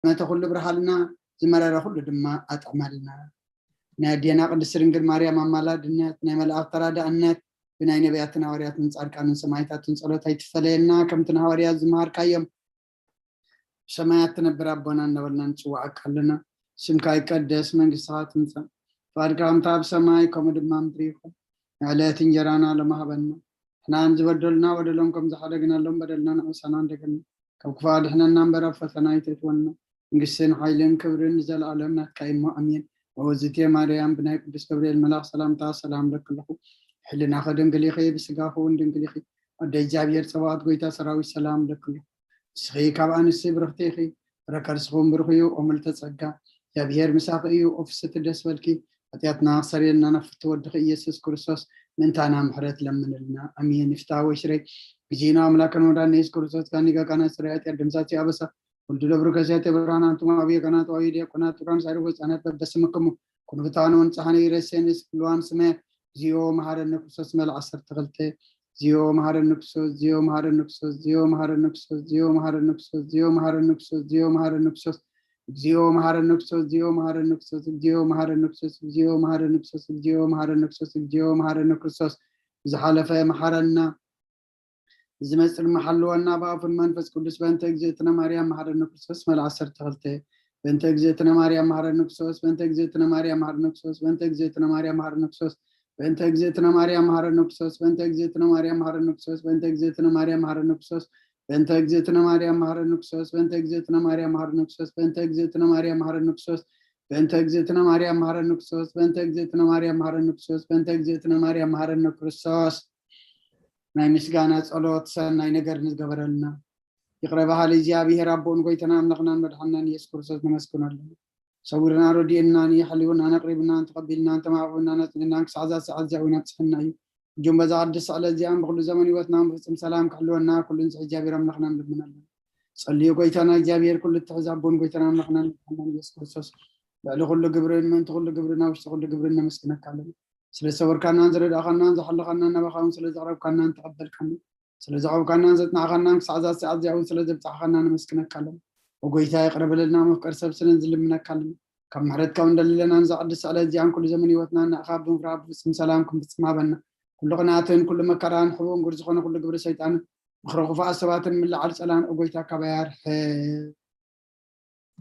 ዝጠመተ ኩሉ ብርሃልና፣ ዝመረረ ኩሉ ድማ ኣጥዕመልና። ናይ ኣዴና ቅድስት ድንግል ማርያም ኣማላድነት፣ ናይ መላእክት ተራዳእነት፣ ብናይ ነቢያትን ሃዋርያትን ጻድቃንን ሰማዕታትን ጸሎት ኣይትፈለየና። ከምቲ ንሃዋርያት ዝመሃርካዮም፣ "ብሰማያት ትነብር ኣቦና" እናበልና ንጽውዓካ ኣለና። "ስምካ ይቀደስ፣ መንግስትኻ ትምጻእ፣ ፍቃድካ ከምታ ኣብ ሰማይ ከምኡ ድማ ምድሪ ይኹን። ንዕለት እንጀራና ሎሚ ሃበና። ንሕናን ዝበደሉና በደሎም ከም ዝሓደግናሎም በደልና ንዕሳና እንደገና። ካብ ክፉእ ኣድሕነና እምበር ኣብ ፈተና ኣይተእትወና። መንግስትን ሓይልን ክብርን ንዘለኣለም ናትካ እዩ እሞ፣ ኣሜን። ኦዝቴ ማርያም፣ ብናይ ቅዱስ ገብርኤል መልኣኽ ሰላምታ ሰላም እብለኪ ኣለኹ። ሕልናኺ ድንግል ኢኺ፣ ብስጋኺ እውን ድንግል ኢኺ። ኣደ እግዚኣብሔር ጸባኦት፣ ጎይታ ሰራዊት፣ ሰላም እብለኪ ኣለኹ። ንስኺ ካብ ኣንስቲ ብርኽቲ ኢኺ፣ ፍረ ከርስኺ እውን ብሩኽ እዩ። ኦምልተ ጸጋ፣ እግዚኣብሔር ምሳኺ እዩ። ኦ ፍስሕቲ ደስ በልኪ፣ ሓጢኣትና ክሰርየልና ናብ ፍትው ወድኺ ኢየሱስ ክርስቶስ ምእንታና ምሕረት ለምንልና። ኣሜን። ይፍታ ወይ ሽረይ፣ እግዚእነ ኣምላክነ ወመድኃኒነ ኢየሱስ ክርስቶስ፣ ጋኒ ጋጋና ስራይ፣ ሓጢኣት ደምሳሲ ኣበሳ፣ ወልዱ ለብሩ ከሲያተ ብርሃን፣ ኣንቱም ኣብ የጋናት፣ ኣዊ ዲያቆናት፣ ብርሃን ሳይሩ ህፃናት፣ በበስምክሙ ኩኑ ፍትሓነ ወንጽሓነ፣ ይረሴንስ ክልዋን ስመ፣ እግዚኦ መሐረነ ክርስቶስ፣ መል ዓሰርተ ክልተ፣ እግዚኦ መሐረነ ክርስቶስ፣ እግዚኦ መሐረነ ክርስቶስ፣ እግዚኦ መሐረነ ክርስቶስ፣ እግዚኦ መሐረነ ክርስቶስ፣ እግዚኦ መሐረነ ክርስቶስ፣ እግዚኦ መሐረነ ክርስቶስ፣ እግዚኦ መሐረነ ክርስቶስ፣ እግዚኦ መሐረነ ክርስቶስ፣ እግዚኦ መሐረነ ክርስቶስ፣ እግዚኦ መሐረነ ክርስቶስ፣ እግዚኦ መሐረነ ክርስቶስ፣ ዝሓለፈ መሐረና፣ ዝመጽእ ድማ ሓልወና። ብኣፉን መንፈስ ቅዱስ፣ በእንተ እግዝእትነ ማርያም መሐረነ ክርስቶስ፣ መል ዓሰርተ ክልተ። በእንተ እግዝእትነ ማርያም መሐረነ ክርስቶስ፣ በእንተ እግዝእትነ ማርያም መሐረነ ክርስቶስ፣ በእንተ እግዝእትነ ማርያም መሐረነ ክርስቶስ፣ በእንተ እግዝእትነ ማርያም መሐረነ ክርስቶስ፣ በእንተ እግዝእትነ ማርያም መሐረነ ክርስቶስ፣ በእንተ እግዝእትነ ማርያም መሐረነ ክርስቶስ፣ በእንተ እግዝእትነ ማርያም መሐረነ ክርስቶስ፣ በእንተ እግዝእትነ ማርያም መሐረነ ክርስቶስ፣ በእንተ እግዝእትነ ማርያም መሐረነ ክርስቶስ፣ በእንተ እግዝእትነ ማርያም መሐረነ ክርስቶስ፣ በእንተ እግዝእትነ ማርያም መሐረነ ክርስቶስ፣ በእንተ እግዝእትነ ማርያም መሐረነ ክርስቶስ። ናይ ምስጋና ጸሎት ሰናይ ነገር ንዝገበረልና ይቕረ በሃሊ እግዚኣብሔር ኣቦን ጎይታና ኣምላኽናን መድሓንናን ኢየሱስ ክርስቶስ ነመስግነሉ። ሰዊርና ረድኤናን የሕልውናን ኣቕሪብናን ተቐቢልናን ተማዕቑብናን ኣጽኒዕናን ክሳዕ እዛ ሰዓት እዚኣ እውን ኣብጽሐና እዩ። እጁም በዛ ቅድስቲ ዕለት እዚኣን ብኹሉ ዘመን ህይወትናን ብፍጹም ሰላም ክሕልወና ኩሉ ንስሕ እግዚኣብሔር ኣምላኽና ንልምነሉ። ጸልዩ ጎይታና እግዚኣብሔር ኩሉ እትሕዝ ኣቦን ጎይታና ኣምላኽናን መድሓንናን ኢየሱስ ክርስቶስ ልዕሊ ኩሉ ግብርን ምእንቲ ኩሉ ግብርን ኣብ ውሽጢ ኩሉ ግብርን ነመስግነካ ኣለና። ስለ ዝሰወርካናን ዝረዳእኻናን ዝሓለኻናን ናባኻ እውን ስለ ዘቕረብካናን ተቐበልካናን ስለ ዘቕረብካናን ዘጽናዕኻናን ክሳዕ እዛ ሰዓት እዚኣ እውን ስለ ዘብጻሕኻና ነመስግነካ ኣለና። ኦ ጎይታ ይቕረ በለልና፣ መፍቀር ሰብ ስለን ዝልምነካ ኣለና። ካብ ምሕረትካ እውን ደልለና ነዛ ቅድስቲ ዕለት እዚኣን ኩሉ ዘመን ህይወትና ንኣኻ ብምፍራህ ብፍጹም ሰላም ክንፍጽም ሃበና። ኩሉ ቅንኣትን ኩሉ መከራን ሕቡእን ጉር ዝኾነ ኩሉ ግብሪ ሰይጣንን ምኽሪ ክፉኣት ሰባትን ምልዓል ጸላን ኦ ጎይታ ካባይ ኣርሕቕ።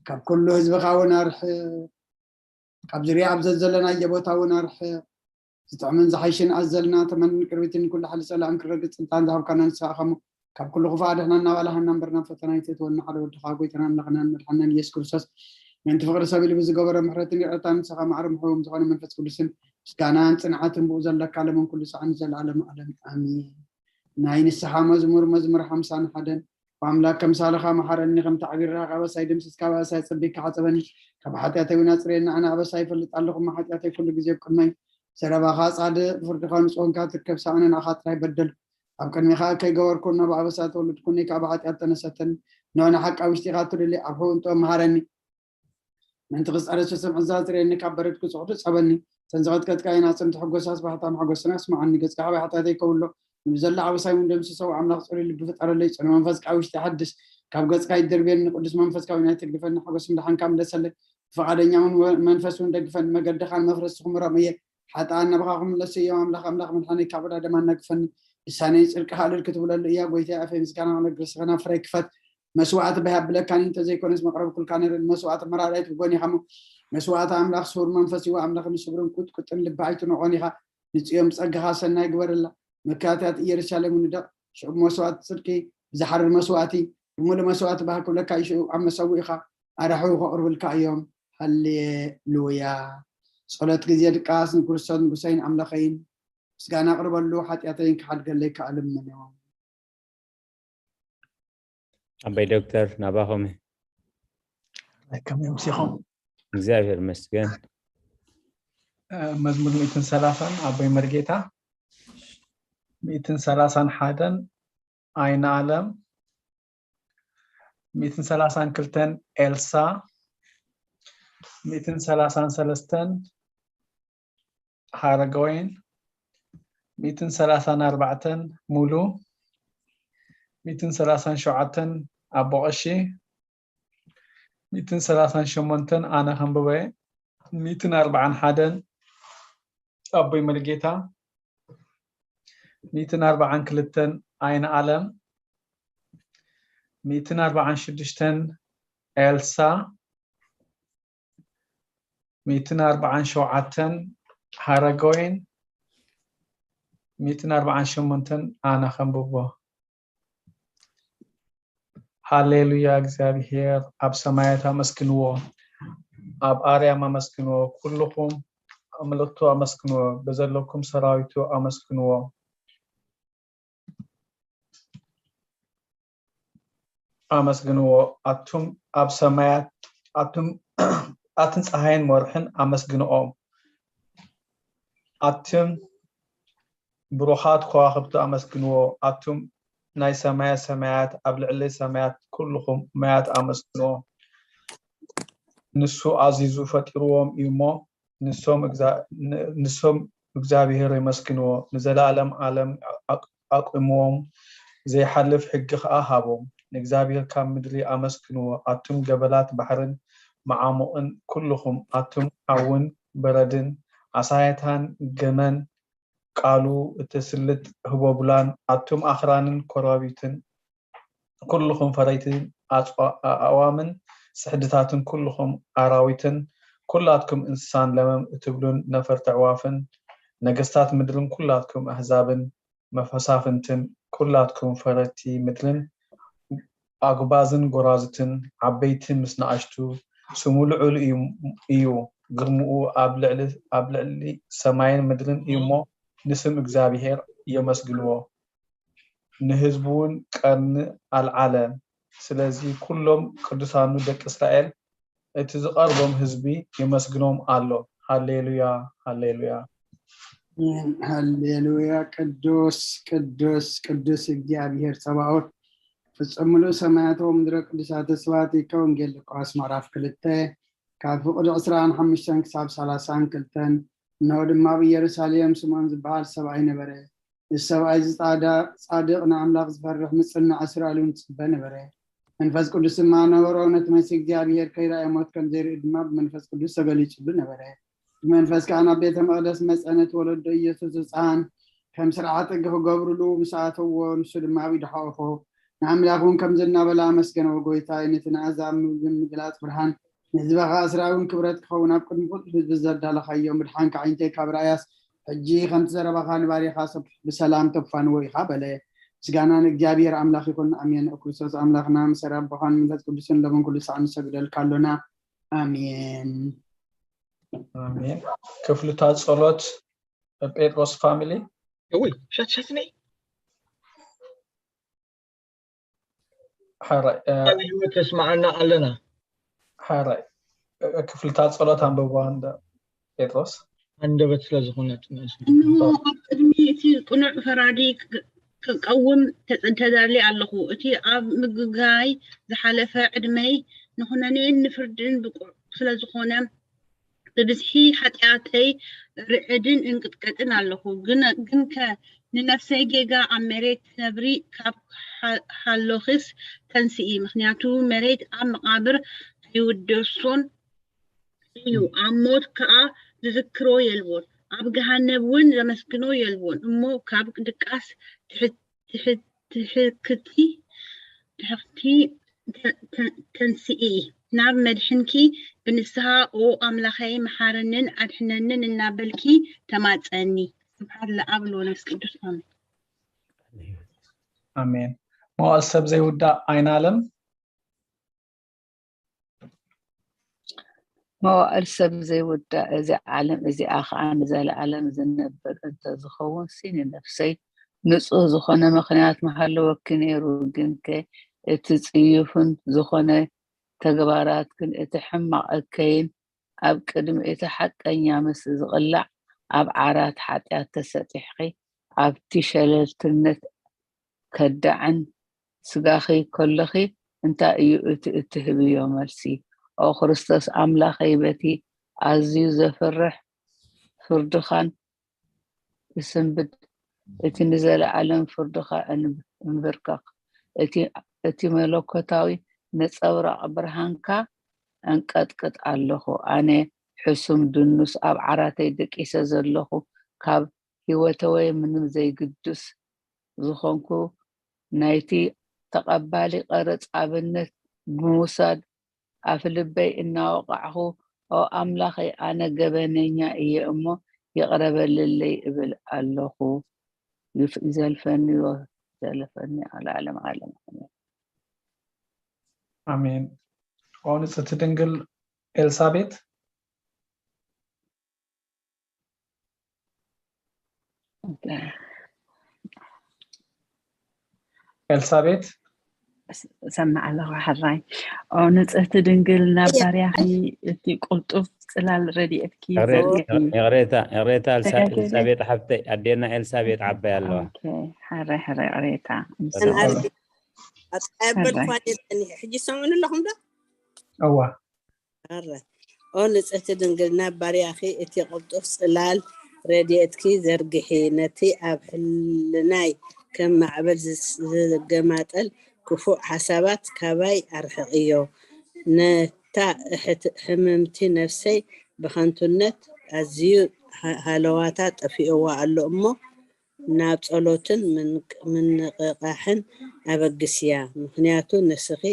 ካብ ኩሉ ህዝብኻ እውን ኣርሕቕ። ካብ ዙርያ ኣብ ዘዘለናዮ ቦታ እውን ኣርሕቕ። ዝጥዕምን ዝሓይሽን ኣዘልና ተመንን ቅርቢትን ኩሉ ሓይሊ ጸላእን ክረግጽ ስልጣን ዝሃብካና ንስኻ ኢኻ እሞ፣ ካብ ኩሉ ክፉእ ኣድሕና እናባላሃና እምበር ናብ ፈተና ኣይተእትወና ሓደ ወድኻ ጎይታና ኣምላኽናን መድሓንናን ኢየሱስ ክርስቶስ ምእንቲ ፍቕሪ ሰብ ኢሉ ብዝገበሮ ምሕረትን ይቕረታን ንስኻ ማዕረ ምሕዎም ዝኾነ መንፈስ ቅዱስን ምስጋናን ጽንዓትን ብኡ ዘለካ ለምን ኩሉ ሰዓት ንዘለኣለም ዓለም ኣሜን። ናይ ንስሓ መዝሙር፣ መዝሙር ሓምሳን ሓደን። ኣምላክ ከምሳልኻ መሓረኒ፣ ከም ተዕቢርካ ካብ ኣበሳይ ደምሲስካ፣ ኣበሳይ ኣጸቢካ ሓጸበኒ። ካብ ሓጢኣተይ እውን ኣጽርየኒ፣ ኣነ ኣበሳይ ይፈልጥ ኣለኹ፣ እሞ ሓጢኣተይ ኩሉ ግዜ ኣብ ቅድመይ። ዘረባኻ ጻድቕ፣ ብፍርድኻ ንጹህ ኮንካ ትርከብ፣ ሳእነ ንኣኻ ጥራይ በደልኩ። ኣብ ቅድሜኻ ከይገበርኩ፣ እነሆ ብኣበሳ ተወለድኩ፣ እነሆ ከኣ ብሓጢኣት ተነሰተኒ። እነሆ ንሓቂ ኣብ ውሽጢኻ ትደሊ፣ ኣብ ሕቡእ እንጦ መሃረኒ። ምእንቲ ክጸረሱ ስምዒት ዘጽርየኒ፣ ካብ በረድ ክጽዕዱ ጸበኒ። እተን ዝቐጥቀጥካየን ኣዕጽምቲ ሕጎሳ ስባሕታ መሓጎስና ስምዓኒ። ገጽካ ካባይ ሓጢኣተይ ከውሎ፣ ንብዘላ ኣበሳይ እውን ደምስሶ። ኣምላኽ ጽሩይ ልቢ ፍጠረለይ፣ ጽኑዕ መንፈስ ከኣ ውሽጢ ሓድስ። ካብ ገጽካ ኣይትደርብየኒ፣ ቅዱስ መንፈስካ እውን ኣይትግድፈኒ። ሓጎስ ምድሓንካ ምለሰለይ፣ ብፍቓደኛ እውን መንፈስ እውን ደግፈኒ። መገድኻን መፍረስኹም ርኦም እየ። ሓጥኣን ናባኻ ክምለሱ እዮም። ኣምላኽ፣ ኣምላኽ መድሓነይ ካብ ዕዳ ደም ኣናግፈኒ። ልሳነይ ጽድቅኻ እልል ክትብለሉ እያ። ጎይታይ ኣፈይ ምስጋና ክነግር፣ ስኽና ፍረይ ክፈት። መስዋእቲ ባህ ኣብለካኒ እንተዘይኮነስ መቕረብኩልካ ነይረ። መስዋእቲ መራዳይት ብጎኒ ኢኻ እሞ፣ መስዋእቲ ኣምላኽ ስሁር መንፈስ እዩ። ኣምላኽ ንስብርን ቁጥቁጥን ልቢ ኣይትንዖን ኢኻ። ንጽዮን ብጸጋኻ ሰናይ ግበረላ። መካታት ኢየሩሳሌም ንደቕ። ሽዑ መስዋእቲ ጽድቂ ብዝሓርር መስዋእቲ ብምሉእ መስዋእቲ ባህ ክብለካ እዩ። ሽዑ ኣብ መሰውኢኻ ኣራሕዉ ከቕርብልካ እዮም። ሃሌሉያ። ጸሎት ግዜ ድቃስ ንክርስቶስ ንጉሰይን ኣምላኸይን ምስጋና ኣቕርበሉ፣ ሓጢኣተይን ክሓድገለይ ከኣ ልምኖ። ኣቦይ ዶክተር ናባኹም። ከመይ ኣምሲኹም? እግዚኣብሔር ይመስገን። መዝሙር ሚእትን ሰላሳን ኣቦይ መርጌታ፣ ሚእትን ሰላሳን ሓደን ኣይነ ኣለም፣ ሚእትን ሰላሳን ክልተን ኤልሳ፣ ሚእትን ሰላሳን ሰለስተን ሓረገወይን፣ ሚእትን ሰላሳን ኣርባዕተን ሙሉ፣ ሚእትን ሰላሳን ሸውዓተን ኣቦ ቀሺ፣ ሚእትን ሰላሳን ሸሞንተን ኣነ ከንብቦ እየ። ሚእትን ኣርባዓን ሓደን ኣቦይ መርጌታ፣ ሚእትን ኣርባዓን ክልተን ኣይን ኣለም፣ ሚእትን ኣርባዓን ሽዱሽተን ኤልሳ፣ ሚእትን ኣርባዓን ሸውዓተን ሃረገወይን፣ ሚእትን ኣርባዓን ሸሞንተን ኣነ ከንብቦ። ሃሌሉያ፣ እግዚኣብሔር ኣብ ሰማያት ኣመስግንዎ፣ ኣብ ኣርያም ኣመስግንዎ፣ ኩልኹም ኣምልኽቱ ኣመስግንዎ፣ በዘለኩም ሰራዊቱ ኣመስግንዎ። ኣመስግንዎ፣ ኣቱም ኣብ ሰማያት፣ ኣቱም ኣትን ፀሃይን ወርሕን ኣመስግንኦም፣ ኣቱም ብሩኻት ከዋኽብቲ ኣመስግንዎ፣ ኣቱም ናይ ሰማያት ሰማያት፣ ኣብ ልዕሊ ሰማያት ኩልኹም ማያት ኣመስግንዎ። ንሱ ኣዚዙ ፈጢርዎም እዩ እሞ፣ ንሶም እግዚኣብሔር የመስግንዎ። ንዘለኣለም ኣለም ኣቁምዎም፣ ዘይሓልፍ ሕጊ ኸዓ ሃቦም። ንእግዚኣብሔር ካብ ምድሪ ኣመስግንዎ፣ ኣቱም ገበላት ባሕርን መዓሙቕን፣ ኩልኹም ኣቱም ሓውን በረድን፣ ኣሳየታን ገመን ቃሉ እተስልጥ ህቦብላን፣ ኣቱም ኣኽራንን ኮራቢትን፣ ኩልኹም ፈረይቲ ኣዕዋምን ጽሕድታትን፣ ኩልኹም ኣራዊትን፣ ኩላትኩም እንስሳን ለመም እትብሉን ነፈርቲ ኣዕዋፍን፣ ነገስታት ምድርን ኩላትኩም ኣህዛብን መፈሳፍንትን፣ ኩላትኩም ፈረይቲ ምድርን ኣጉባዝን ጎራዙትን፣ ዓበይቲ ምስ ንኣሽቱ፣ ስሙ ልዑል እዩ፣ ግርምኡ ኣብ ልዕሊ ሰማይን ምድርን እዩ እሞ፣ ንስም እግዚኣብሔር የመስግንዎ። ንህዝቡ እውን ቀርኒ ኣልዓለ። ስለዚ ኩሎም ቅዱሳኑ ደቂ እስራኤል፣ እቲ ዝቐርቦም ህዝቢ የመስግኖም ኣሎ። ሃሌሉያ፣ ሃሌሉያ። ሃሌሉያ። ቅዱስ ቅዱስ ቅዱስ እግዚኣብሔር ጸባኦት፣ ፍጹም ምሉእ ሰማያት ወምድረ ቅዱሳተ ስብሐት። ከወንጌል ሉቃስ ምዕራፍ ክልተ ካብ ፍቕዲ ዕስራን ሓሙሽተን ክሳብ ሰላሳን ክልተን። እንሆ ድማ ኣብ ኢየሩሳሌም ስምዖን ዝበሃል ሰብኣይ ነበረ። እዚ ሰብኣይ እዚ ጻድቕ፣ ንኣምላኽ ዝፈርሕ፣ ምጽናዕ እስራኤል እውን ዝጽበ ነበረ። መንፈስ ቅዱስ ድማ ነበሮ። ነቲ መሲህ እግዚኣብሔር ከይረኣየ ሞት ከም ዘይርኢ ድማ ብመንፈስ ቅዱስ ተገሊጹሉ ነበረ። ብመንፈስ ከዓ ናብ ቤተ መቕደስ መጸ። ነቲ ወለዶ ኢየሱስ ህፃን ከም ስርዓት ሕጊ ክገብሩሉ ምስ ኣተዎ፣ ንሱ ድማ ኣብ ኢዱ ሓቆፎ፣ ንኣምላኽ እውን ከምዚ እናበለ ኣመስገነዎ፣ ጎይታይ፣ ነቲ ንኣሕዛብ ምግላጽ ብርሃን፣ ንህዝብኻ እስራኤል እውን ክብረት ክኸውን ኣብ ቅድሚ ኩሉ ህዝቢ ዘዳለኻዮ ምድሓን ከዓይንተይ ካብ ርኣያስ ሕጂ ከምቲ ዘረባኻ ንባሪኻ ብሰላም ተፋንዎ ኢኻ በለ። ምስጋና ንእግዚኣብሔር ኣምላኽ ይኹን፣ ኣሜን። ኦ ክርስቶስ ኣምላኽና፣ ምሰር ኣቦኻን መንፈስ ቅዱስን ሎምን ኩሉ ሳዕ ንሰግደልካ ኣሎና። ኣሜን። ኣሜን። ክፍልታት ጸሎት ጴጥሮስ ፋሚሊ። እውይ፣ ሸትሸትኒ። ሓራይ፣ እ፣ ቃል ህይወት ተስማዓና ኣለና። ሓራይ፣ እ፣ ክፍልታት ጸሎት ኣንብብዋ እንዳ ጴጥሮስ። ኣንደበት ስለ ዝኾነት ንእስ-፣ እንሆ ኣብ ቅድሚ እቲ ቅኑዕ ፈራዲ ክ-፣ ክቀውም ተጸ-፣ ተዳልየ ኣለኹ። እቲ ኣብ ምግጋይ ዝሓለፈ ዕድመይ ንኹነኔን ንፍርድን ብቑዕ ስለ ዝኾነ፣ ብብዝሒ ሓጢኣተይ ርዕድን እንቅጥቀጥን ኣለኹ። ግን፣ ግንከ ንነፍሰይ ጌጋ ኣብ መሬት ትነብሪ ካብ ሓ-፣ ሃሎኺስ ተንስኢ፣ ምኽንያቱ መሬት ኣብ መቓብር ኣይውደሶን እዩ፣ ኣብ ሞት ከኣ ዝዝክሮ የልቦን፣ ኣብ ገሃነብ እውን ዘመስግኖ የልቦን። እሞ ካብ ድቃስ ትሕ-፣ ትሕ-፣ ትሕክቲ፣ ትሕክቲ ተ-፣ ተ-፣ ተንስኢ፣ ናብ መድሕንኪ ብንስሃ፣ ኦ ኣምላኸይ፣ መሓረንን ኣድሕነንን እናበልኪ ተማጸኒ። ስብሓት ለኣብ ለወመንፈስ ቅዱስ፣ ኣሜን። ኣሜን። መዋእል ሰብ ዘይውዳእ ኣይናለም። መዋእል ሰብ ዘይውዳእ፣ እዚ ዓለም እዚኣ ኸኣ ንዘለኣለም ዝነብር እንተ ዝኸውን ሲ፣ ንነፍሰይ ንጹህ ዝኾነ ምኽንያት ምሃለወኪ ነይሩ። ግንከ እቲ ጽዩፍን ዝኾነ ተግባራትክን እቲ ሕማቕ እከይን ኣብ ቅድሚ እቲ ሓቀኛ ምስ ዝቕላዕ፣ ኣብ ዓራት ሓጢኣት ተሰጢሕኺ፣ ኣብቲ ሸለልትነት ከዳዕን ስጋኺ ከሎኺ እንታይ እዩ እቲ እትህብዮ መልሲ? ኦ ክርስቶስ ኣምላኸይ፣ በቲ ኣዝዩ ዘፍርሕ ፍርድኻን እስንብድ፣ እቲ ንዘለኣለም ፍርድኻ እንብ-፣ እንብርከኽ። እቲ፣ እቲ መለኮታዊ ነጸብራቕ ብርሃንካ ኣንቀጥቅጥ ኣለኹ። ኣነ ሕሱም ድኑስ ኣብ ዓራተይ ደቂሰ ዘለኹ፣ ካብ ህይወተወይ ምንም ዘይግዱስ ዝኾንኩ፣ ናይቲ ተቐባሊ ቀረጽ ኣብነት ብምውሳድ ኣፍልበይ እናወቓዕኹ፣ ኦ ኣምላኸይ፣ ኣነ ገበነኛ እየ እሞ ይቕረ በልለይ እብል ኣለኹ። ይፍ-፣ ይዘልፈኒ፣ ይዘልፈኒ፣ ኣለዓለም ዓለም። ኣሜን። ኣሜን። ኦ ንጽሕቲ ድንግል ኤልሳቤት። ኤልሳቤት። ሰማዕ ኣለኹ ሕራይ። ኦ ንጽህቲ ድንግል ናብ ባርያኺ እቲ ቁልጡፍ ጽላል ረድኤትኪ ዘርግሒ። ይቕሬታ ኤልሳቤጥ ሓፍተይ፣ ኣዴና ኤልሳቤጥ ዓባይ ኣለዋ። ሕራይ ሕራይ ይቕሬታ። ኣጻየበልኳ ጸኒሐ ሕጂ ሰምዑኒ ኣለኹም ዶ? እዋ። ኣረ ኦ ንጽህቲ ድንግል ናብ ባርያኺ እቲ ቅልጡፍ ጽላል ረድኤትኪ ዘርግሒ፣ ነቲ ኣብ ሕልናይ ከም ማዕበል ዝገማጠል ክፉእ ሓሳባት ካባይ ኣርሕቕዮ። ነታ እሕት ሕምምቲ ነፍሰይ ብኸንቱነት ኣዝዩ ሃለዋታ ጠፊእዋ ኣሎ እሞ ናብ ጸሎትን ምንቕቓሕን ኣበግስያ፣ ምኽንያቱ ንስኺ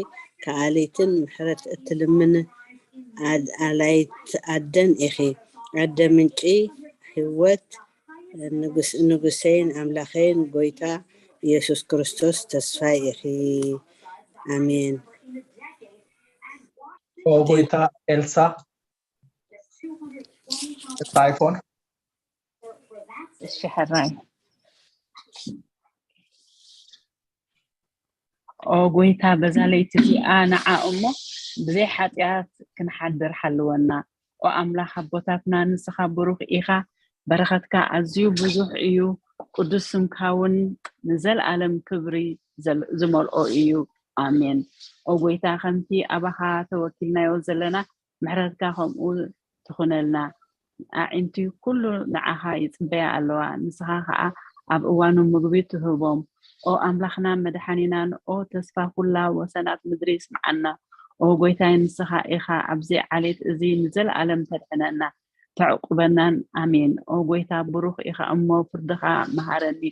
ከኣሊትን ምሕረት እትልምኒ ኣላይት ኣደን ኢኺ። ኣደ ምንጪ ህይወት፣ ንጉሰይን ኣምላኸይን ጎይታ ኢየሱስ ክርስቶስ ተስፋይ ኢኺ። ኣሜን። ኦ ጎይታ ኤልሳ፣ እታ ኣይፎን እሺ ሕራይ። ኦ ጎይታ፣ በዛ ለይቲ እዚኣ ንዓ እሞ ብዘይ ሓጢኣት ክንሓድር ሓልወና። ኦ ኣምላኽ ኣቦታትና፣ ንስኻ ብሩኽ ኢኻ፣ በረኸትካ ኣዝዩ ብዙሕ እዩ፣ ቅዱስ ስምካ እውን ንዘለኣለም ክብሪ ዝመልኦ እዩ። ኣሜን። ኦ ጎይታ፣ ከምቲ ኣባኻ ተወኪልናዮ ዘለና፣ ምሕረትካ ከምኡ ትኹነልና። ኣዒንቲ ኩሉ ንዓኻ ይጽበያ ኣለዋ፣ ንስኻ ኸኣ ኣብ እዋኑ ምግቢ ትህቦም። ኦ ኣምላኽናን መድሓኒናን፣ ኦ ተስፋ ኩላ ወሰናት ምድሪ፣ ስምዓና። ኦ ጎይታይ፣ ንስኻ ኢኻ ኣብዚ ዓሌት እዚ ንዘለኣለም ተድሕነና፣ ተዕቁበናን። ኣሜን። ኦ ጎይታ፣ ብሩኽ ኢኻ እሞ ፍርድኻ መሃረኒ።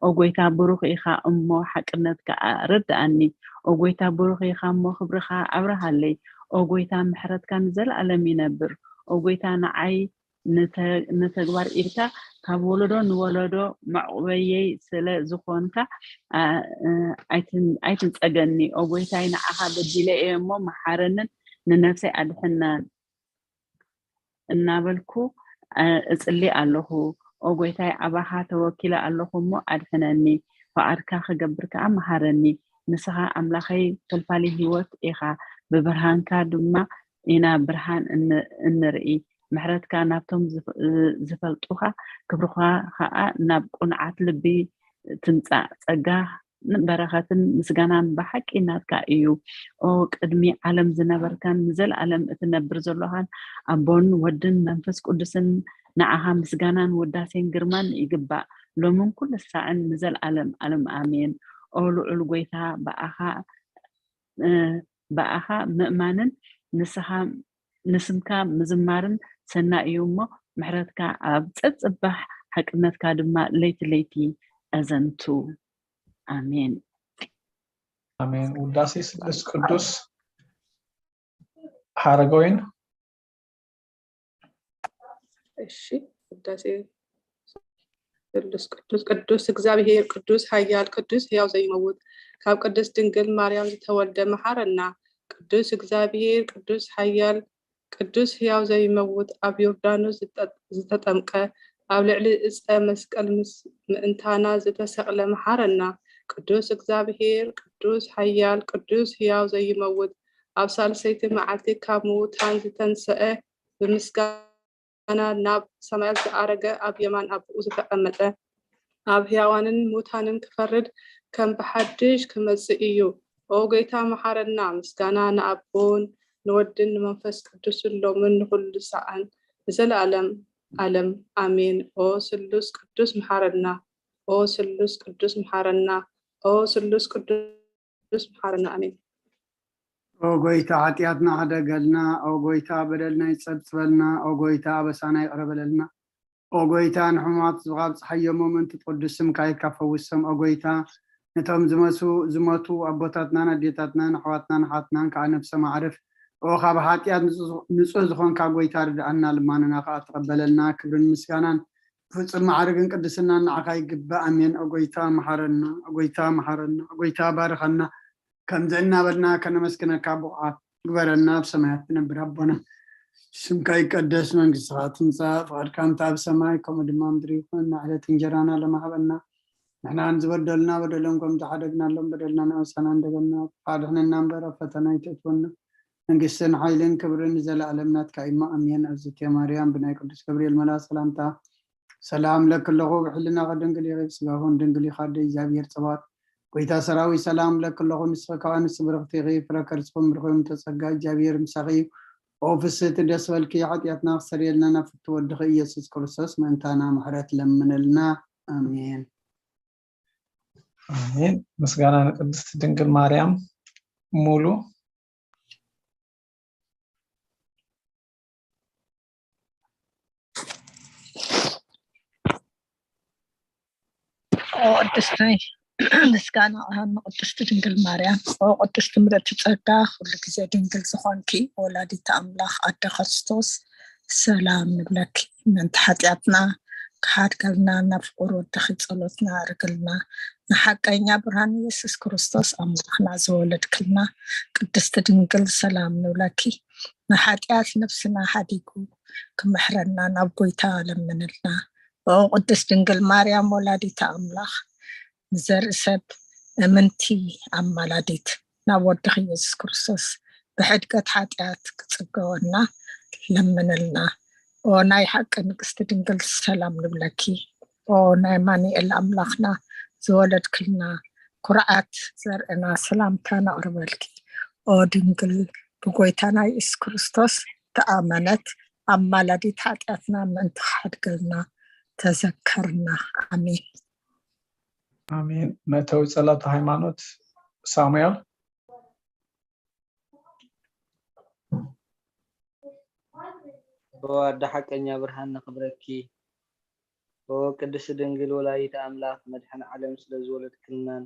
ኦ ጎይታ፣ ብሩኽ ኢኻ እሞ ሓቅነትካ ኣረድኣኒ። ኦ ጎይታ፣ ብሩኽ ኢኻ እሞ ክብርኻ ኣብርሃለይ። ኦ ጎይታ፣ ምሕረትካ ንዘለኣለም ይነብር። ኦ ጎይታ፣ ንዓይ ንተ-፣ ንተግባር ኢድካ ካብ ወለዶ ንወለዶ መዕቑበየይ ስለ ዝኾንካ፣ ኣ-፣ እ፣ ኣይትን-፣ ኣይትንጸገኒ። ኦ ጎይታይ፣ ንዓኻ በዲለ እየ እሞ መሓረንን ንነፍሰይ ኣድሕናን እናበልኩ፣ እ፣ እጽሊ ኣለኹ። ኦ ጎይታይ፣ ኣባኻ ተወኪለ ኣለኹ እሞ ኣድሕነኒ፣ ፍቓድካ ክገብር ከኣ መሃረኒ። ንስኻ ኣምላኸይ ፈልፋሊ ህይወት ኢኻ፣ ብብርሃንካ ድማ ኢና ብርሃን እን-፣ እንርኢ። ምሕረትካ ናብቶም ዝፍ-፣ ዝፈልጡኻ፣ ክብርኻ ኸኣ ናብ ቅኑዓት ልቢ ትምጻእ። ጸጋ በረኸትን ምስጋናን ብሓቂ ናትካ እዩ። ኦ ቅድሚ ዓለም ዝነበርካን ንዘለኣለም እትነብር ዘሎኻን ኣቦን ወድን መንፈስ ቅዱስን ንዓኻ ምስጋናን ውዳሴን ግርማን ይግባእ፣ ሎምን ኩሉ ሳዕን ንዘለኣለም ኣለም ኣሜን። ኦ ልዑል ጎይታ ብኣኻ እ፣ ብኣኻ ምእማንን ንስኻ ንስምካ ምዝማርን ሰናይ እዩ እሞ ምሕረትካ ኣብ ጸጽባሕ ሓቅነትካ ድማ ለይቲ ለይቲ ኣዘንቱ። ኣሜን። ኣሜን። ውዳሴ ስሉስ ቅዱስ ሓረገወይን። እሺ፣ ውዳሴ ስሉስ ቅዱስ። ቅዱስ እግዚኣብሔር፣ ቅዱስ ኃያል፣ ቅዱስ ሕያው ዘይመውት፣ ካብ ቅድስት ድንግል ማርያም ዝተወልደ መሓረና። ቅዱስ እግዚኣብሔር፣ ቅዱስ ኃያል፣ ቅዱስ ሕያው ዘይመውት፣ ኣብ ዮርዳኖስ ዝጠ-፣ ዝተጠምቀ፣ ኣብ ልዕሊ ዕፀ መስቀል ምስ ምእንታና ዝተሰቕለ መሓረና። ቅዱስ እግዚኣብሔር፣ ቅዱስ ኃያል፣ ቅዱስ ሕያው ዘይመውት፣ ኣብ ሳልሰይቲ መዓልቲ ካብ ምውታን ዝተንሰአ፣ ብምስጋና ናብ ሰማያት ዝኣረገ፣ ኣብ የማን ኣቦኡ ዝተቐመጠ፣ ኣብ ሕያዋንን ሙታንን ክፈርድ ከም ብሓድሽ ክመጽእ እዩ። ኦ ጐይታ መሓረና። ምስጋና ንኣቦን ንወድን ንመንፈስ ቅዱስን ሎምን ንኹሉ ሰዓን ንዘለኣለም ኣለም ኣሜን። ኦ ስሉስ ቅዱስ መሓረና። ኦ ስሉስ ቅዱስ መሓረና። ኦ ስሉስ ቅዱስ መሓረና። ኣሜን። ኦ ጎይታ፣ ሓጢኣትና ሕደገልና። ኦ ጎይታ፣ በደልና ይጸብጽበልና። ኦ ጎይታ፣ ኣበሳና ይቕረ በለልና። ኦ ጎይታ፣ ንሕሙማት ህዝብኻ ኣብጽሓዮም፣ ምእንቲ ቅዱስ ስምካ ኢልካ ፈውሶም። ኦ ጎይታ፣ ነቶም ዝመሱ-፣ ዝሞቱ ኣቦታትናን ኣዴታትናን ኣሕዋትናን ኣሓትናን ከኣ ነብሶም ኣዕርፍ። ኦ ካብ ሓጢኣት ንጹህ፣ ንጹህ ዝኾንካ ጎይታ፣ ርድኣና፣ ልማንና ከኣ ተቐበለልና። ክብርን ምስጋናን ፍጹም ማዕርግን ቅድስናን ንዓኻ ይግባእ። ኣሜን። ኦ ጎይታ፣ መሓረና። ኦ ጎይታ፣ መሓረና። ኦ ጎይታ፣ ባርኸና። ከምዚ እናበልና ከነመስግነካ ብቑዓት ግበረና። ኣብ ሰማያት ትነብር ኣቦና፣ ስምካ ይቀደስ፣ መንግስትኻ ትምጻእ፣ ፍቓድካ እንተ ኣብ ሰማይ ከምኡ ድማ ምድሪ ይኹን። ንዕለት እንጀራና ሎሚ ሃበና። ንሕና ንዝበደሉና በደሎም ከም ዝሓደግናሎም በደልና ንኣሳና እንደበልና፣ ኣድሕነና እምበር ኣብ ፈተና ኣይተእትወና። መንግስትን ሓይልን ክብርን ንዘለኣለም ናትካ እዩ። ኣሜን። ኣዝእቲ ማርያም ብናይ ቅዱስ ገብርኤል መልኣክ ሰላምታ ሰላም እብለኪ ኣለኹ፣ ብሕልናኺ ድንግል ኢኺ፣ ብስጋኺ እውን ድንግል ኢኻ፣ ኣደ እግዚኣብሔር ጸባኦት። ጎይታ ሰራዊት ሰላም እብለኪ ኣለኹ፣ ንስኺ ከኣ ኣንስቲ ብርኽቲ ኢኺ፣ ፍረ ከርስኺ እውን ብሩኽ እዩ፣ እምተ ጸጋ እግዚኣብሔር ምሳኺ እዩ። ኦ ፍስህቲ ደስ በልኪ፣ ሓጢኣትና ክሰርየልና ናብ ፍትው ወድኺ ኢየሱስ ክርስቶስ ምእንታና ምሕረት ለምነልና። ኣሜን። ኣሜን። ምስጋና ንቅድስቲ ድንግል ማርያም። ሙሉ ኦ ቅድስቲ ምስጋና ንቅድስቲ ድንግል ማርያም። ኦ ቅድስቲ ምልእቲ ጸጋ፣ ኩሉ ግዜ ድንግል ዝኾንኪ ወላዲተ ኣምላኽ ኣደ ክርስቶስ፣ ሰላም ንብለኪ። ምእንቲ ሓጢኣትና ክሓድገልና ናብ ፍቁር ወድኺ ጸሎትና ኣርግልና። ንሓቀኛ ብርሃን ኢየሱስ ክርስቶስ ኣምላኽና ዝወለድክልና ቅድስቲ ድንግል ሰላም ንብለኪ። ንሓጢኣት ነብስና ሓዲጉ ክምሕረና ናብ ጎይታ ለምንልና። ኦ ቅድስት ድንግል ማርያም ወላዲተ ኣምላኽ፣ ንዘርኢ ሰብ እምንቲ ኣማላዲት፣ ናብ ወድኺ ኢየሱስ ክርስቶስ ብሕድገት ሓጢኣት ክጽገወና ለምንልና። ኦ ናይ ሓቂ ንግስቲ ድንግል ሰላም ንብለኪ። ኦ ናይ ኣማኑኤል ኣምላኽና ዝወለድክልና ኩርዓት ዘርእና ሰላምታ ነቕርበልኪ። ኦ ድንግል ብጎይታና ኢየሱስ ክርስቶስ ተኣመነት ኣማላዲት ሓጢኣትና ምእንቲ ክሓድገልና ተዘከርና። ኣሜን። ኣሜን። መእተዊ ጸሎተ ሃይማኖት ሳሙኤል። ኦ ኣደ ሓቀኛ ብርሃን ነኽብረኪ። ኦ ቅድስቲ ድንግል ወላዲተ ኣምላኽ መድሓኒ ዓለም ስለ ዝወለድክልናን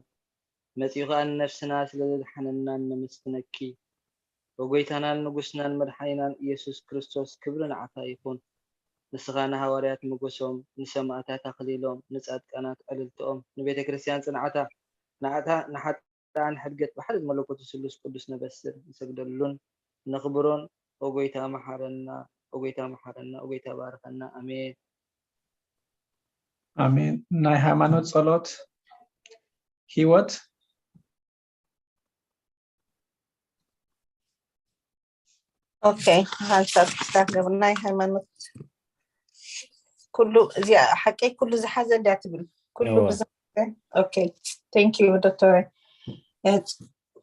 መጺኡ ኸኣ ንነፍስና ስለ ዘድሓነናን ነመስግነኪ። ኦ ጎይታናን ንጉስናን መድሓኒናን ኢየሱስ ክርስቶስ ክብሪ ንዓኻ ይኹን። ንስኻ ንሃዋርያት ሞገሶም፣ ንሰማእታት ኣኽሊሎም፣ ንጻድቃናት ዕልልትኦም፣ ንቤተ ክርስቲያን ጽንዓታ፣ ንዓታ ንሓ ጣን ሕድገት ብሓደ መለኮቱ ስሉስ ቅዱስ ነበስር ንሰግደሉን ነኽብሮን። ኦጎይታ መሓረና ኦጎይታ መሓረና ኦጎይታ ባርኸና ኣሜን። ኣሜን። ናይ ሃይማኖት ጸሎት ህይወት ኦኬ ሓንሳብ ክስታት ገብር ናይ ሃይማኖት ኩሉ እዚኣ ሓቀይ ኩሉ ዝሓዘ እንድያ ትብል ኩሉ ብዝሓዘ ኦኬ ቴንክ ዩ ዶክተር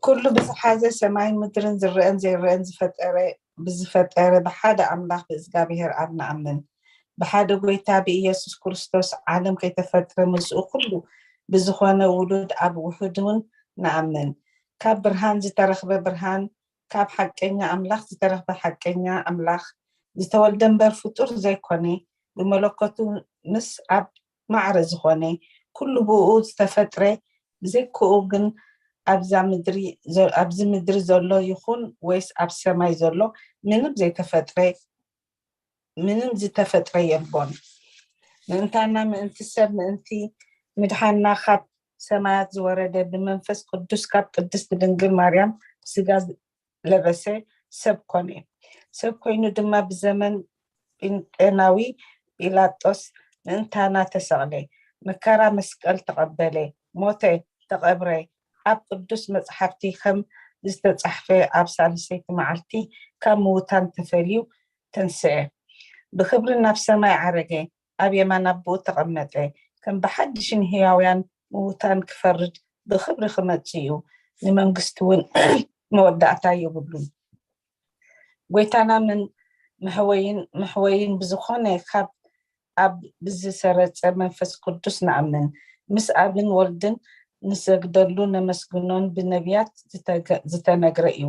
ኩሉ ብዝሓዘ ሰማይ ምድርን ዝረአን ዘይረአን ዝፈጠረ ብዝፈጠረ ብሓደ ኣምላኽ ብእዝጋብሄር ኣብ ንኣምን ብሓደ ጎይታ ብኢየሱስ ክርስቶስ ዓለም ከይተፈጥረ ምስኡ ኩሉ ብዝኾነ ውሉድ ኣብ ውሑድ እውን ንኣምን ካብ ብርሃን ዝተረኽበ ብርሃን ካብ ሓቀኛ ኣምላኽ ዝተረኽበ ሓቀኛ ኣምላኽ ዝተወልደ እምበር ፍጡር ዘይኮነ ብመለኮቱ ምስ ኣብ ማዕረ ዝኾነ ኩሉ ብኡ ዝተፈጥረ ብዘይክኡ ግን ኣብዛ ምድሪ ኣብዚ ምድሪ ዘሎ ይኹን ወይስ ኣብ ሰማይ ዘሎ ምንም ዘይተፈጥረ ምንም ዝተፈጥረ የልቦን። ምእንታና ምእንቲ ሰብ ምእንቲ ምድሓንና ካብ ሰማያት ዝወረደ ብመንፈስ ቅዱስ ካብ ቅድስቲ ድንግል ማርያም ስጋ ለበሰ ሰብ ኮነ። ሰብ ኮይኑ ድማ ብዘመን ጴንጤናዊ ጲላጦስ ምእንታና ተሰቕለ፣ መከራ መስቀል ተቐበለ፣ ሞተ፣ ተቐብረ፣ ኣብ ቅዱስ መጽሓፍቲ ከም ዝተጻሕፈ ኣብ ሳልሰይቲ መዓልቲ ካብ ምዉታን ተፈልዩ ተንስአ፣ ብኽብሪ ናብ ሰማይ ዓረገ፣ ኣብ የማን ኣቦኡ ተቐመጠ፣ ከም ብሓድሽ ንህያውያን ምዉታን ክፈርድ ብኽብሪ ክመጽእ እዩ፣ ንመንግስቱ እውን መወዳእታ የብሉን። ጎይታና ምን መሕወይን መሕወይን ብዝኾነ ካብ ኣብ ብዝሰረጸ መንፈስ ቅዱስ ንኣምን። ምስ ኣብን ወልድን ንሰግደሉ ነመስግኖን ብነቢያት ዝተነግረ እዩ።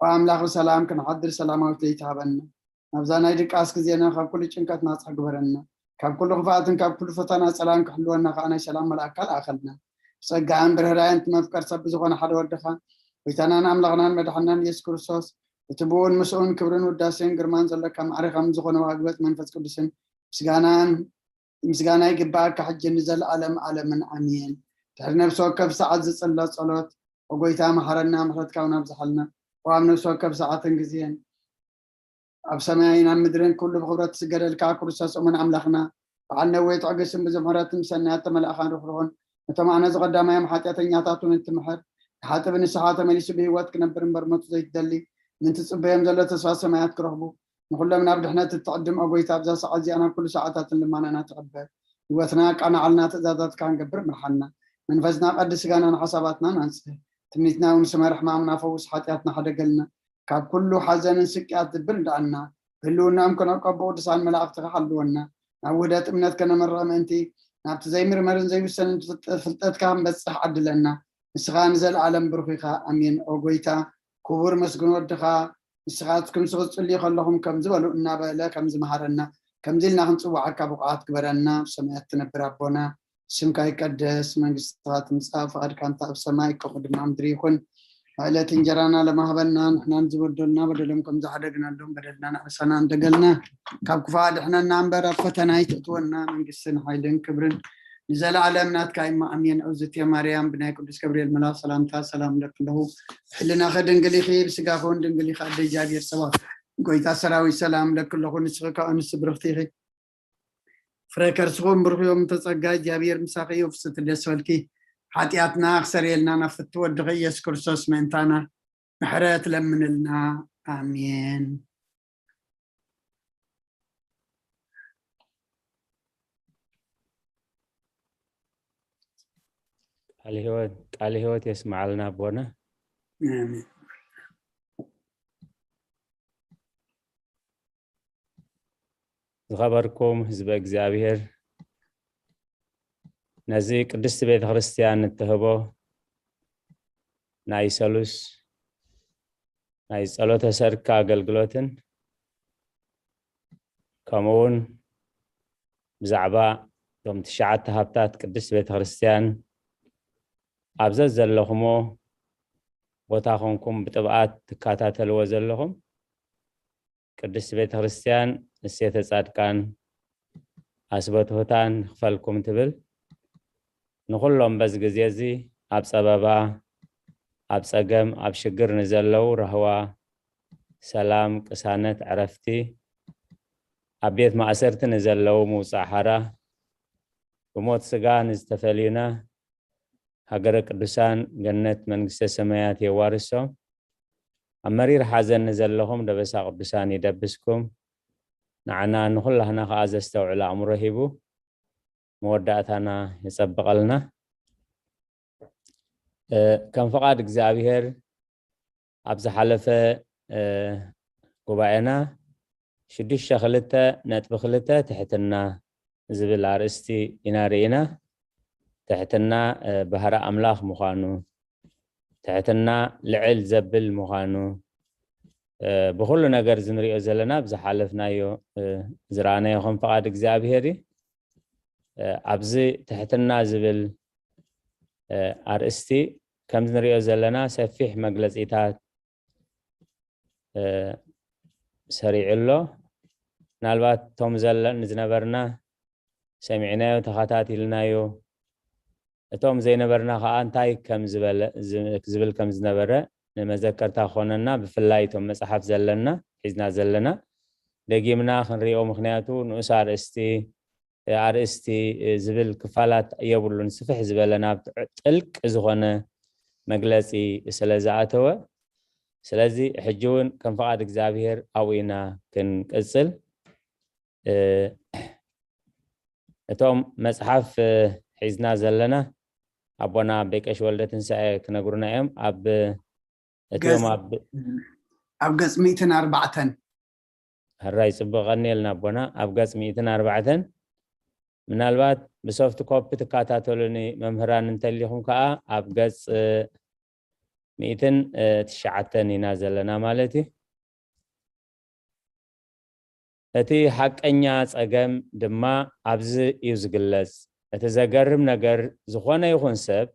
ኣምላኽ ብሰላም ክንሓድር ሰላማዊት ለይቲ ሃበና። ናብዛ ናይ ድቃስ ግዜና ካብ ኩሉ ጭንቀት ናጻ ግበረና። ካብ ኩሉ ክፍኣትን ካብ ኩሉ ፈተና ጸላም ክሕልወና ከኣ ናይ ሰላም መልኣካ ለኣኸልና። ብጸጋን ብርህራየን ትመፍቀር ሰብ ብዝኾነ ሓደ ወድኻ፣ ጎይታናን ኣምላኽናን መድሓናን ኢየሱስ ክርስቶስ፣ እቲ ብኡን ምስኡን ክብርን ውዳሴን ግርማን ዘለካ ማዕረ ከም ዝኾነ ዋግበጥ መንፈስ ቅዱስን ምስጋናን ምስጋና ይግባኣካ ሕጂ ንዘለኣለም ኣለምን ኣሜን። ድሕሪ ነፍሲ ወከፍ ሰዓት ዝጽለ ጸሎት፣ ኦ ጎይታ መሓረና፣ ምሕረትካ እውን ኣብዝሓልና። ኦ ኣብ ነፍሲ ወከፍ ሰዓትን ግዜን ኣብ ሰማይን ኣብ ምድርን ኩሉ ብኽብረት ትስገደልካ ክርስቶስ እሙን ኣምላኽና፣ በዓል ነዊሕ ትዕግስትን ብዙሕ ምሕረትን ብሰናያት ተመላእኻን ርሕሩሕን፣ ነቶም ኣነ ዝቐዳማዮም ሓጢኣተኛታት እውን እትምሕር፣ ንሓጥእ ብንስሓ ተመሊሱ ብህይወት ክነብር እምበር ሞቱ ዘይትደሊ፣ ምእንቲ ጽበዮም ዘሎ ተስፋ ሰማያት ክረኽቡ፣ ንኹሎም ናብ ድሕነት እትዕድም ኦ ጎይታ፣ ኣብዛ ሰዓት እዚኣ ናብ ኩሉ ሰዓታትን ልማናና ትሕበር። ህይወትና ኣቃናዓልና፣ ትእዛዛትካ ክንገብር ምርሓና። መንፈስና ቀድስ፣ ስጋና ንሓሳባትናን ኣንጽህ። ትምኒትና እውን ስመር፣ ሕማምና ፈውስ፣ ሓጢኣትና ሓደገልና። ካብ ኩሉ ሓዘንን ስቅያት ዝብል ዳኣና። ብህልውናኦም ከነውቀቦ ቅዱሳን መላእኽትኻ ሓልወና። ናብ ውህደት እምነት ከነምርቕ ምእንቲ፣ ናብቲ ዘይምርመርን ዘይውሰንን ፍልጠ-፣ ፍልጠትካ ክንበጽሕ ዓድለና። ንስኻ ንዘለኣለም ብሩኽ ኢኻ። ኣሜን። ኦ ጎይታ፣ ክቡር መስግን ወድኻ፣ ንስኻትኩም ስኽትጽልዩ ከለኹም ከምዚ በሉ እናበለ ከምዚ መሃረና። ከምዚ ኢልና ክንጽውዓካ ብቑዓት ግበረና። ኣብ ሰማያት ትነብር ኣቦና፣ ስምካ ይቀደስ፣ መንግስትኻ ትምጻእ፣ ፍቓድካ እንተ ኣብ ሰማይ ከምኡ ድማ ኣብ ምድሪ ይኹን። ዕለት እንጀራና ለማህበና፣ ንሕናን ዝበደሉና በደሎም ከም ዝሓደግናሎም በደልና ንኣሰና እንደገልና፣ ካብ ክፉእ ኣድሕነና እምበር ኣብ ፈተና ኣይትእትወና፣ መንግስትን ሓይልን ክብርን ንዘለኣለም ናትካ እዩ። ኣሜን። እግዝእትየ ማርያም ብናይ ቅዱስ ገብርኤል መልኣኽ ሰላምታ ሰላም እለኪ ኣለኹ። ብሕልናኺ ድንግል ኢኺ፣ ብስጋኺ እውን ድንግል ኢኺ። ኣደ እግዚኣብሔር ጸባኦት፣ ጎይታ ሰራዊት ሰላም እለኪ ኣለኹ። ንስኺ ካብ ኣንስቲ ብርኽቲ ኢኺ፣ ፍረ ከርስኹም ብሩኽ እዮም። ተጸጋ እግዚኣብሔር ምሳኺ እዩ። ፍስቲ ደስ በልኪ። ሓጢኣትና ክሰርየልና ናብ ፍቲ ወድኺ ኢየሱስ ክርስቶስ ምእንታና ምሕረት ለምንልና። ኣሜን። ቃል ህይወት፣ ቃል ህይወት የስምዓልና ኣቦና። ኣሜን። ዝኸበርኩም ህዝበ እግዚኣብሔር፣ ነዚ ቅድስቲ ቤተ ክርስቲያን እትህቦ ናይ ሰሉስ፣ ናይ ጸሎተ ሰርክ ኣገልግሎትን፣ ከምኡ እውን ብዛዕባ እቶም ትሽዓተ ሃብታት ቅድስቲ ቤተ ክርስቲያን ኣብ ዘዘለኹሞ ቦታ ኮንኩም ብጥብኣት ትከታተልዎ ዘለኹም፣ ቅድስቲ ቤተ ክርስቲያን እሴተ ጻድቃን ኣስበትሁታን ይኽፈልኩም ትብል። ንኹሎም በዚ ግዜ እዚ ኣብ ጸበባ፣ ኣብ ጸገም፣ ኣብ ሽግር ንዘለዉ ራህዋ፣ ሰላም፣ ቅሳነት፣ ዕረፍቲ፣ ኣብ ቤት ማእሰርቲ ንዘለዉ ምውጻእ ሓራ፣ ብሞት ስጋ ንዝተፈልዩና፣ ሃገረ ቅዱሳን ገነት መንግስተ ሰማያት የዋርሶም። ኣብ መሪር ሓዘን ንዘለኹም ደበሳ ቅዱሳን ይደብስኩም። ንዓና ንኹላህና ከኣ ዘስተውዕል ኣእምሮ ሂቡ መወዳእታና የጸብቐልና። እ፣ ከም ፍቓድ እግዚኣብሔር ኣብ ዝሓለፈ፣ እ፣ ጉባኤና ሽዱሽተ ክልተ ነጥቢ ክልተ ትሕትና ዝብል ኣርእስቲ ኢና ርኢና። ትሕትና፣ እ፣ ባህሪ ኣምላኽ ምዃኑ፣ ትሕትና ልዕል ዘብል ምዃኑ፣ እ፣ ብኹሉ ነገር እዚ ንሪኦ ዘለና፣ ብዝሓለፍናዮ፣ እ፣ ዝረኣናዮ ከም ፍቓድ እግዚኣብሔር እዩ። እ፣ ኣብዚ ትሕትና ዝብል፣ እ፣ ኣርእስቲ ከምዚ ንሪኦ ዘለና ሰፊሕ መግለጺታት፣ እ፣ ሰሪዑ ኣሎ። ምናልባት እቶም ዘለ-፣ ዝነበርና ሰሚዕናዮ፣ ተኸታቲልናዮ፣ እቶም ዘይነበርና ከኣ እንታይ ከም ዝበለ፣ ዝ-፣ ዝብል ከም ዝነበረ ንመዘከርታ ክኾነና፣ ብፍላይ እቶም መጽሓፍ ዘለና፣ ሒዝና ዘለና፣ ደጊምና ክንሪኦ፣ ምኽንያቱ ንኡስ ኣርእስቲ፣ ኣርእስቲ ዝብል ክፋላት የብሉን። ስፍሕ ዝበለ ናብ ጥልቂ ዝኾነ መግለጺ ስለ ዝኣተወ፣ ስለዚ ሕጂ እውን ከም ፍቓድ እግዚኣብሔር ኣብኡ ኢና ክንቅጽል። እ፣ እቶም መጽሓፍ፣ እ፣ ሒዝና ዘለና ኣቦና ኣቦይ ቀሺ ወልደ ትንሳኤ ክነግሩና እዮም። ኣብ፣ እቲኦም ገጽ-፣ ኣብ ኣብ ገጽ ሚእትን ኣርባዕተን። ሕራይ ጽቡቕ ቀንየልና ኣቦና። ኣብ ገጽ ሚእትን ኣርባዕተን፣ ምናልባት ብሶፍት ኮፒ ትከታተሉኒ መምህራን እንተሊኹም ከኣ ኣብ ገጽ፣ እ፣ ሚእትን ትሽዓተን ኢና ዘለና ማለት እዩ። እቲ ሓቀኛ ጸገም ድማ ኣብዚ እዩ ዝግለጽ። እቲ ዘገርም ነገር፣ ዝኾነ ይኹን ሰብ፣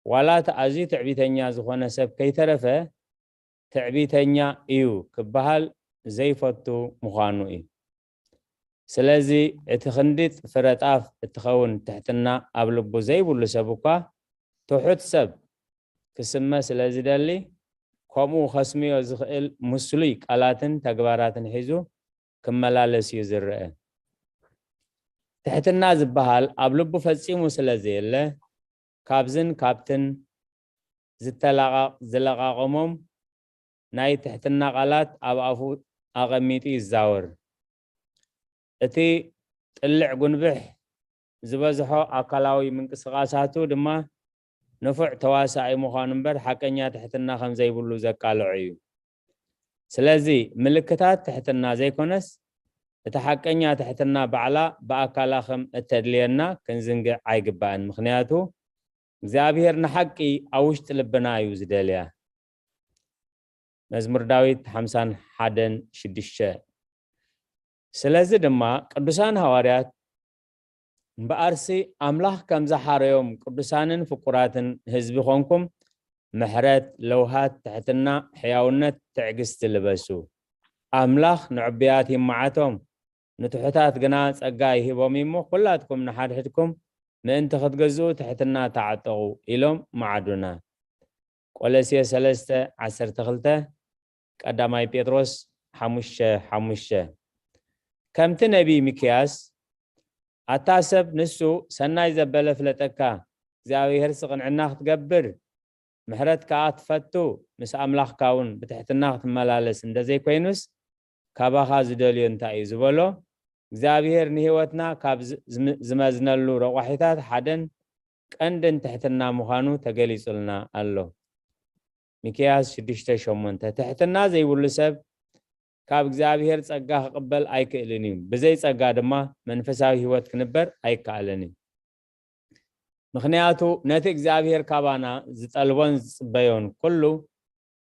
ዋላ እቲ ኣዝዩ ትዕቢተኛ ዝኾነ ሰብ ከይተረፈ፣ ትዕቢተኛ እዩ ክበሃል ዘይፈቱ ምዃኑ እዩ። ስለዚ እቲ ክንዲ ፍረ ጣፍ እትኸውን ትሕትና ኣብ ልቡ ዘይብሉ ሰብ እኳ ትሑት ሰብ ክስመ ስለ ዝደሊ፣ ከምኡ ከስምዮ ዝኽእል ምስሉይ ቃላትን ተግባራትን ሒዙ ክመላለስ እዩ ዝረአ። ትሕትና ዝበሃል ኣብ ልቡ ፈጺሙ ስለ ዘየለ፣ ካብዝን ካብትን ዝተላቓቕ-፣ ዝለቓቐሞም ናይ ትሕትና ቃላት ኣብ ኣፉ ኣቐሚጡ ይዛወር። እቲ ጥልዕ ጉንብሕ ዝበዝሖ ኣካላዊ ምንቅስቓሳቱ ድማ ንፉዕ ተዋሳኢ ምዃኑ እምበር፣ ሓቀኛ ትሕትና ከም ዘይብሉ ዘቃልዖ እዩ። ስለዚ፣ ምልክታት ትሕትና ዘይኮነስ፣ እቲ ሓቀኛ ትሕትና ባዕላ ብኣካላ ከም እተድልየና ክንዝንግዕ ኣይግባእን። ምኽንያቱ፣ እግዚኣብሔር ንሓቂ ኣብ ውሽጢ ልብና እዩ ዝደልያ። መዝሙር ዳዊት ሓምሳን ሓደን ሽዱሽተ። ስለዚ ድማ ቅዱሳን ሃዋርያት፣ እምበኣርሲ ኣምላኽ ከም ዝሓረዮም ቅዱሳንን ፍቁራትን ህዝቢ ኾንኩም፣ ምሕረት፣ ለውሃት፣ ትሕትና፣ ሕያውነት፣ ትዕግስቲ ልበሱ። ኣምላኽ ንዕቡያት ይመዓቶም፣ ንትሑታት ግና ጸጋ ይህቦም እሞ፣ ኩላትኩም ንሓድሕድኩም ምእንቲ ክትግዝኡ ትሕትና ተዓጠቑ ኢሎም መዓዱና። ቆሎሴ ሰለስተ ዓሰርተ ክልተ፣ ቀዳማይ ጴጥሮስ ሓሙሽተ ሓሙሽተ። ከምቲ ነቢይ ሚክያስ፣ ኣታ ሰብ ንሱ ሰናይ ዘበለ ፍለጠካ፣ እግዚኣብሔርሲ ቅንዕና ክትገብር፣ ምሕረት ከኣ ትፈቱ፣ ምስ ኣምላኽካ እውን ብትሕትና ክትመላለስ እንተዘይኮይኑስ፣ ካባኻ ዝደልዮ እንታይ እዩ ዝበሎ፣ እግዚኣብሔር ንህይወትና ካብ ዝ-፣ ዝም-፣ ዝመዝነሉ ረቋሒታት ሓደን ቀንድን ትሕትና ምዃኑ ተገሊጹልና ኣሎ። ሚክያስ ሽዱሽተ ሸሞንተ። ትሕትና ዘይብሉ ሰብ ካብ እግዚኣብሔር ጸጋ ክቕበል ኣይክእልን እዩ። ብዘይ ጸጋ ድማ መንፈሳዊ ህይወት ክንበር ኣይከኣልን እዩ። ምኽንያቱ ነቲ እግዚኣብሔር ካባና ዝጠልቦን ዝጽበዮን ኩሉ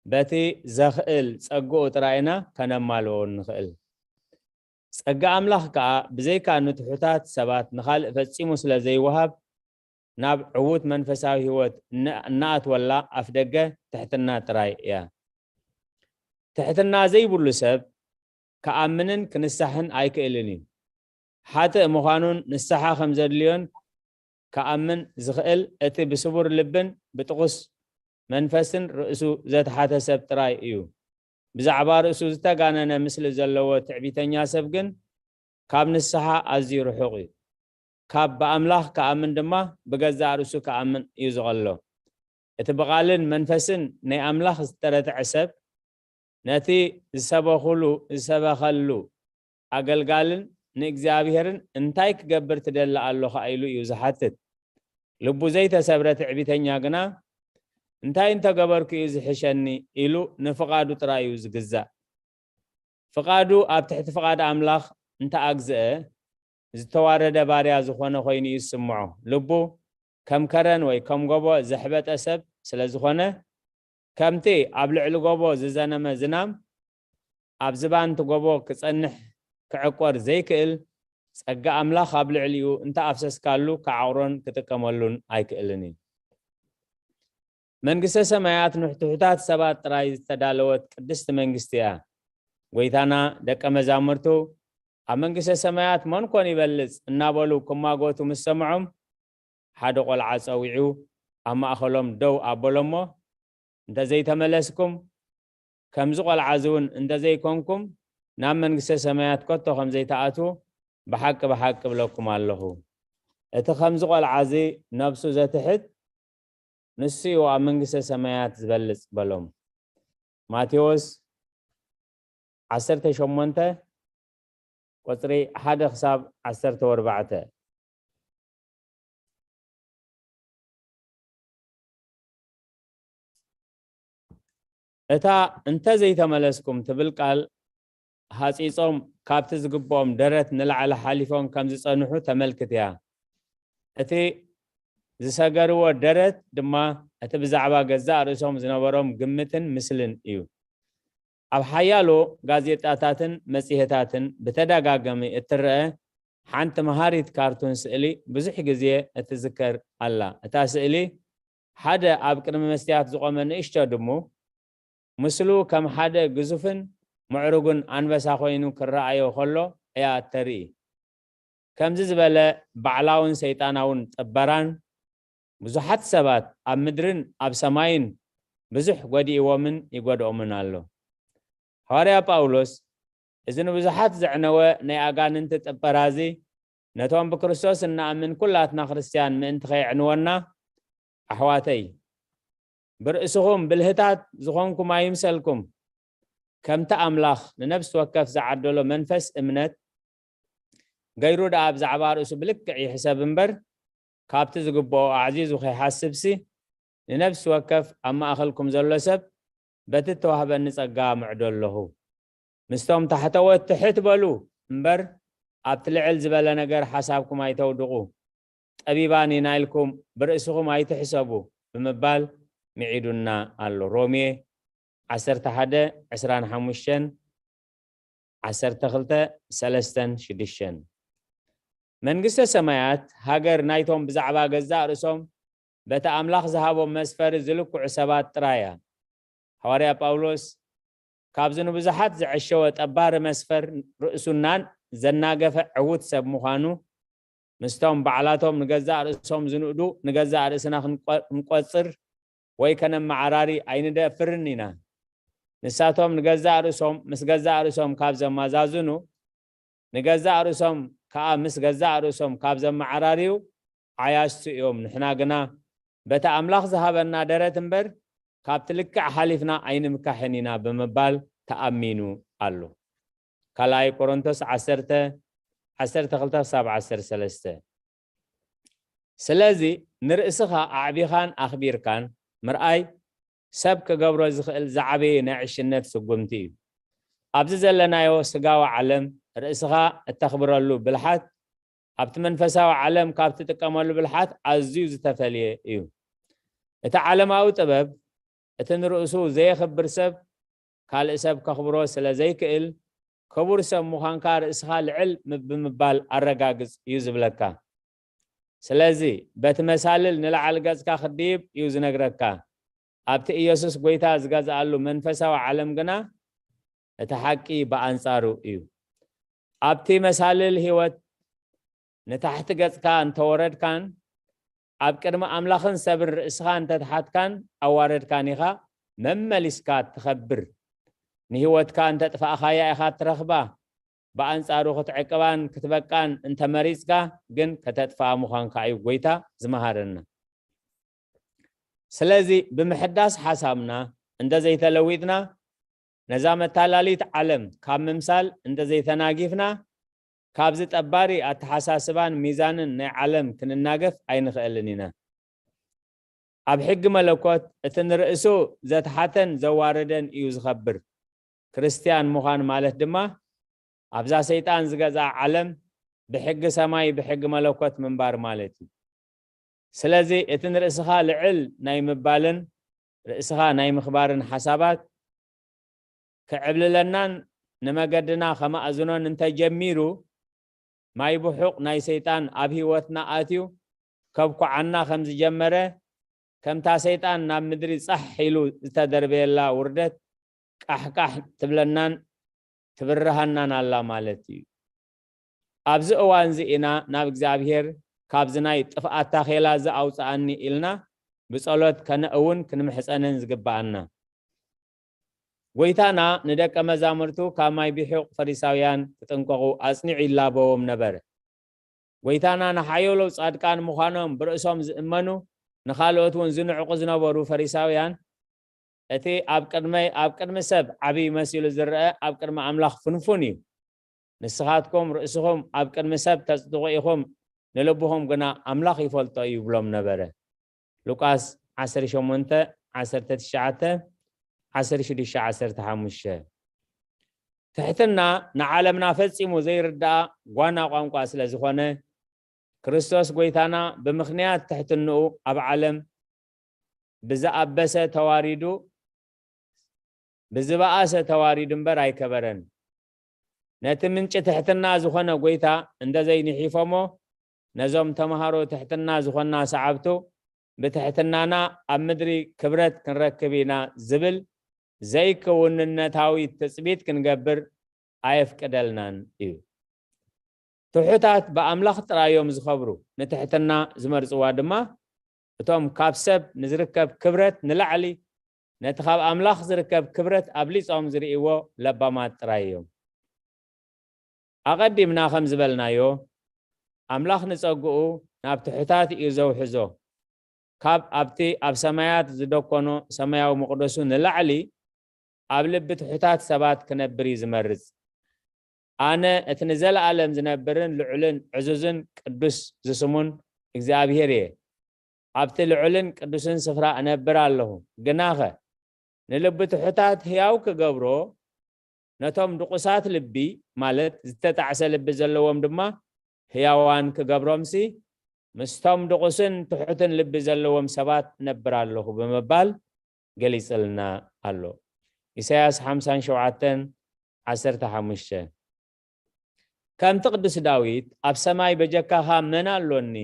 በቲ ዘኽእል ጸግኡ ጥራይ ኢና ከነማልኦ እንኽእል። ጸጋ ኣምላኽ ከኣ ብዘይካ ንትሑታት ሰባት ንኻልእ ፈጺሙ ስለ ዘይወሃብ፣ ናብ ዕዉት መንፈሳዊ ህይወት እነ-፣ እናኣትወላ ኣፍደገ ትሕትና ጥራይ እያ። ትሕትና ዘይብሉ ሰብ ክኣምንን ክንሳሕን ኣይክእልን እዩ። ሓጥእ ምዃኑን ንስሓ ከም ዘድልዮን ክኣምን ዝኽእል እቲ ብስቡር ልብን ብጥቑስ መንፈስን ርእሱ ዘትሓተ ሰብ ጥራይ እዩ። ብዛዕባ ርእሱ ዝተጋነነ ምስሊ ዘለዎ ትዕቢተኛ ሰብ ግን ካብ ንስሓ ኣዝዩ ርሑቕ እዩ። ካብ ብኣምላኽ ክኣምን ድማ ብገዛእ ርእሱ ክኣምን እዩ ዝቐሎ። እቲ ብቓልን መንፈስን ናይ ኣምላኽ ዝተረትዐ ሰብ፣ ነቲ ዝሰበኹሉ፣ ዝሰበኸሉ ኣገልጋልን ንእግዚኣብሔርን እንታይ ክገብር ትደሊ ኣለኻ ኢሉ እዩ ዝሓትት። ልቡ ዘይተሰብረ ትዕቢተኛ ግና፣ እንታይ እንተገበርኩ እዩ ዝሕሸኒ ኢሉ ንፍቓዱ ጥራይ እዩ ዝግዛእ። ፍቓዱ ኣብ ትሕቲ ፍቓድ ኣምላኽ እንተኣግዝአ፣ ዝተዋረደ ባርያ ዝኾነ ኮይኑ እዩ ዝስምዖ። ልቡ ከም ከረን ወይ ከም ጎቦ ዘሕበጠ ሰብ ስለ ዝኾነ፣ ከምቲ ኣብ ልዕሊ ጎቦ ዝዘነመ ዝናም ኣብ ዝባን እቲ ጎቦ ክጸንሕ ክዕቆር ዘይክእል፣ ጸጋ ኣምላኽ ኣብ ልዕሊኡ እንተኣፍሰስካሉ ክዓቑሮን ክጥቀመሉን ኣይክእልን እዩ። መንግስተ ሰማያት ንትሑታት ሰባት ጥራይ ዝተዳለወት ቅድስቲ መንግስቲ እያ። ጎይታና ደቀ መዛሙርቱ ኣብ መንግስተ ሰማያት መን ኮን ይበልጽ እናበሉ ክማጎቱ ምስ ሰምዖም፣ ሓደ ቆልዓ ጸዊዑ ኣብ ማእኸሎም ደው ኣበሎሞ፣ እንተዘይተመለስኩም፣ ከምዚ ቆልዓ እዚ እውን እንተዘይኮንኩም፣ ናብ መንግስተ ሰማያት ከቶ ከም ዘይትኣትዉ ብሓቂ ብሓቂ እብለኩም ኣለኹ። እቲ ከምዚ ቆልዓ እዚ ነብሱ ዘትሕት፣ ንሱ እዩ ኣብ መንግስተ ሰማያት ዝበልጽ በሎም። ማቴዎስ ዓሰርተ ሸሞንተ ቁጽሪ ሓደ ክሳብ ዓሰርተ ኣርባዕተ። እታ እንተ ዘይተመለስኩም ትብል ቃል ሃጺጾም ካብቲ ዝግብኦም ደረት ንላዕሊ ሓሊፎም ከም ዝጸንሑ ተመልክት እያ። እቲ ዝሰገርዎ ደረት ድማ እቲ ብዛዕባ ገዛእ ርእሶም ዝነበሮም ግምትን ምስልን እዩ። ኣብ ሓያሎ ጋዜጣታትን መጽሔታትን ብተደጋጋሚ እትረአ ሓንቲ መሃሪት ካርቱን ስእሊ ብዙሕ ግዜ እትዝከር ኣላ። እታ ስእሊ ሓደ ኣብ ቅድሚ መስትያት ዝቖመ ንእሽቶ ድሙ፣ ምስሉ ከም ሓደ ግዙፍን ምዕሩግን ኣንበሳ ኮይኑ ክረኣዮ ከሎ እያ እተርኢ። ከምዚ ዝበለ ባዕላውን ሰይጣናውን ጥበራን ብዙሓት ሰባት ኣብ ምድርን ኣብ ሰማይን ብዙሕ ጎዲእዎምን ይጎድኦምን ኣሎ። ሃዋርያ ጳውሎስ እዚ ንብዙሓት ዘዕነወ ናይ ኣጋንንቲ ጥበራ እዚ ነቶም ብክርስቶስ እንኣምን ኩላትና ክርስትያን ምእንቲ ከየዕንወና፣ ኣሕዋተይ፣ ብርእስኹም ብልህታት ዝኾንኩም ኣይምሰልኩም። ከምቲ ኣምላኽ ንነፍሲ ወከፍ ዝዓደሎ መንፈስ እምነት ገይሩ ደኣ ብዛዕባ ርእሱ ብልክዕ ይሕሰብ እምበር፣ ካብቲ ዝግብኦ ኣዕዚዙ ከይሓስብሲ፣ ንነፍሲ ወከፍ ኣብ ማእኸልኩም ዘሎ ሰብ በቲ እተዋህበኒ ጸጋ ምዕዶ ኣለኹ። ምስቶም ታሕተዎት ትሕት በሉ እምበር፣ ኣብቲ ልዕል ዝበለ ነገር ሓሳብኩም ኣይተውድቑ። ጠቢባን ኢና ኢልኩም ብርእስኹም ኣይትሕሰቡ ብምባል ምዒዱና ኣሎ። ሮሜ ዓሰርተ ሓደ ዕስራን ሓሙሽተን፣ ዓሰርተ ክልተ ሰለስተን ሽዱሽተን። መንግስተ ሰማያት ሃገር ናይቶም ብዛዕባ ገዛእ ርእሶም በቲ ኣምላኽ ዝሃቦም መስፈሪ ዝልክዑ ሰባት ጥራይ እያ። ሃዋርያ ጳውሎስ ካብዚ ንብዙሓት ዘዐሸወ ጠባሪ መስፈር ርእሱናን ዘናገፈ ዕዉት ሰብ ምዃኑ፣ ምስቶም ባዕላቶም ንገዛእ ርእሶም ዝንእዱ ንገዛእ ርእስና ክንቆ-፣ ክንቆጽር ወይ ከነመዓራሪ ኣይንደፍርን ኢና። ንሳቶም ንገዛእ ርእሶም ምስ ገዛእ ርእሶም ካብ ዘመዛዝኑ፣ ንገዛእ ርእሶም ከኣ ምስ ገዛእ ርእሶም ካብ ዘመዓራርዩ ዓያሽቱ እዮም። ንሕና ግና በቲ ኣምላኽ ዝሃበና ደረት እምበር፣ ካብቲ ልክዕ ሓሊፍና ኣይንምካሕን ኢና ብምባል ተኣሚኑ ኣሎ። ካልኣይ ቆሮንቶስ ዓሰርተ፣ ዓሰርተ ክልተ ክሳብ ዓሰርተ ሰለስተ። ስለዚ ንርእስኻ ኣዕቢኻን ኣኽቢርካን ምርኣይ ሰብ ክገብሮ ዝኽእል ዝዓበየ ናይ ዕሽነት ስጉምቲ እዩ። ኣብዚ ዘለናዮ ስጋዊ ዓለም ርእስኻ እተኽብረሉ ብልሓት ኣብቲ መንፈሳዊ ዓለም ካብ ትጥቀመሉ ብልሓት ኣዝዩ ዝተፈልየ እዩ። እቲ ዓለማዊ ጥበብ እቲ ንርእሱ ዘየኽብር ሰብ ካልእ ሰብ ከኽብሮ ስለ ዘይክእል፣ ክቡር ሰብ ምዃንካ ርእስኻ ልዕል ም-፣ ብምባል ኣረጋግጽ እዩ ዝብለካ። ስለዚ በቲ መሳልል ንላዕሊ ገጽካ ክትድይብ እዩ ዝነግረካ። ኣብቲ ኢየሱስ ጐይታ ዝገዝኣሉ መንፈሳዊ ዓለም ግና እቲ ሓቂ ብኣንጻሩ እዩ። ኣብቲ መሳልል ህይወት ንታሕቲ ገጽካ እንተወረድካን ኣብ ቅድሚ ኣምላኽን ሰብን ርእስኻ እንተተሓትካን ኣዋረድካን ኢኻ መመሊስካ ትኸብር። ንህይወትካ እንተጥፋእኻያ ኢኻ ትረኽባ። ብኣንጻሩ ክትዕቅባን ክትበቃን እንተመሪጽካ ግን ከተጥፍኣ ምዃንካ እዩ ጐይታ ዝመሃረና። ስለዚ ብምሕዳስ ሓሳብና እንተ ዘይተለዊጥና፣ ነዛ መታላሊት ዓለም ካብ ምምሳል እንተ ዘይተናጊፍና፣ ካብዚ ጠባሪ ኣተሓሳስባን ሚዛንን ናይ ዓለም ክንናገፍ ኣይንኽእልን ኢና። ኣብ ሕጊ መለኮት እቲ ንርእሱ ዘትሓተን ዘዋረደን እዩ ዝኸብር። ክርስትያን ምዃን ማለት ድማ ኣብዛ ሰይጣን ዝገዝኣ ዓለም ብሕጊ ሰማይ ብሕጊ መለኮት ምንባር ማለት እዩ። ስለዚ እቲ ንርእስኻ ልዕል ናይ ምባልን ርእስኻ ናይ ምኽባርን ሓሳባት ክዕብልለናን ንመገድና ከማእዝኖን እንተጀሚሩ፣ ማይ ብሑቕ ናይ ሰይጣን ኣብ ህይወትና ኣትዩ ከብኩዓና ከም ዝጀመረ፣ ከምታ ሰይጣን ናብ ምድሪ ጻሕ ኢሉ ዝተደርበየላ ውርደት ቃሕቃሕ ትብለናን ትብርሃናን ኣላ ማለት እዩ። ኣብዚ እዋን እዚ ኢና ናብ እግዚኣብሔር ካብዚ ናይ ጥፍኣት ታኼላ እዚ ኣውጽኣኒ ኢልና ብጸሎት ከነእውን ክንምሕጸንን ዝግብኣና። ጐይታና ንደቀ መዛሙርቱ ካብ ማይ ቢሑቕ ፈሪሳውያን ክጥንቀቑ ኣጽኒዑ ይላበዎም ነበረ። ጐይታና ንሓየሎ ጻድቃን ምዃኖም ብርእሶም ዝእመኑ፣ ንኻልኦት እውን ዝንዕቑ ዝነበሩ ፈሪሳውያን፣ እቲ ኣብ ቅድመይ፣ ኣብ ቅድሚ ሰብ ዓብዪ መሲሉ ዝረአ ኣብ ቅድሚ ኣምላኽ ፍንፉን እዩ። ንስኻትኩም ርእስኹም ኣብ ቅድሚ ሰብ ተጽድቑ ኢኹም፣ ንልብኹም ግና ኣምላኽ ይፈልጦ እዩ ይብሎም ነበረ። ሉቃስ ዓሰርተ ሸሞንተ፣ ዓሰርተ ትሽዓተ፣ ዓሰርተ ሽዱሽተ፣ ዓሰርተ ሓሙሽተ። ትሕትና ንዓለምና ፈጺሙ ዘይርዳኣ ጓና ቋንቋ ስለ ዝኾነ፣ ክርስቶስ ጎይታና ብምኽንያት ትሕትንኡ ኣብ ዓለም ብዝኣበሰ ተዋሪዱ፣ ብዝበኣሰ ተዋሪዱ እምበር ኣይከበረን። ነቲ ምንጪ ትሕትና ዝኾነ ጎይታ እንተዘይንሒፎሞ፣ ነዞም ተምሃሮ ትሕትና ዝኾንና ሰዓብቱ፣ ብትሕትናና ኣብ ምድሪ ክብረት ክንረክብ ኢና ዝብል ዘይክውንነታዊ ትጽቢት ክንገብር ኣየፍቅደልናን እዩ። ትሑታት ብኣምላኽ ጥራይ እዮም ዝኸብሩ፣ ንትሕትና ዝመርጽዋ ድማ እቶም ካብ ሰብ ንዝርከብ ክብረት ንላዕሊ ነቲ ካብ ኣምላኽ ዝርከብ ክብረት ኣብሊጾም ዝርእይዎ ለባማት ጥራይ እዮም። ኣቐዲምና ከም ዝበልናዮ፣ ኣምላኽ ንጸግኡ ናብ ትሑታት እዩ ዘውሕዞ። ካብ ኣብቲ ኣብ ሰማያት ዝደኮኖ ሰማያዊ መቕደሱ ንላዕሊ ኣብ ልቢ ትሑታት ሰባት ክነብር እዩ ዝመርጽ። ኣነ እቲ ንዘለኣለም ዝነብርን ልዑልን ዕዙዝን ቅዱስ ዝስሙን እግዚኣብሔር እየ። ኣብቲ ልዑልን ቅዱስን ስፍራ እነብር ኣለኹ። ግናኸ ንልቢ ትሑታት ህያው ክገብሮ፣ ነቶም ድቑሳት ልቢ፣ ማለት ዝተጣዕሰ ልቢ ዘለዎም ድማ ህያዋን ክገብሮምሲ፣ ምስቶም ድቑስን ትሑትን ልቢ ዘለዎም ሰባት እነብር ኣለኹ ብምባል ገሊጽልና ኣሎ። ኢሳያስ ሓምሳን ሸውዓተን ዓሰርተ ሓሙሽተ። ከምቲ ቅዱስ ዳዊት፣ "ኣብ ሰማይ በጀካኻ መን ኣሎኒ?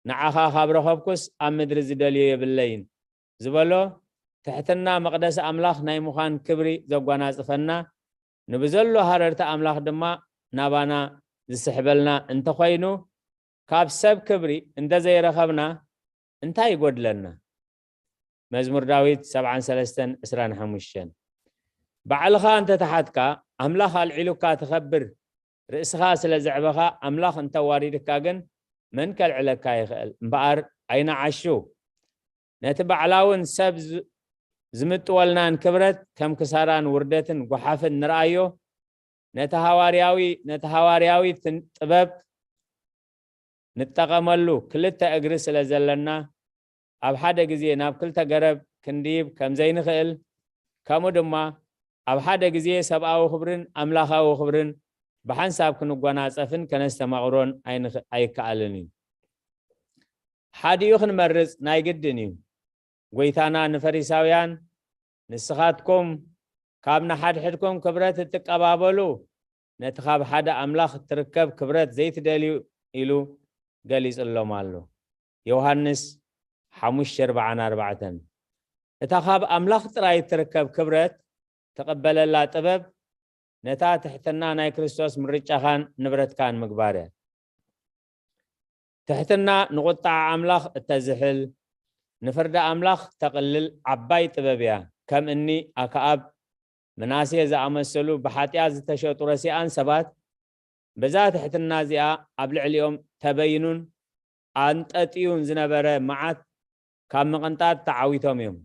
ንዓኻ ካብ ረኸብኩስ ኣብ ምድሪ ዝደልዮ የብለይን" ዝበሎ፣ ትሕትና መቕደስ ኣምላኽ ናይ ምዃን ክብሪ ዘጓናጽፈና፣ ንብዘሎ ሃረርቲ ኣምላኽ ድማ ናባና ዝስሕበልና እንተኾይኑ፣ ካብ ሰብ ክብሪ እንተዘይረኸብና እንታይ ይጎድለና? መዝሙር ዳዊት ሰብዓን ሰለስተን ዕስራን ሓሙሽተን። ባዕልኻ እንተተሓትካ፣ ኣምላኽ ኣልዒሉካ ትኸብር፣ ርእስኻ ስለ ዘዕበኻ፣ ኣምላኽ እንተዋሪድካ ግን መን ከልዕለካ ይኽእል? እምበኣር ኣይንዓሹ። ነቲ ባዕላውን ሰብ ዝ-፣ ዝምጥወልናን ክብረት ከም ክሳራን ውርደትን ጓሓፍን ንርኣዮ። ነቲ ሃዋርያዊ፣ ነቲ ሃዋርያዊ ትን-፣ ጥበብ ንጠቐመሉ። ክልተ እግሪ ስለ ዘለና፣ ኣብ ሓደ ግዜ ናብ ክልተ ገረብ ክንድይብ ከም ዘይንኽእል፣ ከምኡ ድማ ኣብ ሓደ ግዜ ሰብኣዊ ክብርን ኣምላኻዊ ክብርን ብሓንሳብ ክንጓናጸፍን ከነስተማቕሮን ኣይንኽ-፣ ኣይከኣልን እዩ። ሓዲኡ ክንመርጽ ናይ ግድን እዩ። ጎይታና ንፈሪሳውያን፣ "ንስኻትኩም ካብ ንሓድሕድኩም ክብረት እትቀባበሉ፣ ነቲ ካብ ሓደ ኣምላኽ እትርከብ ክብረት ዘይትደልዩ" ኢሉ ገሊጽሎም ኣሎ። ዮሃንስ ሓሙሽተ ኣርባዓን ኣርባዕተን። እታ ካብ ኣምላኽ ጥራይ እትርከብ ክብረት ትቕበለላ ጥበብ፣ ነታ ትሕትና ናይ ክርስቶስ ምርጫኻን ንብረትካን ምግባር እያ። ትሕትና ንቑጥዓ ኣምላኽ እተዝሕል፣ ንፍርዲ ኣምላኽ ተቕልል ዓባይ ጥበብ እያ። ከም እኒ ኣክኣብ፣ ምናሴ ዝኣመሰሉ ብሓጢኣት ዝተሸጡ ረሲኣን ሰባት፣ በዛ ትሕትና እዚኣ ኣብ ልዕሊኦም ተበይኑን ኣንጠጥዩን ዝነበረ መዓት ካብ ምቕንጣጥ ተዓዊቶም እዮም።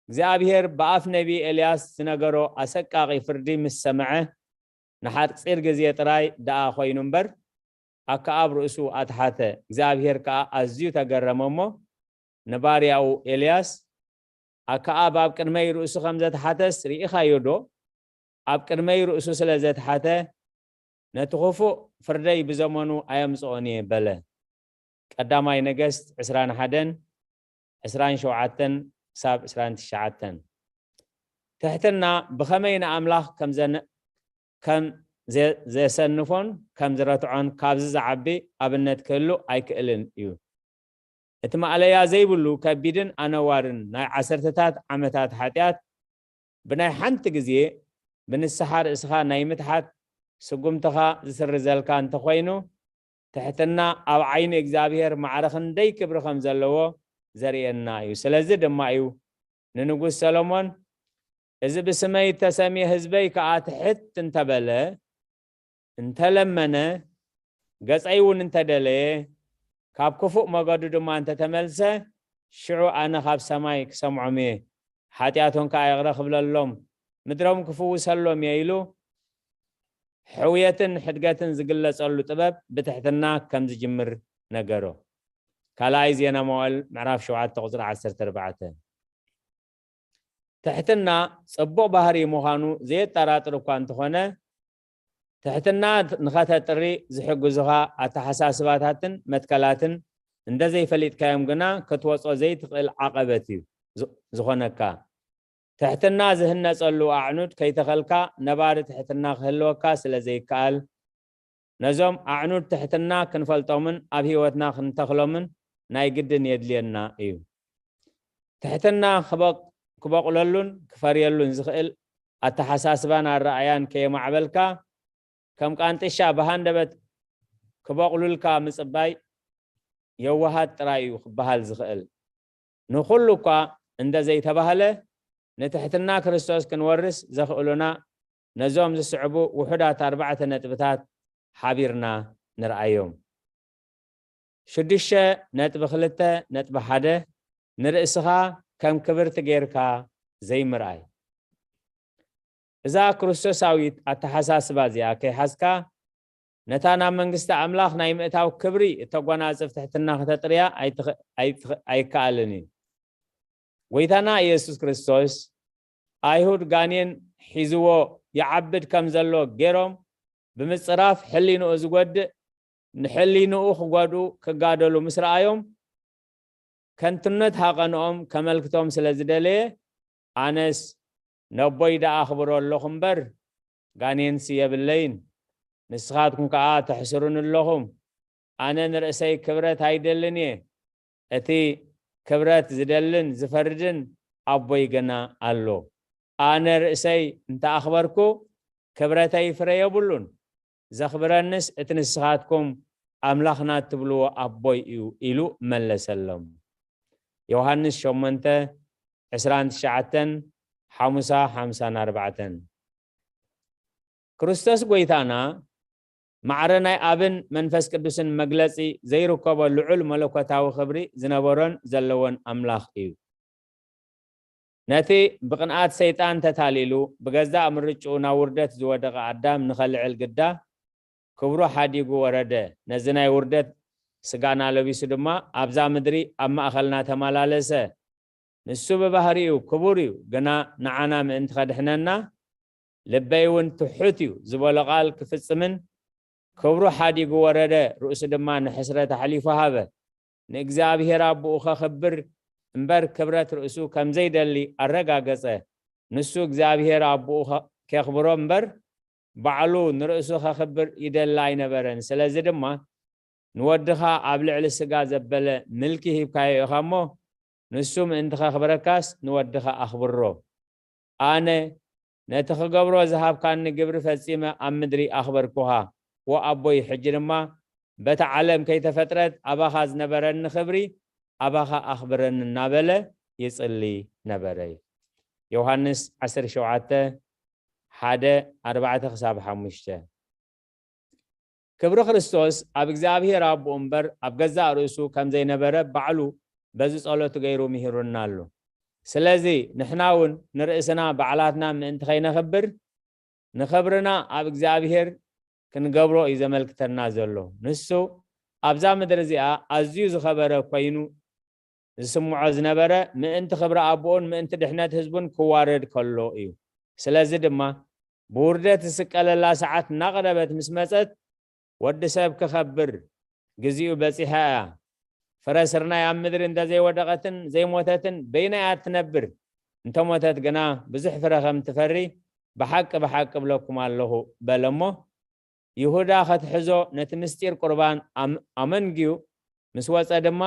እግዚኣብሔር ብኣፍ ነቢ ኤልያስ ዝነገሮ ኣሰቃቒ ፍርዲ ምስ ሰምዐ፣ ንሓጺር ግዜ ጥራይ ደኣ ኾይኑ እምበር፣ ኣከኣብ ርእሱ ኣትሓተ። እግዚኣብሔር ከኣ ኣዝዩ ተገረመ እሞ፣ ንባርያኡ ኤልያስ፣ "ኣከኣብ ኣብ ቅድመይ ርእሱ ከም ዘትሓተስ ርኢኻዮ ዶ? ኣብ ቅድመይ ርእሱ ስለ ዘትሓተ፣ ነቲ ኽፉእ ፍርደይ ብዘመኑ ኣየምጽኦን እየ" በለ። ቀዳማይ ነገስት ዕስራን ሓደን፣ ዕስራን ሸውዓተን ክሳብ ዕስራን ትሽዓተን። ትሕትና ብኸመይ ንኣምላኽ ከም ዘነ-፣ ከም ዘ-፣ ዘሰንፎን ከም ዝረትዖን ካብዚ ዝዓቢ ኣብነት ክህሉ ኣይክእልን እዩ። እቲ ማእለያ ዘይብሉ ከቢድን ኣነዋርን ናይ ዓሰርተታት ዓመታት ሓጢኣት፣ ብናይ ሓንቲ ግዜ ብንስሓ ርእስኻ ናይ ምትሓት ስጉምትኻ ዝስርዘልካ እንተኾይኑ፣ ትሕትና ኣብ ዓይኒ እግዚኣብሔር ማዕረ ክንደይ ክብሪ ከም ዘለዎ ዘርእየና እዩ። ስለዚ ድማ እዩ ንንጉስ ሰሎሞን፣ "እዚ ብስመይ እተሰምየ ህዝበይ ከኣ ትሕት እንተበለ፣ እንተለመነ፣ ገጸይ እውን እንተደለየ፣ ካብ ክፉእ መገዱ ድማ እንተተመልሰ፣ ሽዑ ኣነ ካብ ሰማይ ክሰምዖም እየ፣ ሓጢኣቶም ከኣ ይቕረ ክብለሎም፣ ምድሮም ክፍውሰሎም እየ" ኢሉ፣ ሕውየትን ሕድገትን ዝግለጸሉ ጥበብ ብትሕትና ከም ዝጅምር ነገሮ። ካልኣይ ዜና መዋዕል ምዕራፍ ሸውዓተ ቁጽሪ ዓሰርተ ኣርባዕተ። ትሕትና ጽቡቕ ባህሪ ምዃኑ ዘየጠራጥር እኳ እንተኾነ፣ ትሕትና ንኸተጥሪ ዝሕግዙኻ ኣተሓሳስባታትን መትከላትን እንተዘይፈሊጥካዮም ግና ክትወጾ ዘይትኽእል ዓቐበት እዩ ዝ-፣ ዝኾነካ። ትሕትና ዝህነጸሉ ኣዕኑድ ከይተኸልካ ነባሪ ትሕትና ክህልወካ ስለ ዘይከኣል፣ ነዞም ኣዕኑድ ትሕትና ክንፈልጦምን ኣብ ህይወትና ክንተኽሎምን ናይ ግድን የድልየና እዩ። ትሕትና ክበቕ-፣ ክበቑለሉን ክፈርየሉን ዝኽእል ኣተሓሳስባን ኣረኣያን ከየማዕበልካ፣ ከም ቃንጥሻ ብሃንደበት ክበቑሉልካ ምጽባይ የዋሃት ጥራይ እዩ ክበሃል ዝኽእል። ንኹሉ እኳ እንተ ዘይተባህለ፣ ንትሕትና ክርስቶስ ክንወርስ ዘኽእሉና ነዞም ዝስዕቡ ውሑዳት ኣርባዕተ ነጥብታት ሓቢርና ንርኣዮም። ሽዱሽተ ነጥቢ ክልተ ነጥቢ ሓደ፣ ንርእስኻ ከም ክብርቲ ጌርካ ዘይምርኣይ። እዛ ክርስቶሳዊት ኣተሓሳስባ እዚኣ ከይሓዝካ፣ ነታ ናብ መንግስቲ ኣምላኽ ናይ ምእታው ክብሪ እተጓናጽፍ ትሕትና ክተጥርያ ኣይትኽ-፣ ኣይትኽ-፣ ኣይከኣልን እዩ። ጐይታና ኢየሱስ ክርስቶስ፣ ኣይሁድ ጋኔን ሒዝዎ ይዓብድ ከም ዘሎ ገይሮም ብምጽራፍ ሕሊንኡ ዝጎድእ፣ ንሕሊንኡ ክጎድኡ ክጋደሉ ምስ ረኣዮም፣ ከንቱነት ሃቐንኦም ከመልክቶም ስለ ዝደለየ፣ ኣነስ ነቦይ ደኣ ኣኽብሮ ኣለኹ እምበር፣ ጋኔንሲ የብለይን፣ ንስኻትኩም ከኣ ተሕስሩኒ ኣለኹም። ኣነ ንርእሰይ ክብረት ኣይደልን እየ፣ እቲ ክብረት ዝደልን ዝፈርድን ኣቦይ ገና ኣሎ። ኣነ ርእሰይ እንተ ኣኽበርኩ፣ ክብረተይ ፍረ የብሉን። ዘኽብረንስ እቲ ንስኻትኩም ኣምላኽና እትብልዎ ኣቦይ እዩ ኢሉ መለሰሎም። ዮሃንስ ሸሞንተ፣ ዕስራን ትሽዓተን፣ ሓሙሳ፣ ሓምሳን ኣርባዕተን። ክርስቶስ ጐይታና ማዕረ ናይ ኣብን መንፈስ ቅዱስን መግለጺ ዘይርከቦ ልዑል መለኮታዊ ክብሪ ዝነበሮን ዘለዎን ኣምላኽ እዩ። ነቲ ብቕንኣት ሰይጣን ተታሊሉ ብገዛእ ምርጭኡ ናብ ውርደት ዝወደቐ ኣዳም ንኸልዕል ግዳ ክብሩ ሓዲጉ ወረደ። ነዚ ናይ ውርደት ስጋና ለቢሱ ድማ ኣብዛ ምድሪ ኣብ ማእኸልና ተመላለሰ። ንሱ ብባህሪኡ ክቡር እዩ፣ ግና ንዓና ምእንቲ ከድሕነና፣ ልበይ እውን ትሑት እዩ ዝበሎ ቃል ክፍጽምን ክብሩ ሓዲጉ ወረደ፣ ርእሱ ድማ ንሕስረት ኣሕሊፉ ሃበ። ንእግዚኣብሔር ኣቦኡ ከኽብር እምበር ክብረት ርእሱ ከም ዘይደሊ ኣረጋገጸ። ንሱ እግዚኣብሔር ኣቦኡ ከ-፣ ኬኽብሮ እምበር ባዕሉ ንርእሱ ከኽብር ይደሊ ኣይነበረን። ስለዚ ድማ ንወድኻ ኣብ ልዕሊ ስጋ ዘበለ ምልኪ ሂብካዮ ኢኻ እሞ፣ ንሱ ምእንቲ ከኽብረካስ ንወድኻ ኣኽብሮ። ኣነ ነቲ ክገብሮ ዝሃብካኒ ግብሪ ፈጺመ ኣብ ምድሪ ኣኽበርኩኻ። ወኣቦይ፣ ሕጂ ድማ በታ ዓለም ከይተፈጥረት ኣባኻ ዝነበረኒ ክብሪ ኣባኻ ኣኽብረኒ እናበለ ይጽሊ ነበረ። ዮሃንስ ዓሰርተ ሸውዓተ፣ ሓደ፣ ኣርባዕተ ክሳብ ሓሙሽተ። ክብሪ ክርስቶስ ኣብ እግዚኣብሔር ኣቦኡ እምበር ኣብ ገዛእ ርእሱ ከም ዘይነበረ ባዕሉ በዚ ጸሎቱ ገይሩ ምሂሩና ኣሎ። ስለዚ ንሕና እውን ንርእስና ባዕላትና ምእንቲ ከይነኽብር፣ ንኽብርና ኣብ እግዚኣብሔር ክንገብሮ እዩ ዘመልክተና ዘሎ። ንሱ ኣብዛ ምድሪ እዚኣ ኣዝዩ ዝኸበረ ኮይኑ ዝስምዖ ዝነበረ፣ ምእንቲ ክብሪ ኣቦኡን ምእንቲ ድሕነት ህዝቡን ክዋረድ ከሎ እዩ። ስለዚ ድማ ብውርደት ዝስቀለላ ሰዓት እናቐረበት ምስ መጸት፣ ወዲ ሰብ ክኸብር ግዜኡ በጺሓ እያ። ፍረ ስርናይ ኣብ ምድሪ እንተ ዘይወደቐትን ዘይሞተትን በይና እያ እትነብር። እንተ ሞተት ግና ብዙሕ ፍረ ከም ትፈሪ ብሓቂ ብሓቂ እብለኩም ኣለኹ በለ እሞ፣ ይሁዳ ከትሕዞ ነቲ ምስጢር ቁርባን ኣም-፣ ኣመንግዩ ምስ ወጸ ድማ፣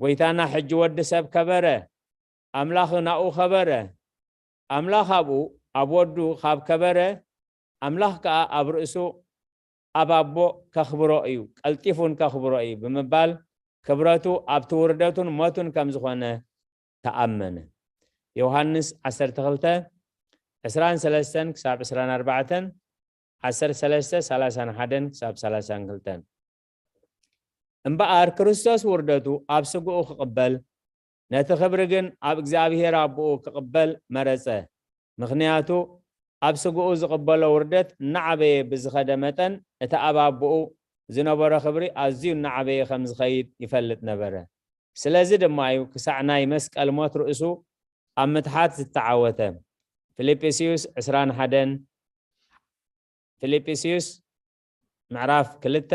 ጐይታና ሕጂ ወዲ ሰብ ከበረ፣ ኣምላኽ ናኡ ከበረ። ኣምላኽ ኣብኡ፣ ኣብ ወዱ ካብ ከበረ፣ ኣምላኽ ከኣ ኣብ ርእሱ፣ ኣብ ኣቦ ከኽብሮ እዩ፣ ቀልጢፉን ከኽብሮ እዩ ብምባል ክብረቱ ኣብቲ ውርደቱን ሞቱን ከም ዝኾነ ተኣመነ። ዮሃንስ ዓሰርተ ክልተ፣ ዕስራን ሰለስተን ክሳብ ዕስራን ኣርባዕተን፣ ዓሰርተ ሰለስተ፣ ሰላሳን ሓደን ክሳብ ሰላሳን ክልተን። እምበኣር ክርስቶስ ውርደቱ ኣብ ስግኡ ክቕበል፣ ነቲ ክብሪ ግን ኣብ እግዚኣብሔር ኣቦኡ ክቕበል መረጸ። ምኽንያቱ ኣብ ስግኡ ዝቕበሎ ውርደት እናዓበየ ብዝኸደ መጠን፣ እቲ ኣብ ኣቦኡ ዝነበሮ ክብሪ ኣዝዩ እናዓበየ ከም ዝኸይድ ይፈልጥ ነበረ። ስለዚ ድማ እዩ ክሳዕ ናይ መስቀል ሞት ርእሱ ኣብ ምትሓት ዝተዓወተ። ፊልጵስዩስ ዕስራን ሓደን፣ ፊልጵስዩስ ምዕራፍ ክልተ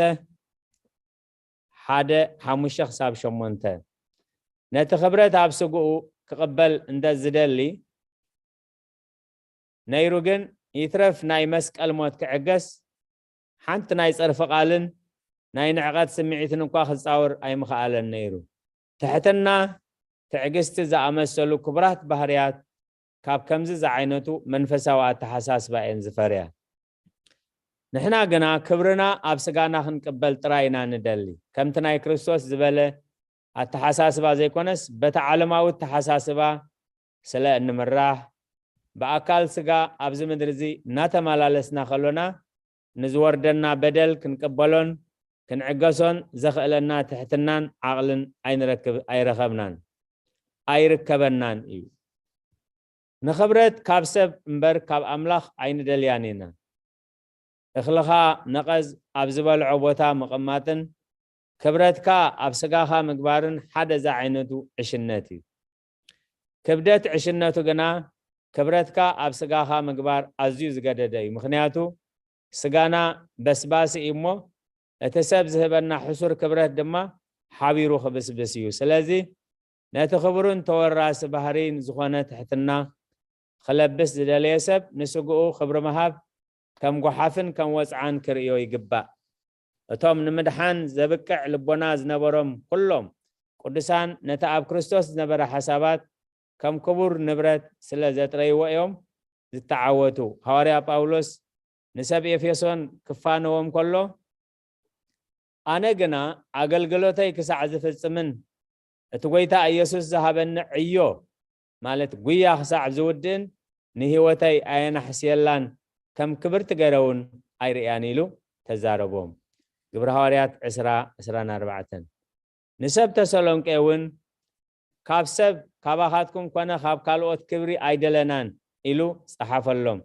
ሓደ ሓሙሽተ ክሳብ ሸሞንተ። ነቲ ክብረት ኣብ ስግኡ ክቕበል እንተ ዝደሊ ነይሩ ግን፣ ይትረፍ ናይ መስቀል ሞት ክዕገስ፣ ሓንቲ ናይ ጸርፊ ቃልን ናይ ንዕቐት ስምዒትን እኳ ክጻወር ኣይምኸኣለን ነይሩ። ትሕትና፣ ትዕግስቲ ዝኣመሰሉ ክቡራት ባህርያት ካብ ከምዚ ዝዓይነቱ መንፈሳዊ ኣተሓሳስባ እየን ዝፈርያ። ንሕና ግና ክብርና ኣብ ስጋና ክንቅበል ጥራይ ኢና ንደሊ። ከምቲ ናይ ክርስቶስ ዝበለ ኣተሓሳስባ ዘይኮነስ፣ በቲ ዓለማዊ ኣተሓሳስባ ስለ እንምራሕ፣ ብኣካል ስጋ ኣብዚ ምድሪ እዚ እናተመላለስና ከሎና፣ ንዝወርደና በደል ክንቅበሎን ክንዕገሶን ዘኽእለና ትሕትናን ዓቕልን ኣይንረክብ-፣ ኣይረኸብናን፣ ኣይርከበናን እዩ። ንኽብረት ካብ ሰብ እምበር ካብ ኣምላኽ ኣይንደልያን ኢና። እኽልኻ ነቐዝ ኣብ ዝበልዖ ቦታ ምቕማጥን ክብረትካ ኣብ ስጋኻ ምግባርን ሓደ ዝዓይነቱ ዕሽነት እዩ። ክብደት ዕሽነቱ ግና ክብረትካ ኣብ ስጋኻ ምግባር ኣዝዩ ዝገደደ እዩ። ምኽንያቱ ስጋና በስባሲ እዩ እሞ፣ እቲ ሰብ ዝህበና ሕሱር ክብረት ድማ ሓቢሩ ክብስብስ እዩ። ስለዚ ነቲ ክቡርን ተወራሲ ባህሪን ዝኾነ ትሕትና ክለብስ ዝደለየ ሰብ ንስግኡ ክብሪ ምሃብ ከም ጓሓፍን ከም ወጽዓን ክርእዮ ይግባእ። እቶም ንምድሓን ዘብቅዕ ልቦና ዝነበሮም ኩሎም ቅዱሳን ነቲ ኣብ ክርስቶስ ዝነበረ ሓሳባት ከም ክቡር ንብረት ስለ ዘጥረይዎ እዮም ዝተዓወቱ። ሃዋርያ ጳውሎስ ንሰብ ኤፌሶን ክፋነዎም ከሎ፣ ኣነ ግና ኣገልግሎተይ ክሳዕ ዝፍጽምን እቲ ጐይታ ኢየሱስ ዝሃበኒ ዕዮ፣ ማለት ጉያ ክሳዕ ዝውድእን ንህይወተይ ኣየናሕስየላን ከም ክብርቲ ገይረ እውን ኣይርእያን ኢሉ ተዛረቦም። ግብሪ ሃዋርያት ዕስራ፣ ዕስራን ኣርባዕተን። ንሰብ ተሰሎንቄ እውን ካብ ሰብ ካባኻትኩም ኮነ ካብ ካልኦት ክብሪ ኣይደለናን ኢሉ ጸሓፈሎም።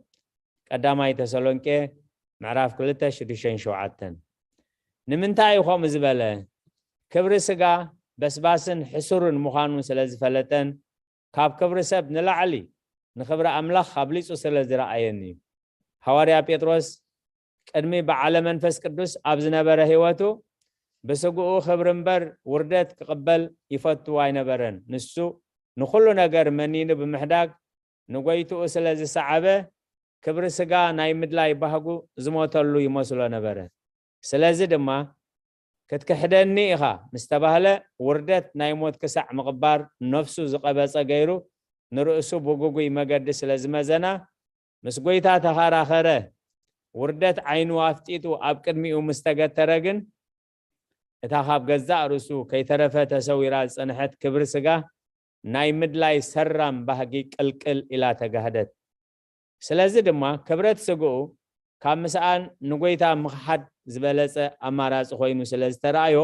ቀዳማይ ተሰሎንቄ ምዕራፍ ክልተ ሽዱሽተን ሸውዓተን። ንምንታይ እዩ ከምኡ ዝበለ? ክብሪ ስጋ በስባስን ሕሱርን ምዃኑ ስለ ዝፈለጠን ካብ ክብሪ ሰብ ንላዕሊ ንኽብሪ ኣምላኽ ኣብሊጹ ስለ ዝረኣየን እዩ። ሃዋርያ ጴጥሮስ ቅድሚ በዓለ መንፈስ ቅዱስ ኣብ ዝነበረ ህይወቱ ብስግኡ ክብሪ እምበር ውርደት ክቕበል ይፈቱ ኣይነበረን። ንሱ ንኹሉ ነገር መኒኑ ብምሕዳግ ንጎይትኡ ስለ ዝሰዓበ ክብሪ ስጋ ናይ ምድላይ ባህጉ ዝሞተሉ ይመስሎ ነበረ። ስለዚ ድማ ክትክሕደኒ ኢኻ ምስ ተባህለ ውርደት ናይ ሞት ክሳዕ ምቕባር ነፍሱ ዝቐበጸ ገይሩ ንርእሱ ብግጉይ መገዲ ስለ ዝመዘና ምስ ጎይታ ተኸራኸረ። ውርደት ዓይኑ ኣፍጢጡ ኣብ ቅድሚኡ ምስ ተገተረ ግን እታ ካብ ገዛእ ርእሱ ከይተረፈ ተሰዊራ ዝጸንሐት ክብሪ ስጋ ናይ ምድላይ ሰራም ባህጊ ቅልቅል ኢላ ተጋህደት። ስለዚ ድማ ክብረት ስግኡ ካብ ምስኣን ንጎይታ ምኽሓድ ዝበለጸ ኣማራጺ ኮይኑ ስለ ዝተራእዮ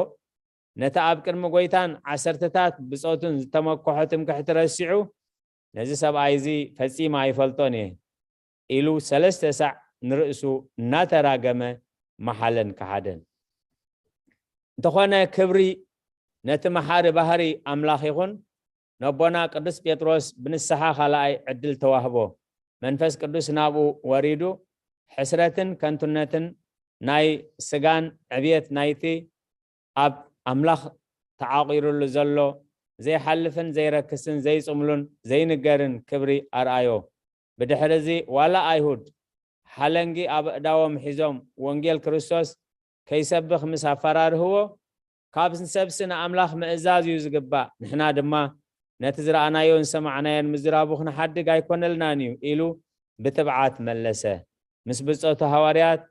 ነቲ ኣብ ቅድሚ ጎይታን ዓሰርተታት ብጾቱን ዝተመክሖ ትምክሕቲ ረሲዑ ነዚ ሰብኣይ እዚ ፈጺመ ኣይፈልጦን እየ ኢሉ ሰለስተ ሳዕ ንርእሱ እናተራገመ መሓለን ከሓደን። እንተኾነ ክብሪ ነቲ መሓሪ ባህሪ ኣምላኽ ይኹን። ነቦና ቅዱስ ጴጥሮስ ብንስሓ ካልኣይ ዕድል ተዋህቦ። መንፈስ ቅዱስ ናብኡ ወሪዱ ሕስረትን ከንቱነትን ናይ ስጋን ዕብየት ናይቲ ኣብ ኣምላኽ ተዓቒሩሉ ዘሎ ዘይሓልፍን ዘይረክስን ዘይጽምሉን ዘይንገርን ክብሪ ኣርኣዮ። ብድሕሪ እዚ ዋላ ኣይሁድ ሓለንጊ ኣብ ኣእዳዎም ሒዞም ወንጌል ክርስቶስ ከይሰብኽ ምስ ኣፈራርህዎ፣ ካብ ንሰብሲ ንኣምላኽ ምእዛዝ እዩ ዝግባእ፣ ንሕና ድማ ነቲ ዝረኣናዮን ዝሰማዕናዮን ምዝራቡ ክንሓድግ ኣይኮነልናን እዩ ኢሉ ብትብዓት መለሰ። ምስ ብጾቱ ሃዋርያት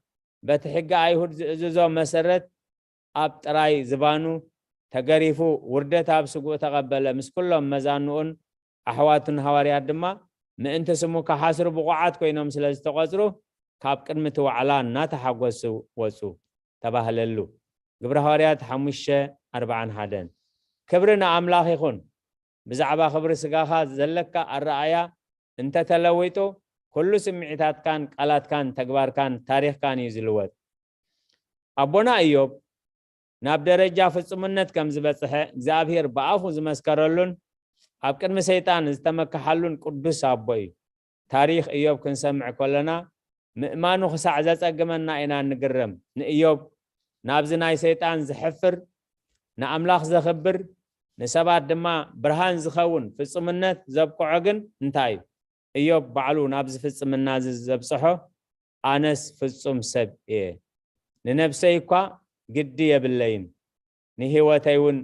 በቲ ሕጊ ኣይሁድ ዝእዝዞ መሰረት ኣብ ጥራይ ዝባኑ ተገሪፉ ውርደት ኣብ ስግኡ ተቐበለ። ምስ ኩሎም መዛንኡን ኣሕዋቱን ሃዋርያት ድማ ምእንቲ ስሙ ክሓስሩ ብቑዓት ኮይኖም ስለ ዝተቖጽሩ ካብ ቅድሚ እቲ ዋዕላ እናተሓጎሱ ወጹ። ተባህለሉ። ግብሪ ሃዋርያት ሓሙሽተ ኣርብዓን ሓደን። ክብሪ ንኣምላኽ ይኹን። ብዛዕባ ክብሪ ስጋኻ ዘለካ ኣረኣእያ እንተተለዊጡ ኩሉ ስምዒታትካን ቃላትካን ተግባርካን ታሪኽካን እዩ ዝልወጥ። ኣቦና እዮብ ናብ ደረጃ ፍጹምነት ከም ዝበጽሐ እግዚኣብሔር ብኣፉ ዝመስከረሉን ኣብ ቅድሚ ሰይጣን ዝተመክሓሉን ቅዱስ ኣቦ እዩ። ታሪኽ እዮብ ክንሰምዕ ከለና ምእማኑ ክሳዕ ዘጸግመና ኢና እንግረም። ንእዮብ ናብዚ ናይ ሰይጣን ዘሕፍር፣ ንኣምላኽ ዘኽብር፣ ንሰባት ድማ ብርሃን ዝኸውን ፍጹምነት ዘብቅዖ ግን እንታይ እዩ? እዮብ ባዕሉ ናብዚ ፍጽምና እዚ ዘብጽሖ፣ ኣነስ ፍጹም ሰብ እየ፣ ንነብሰይ እኳ ግዲ የብለይን፣ ንህይወተይ እውን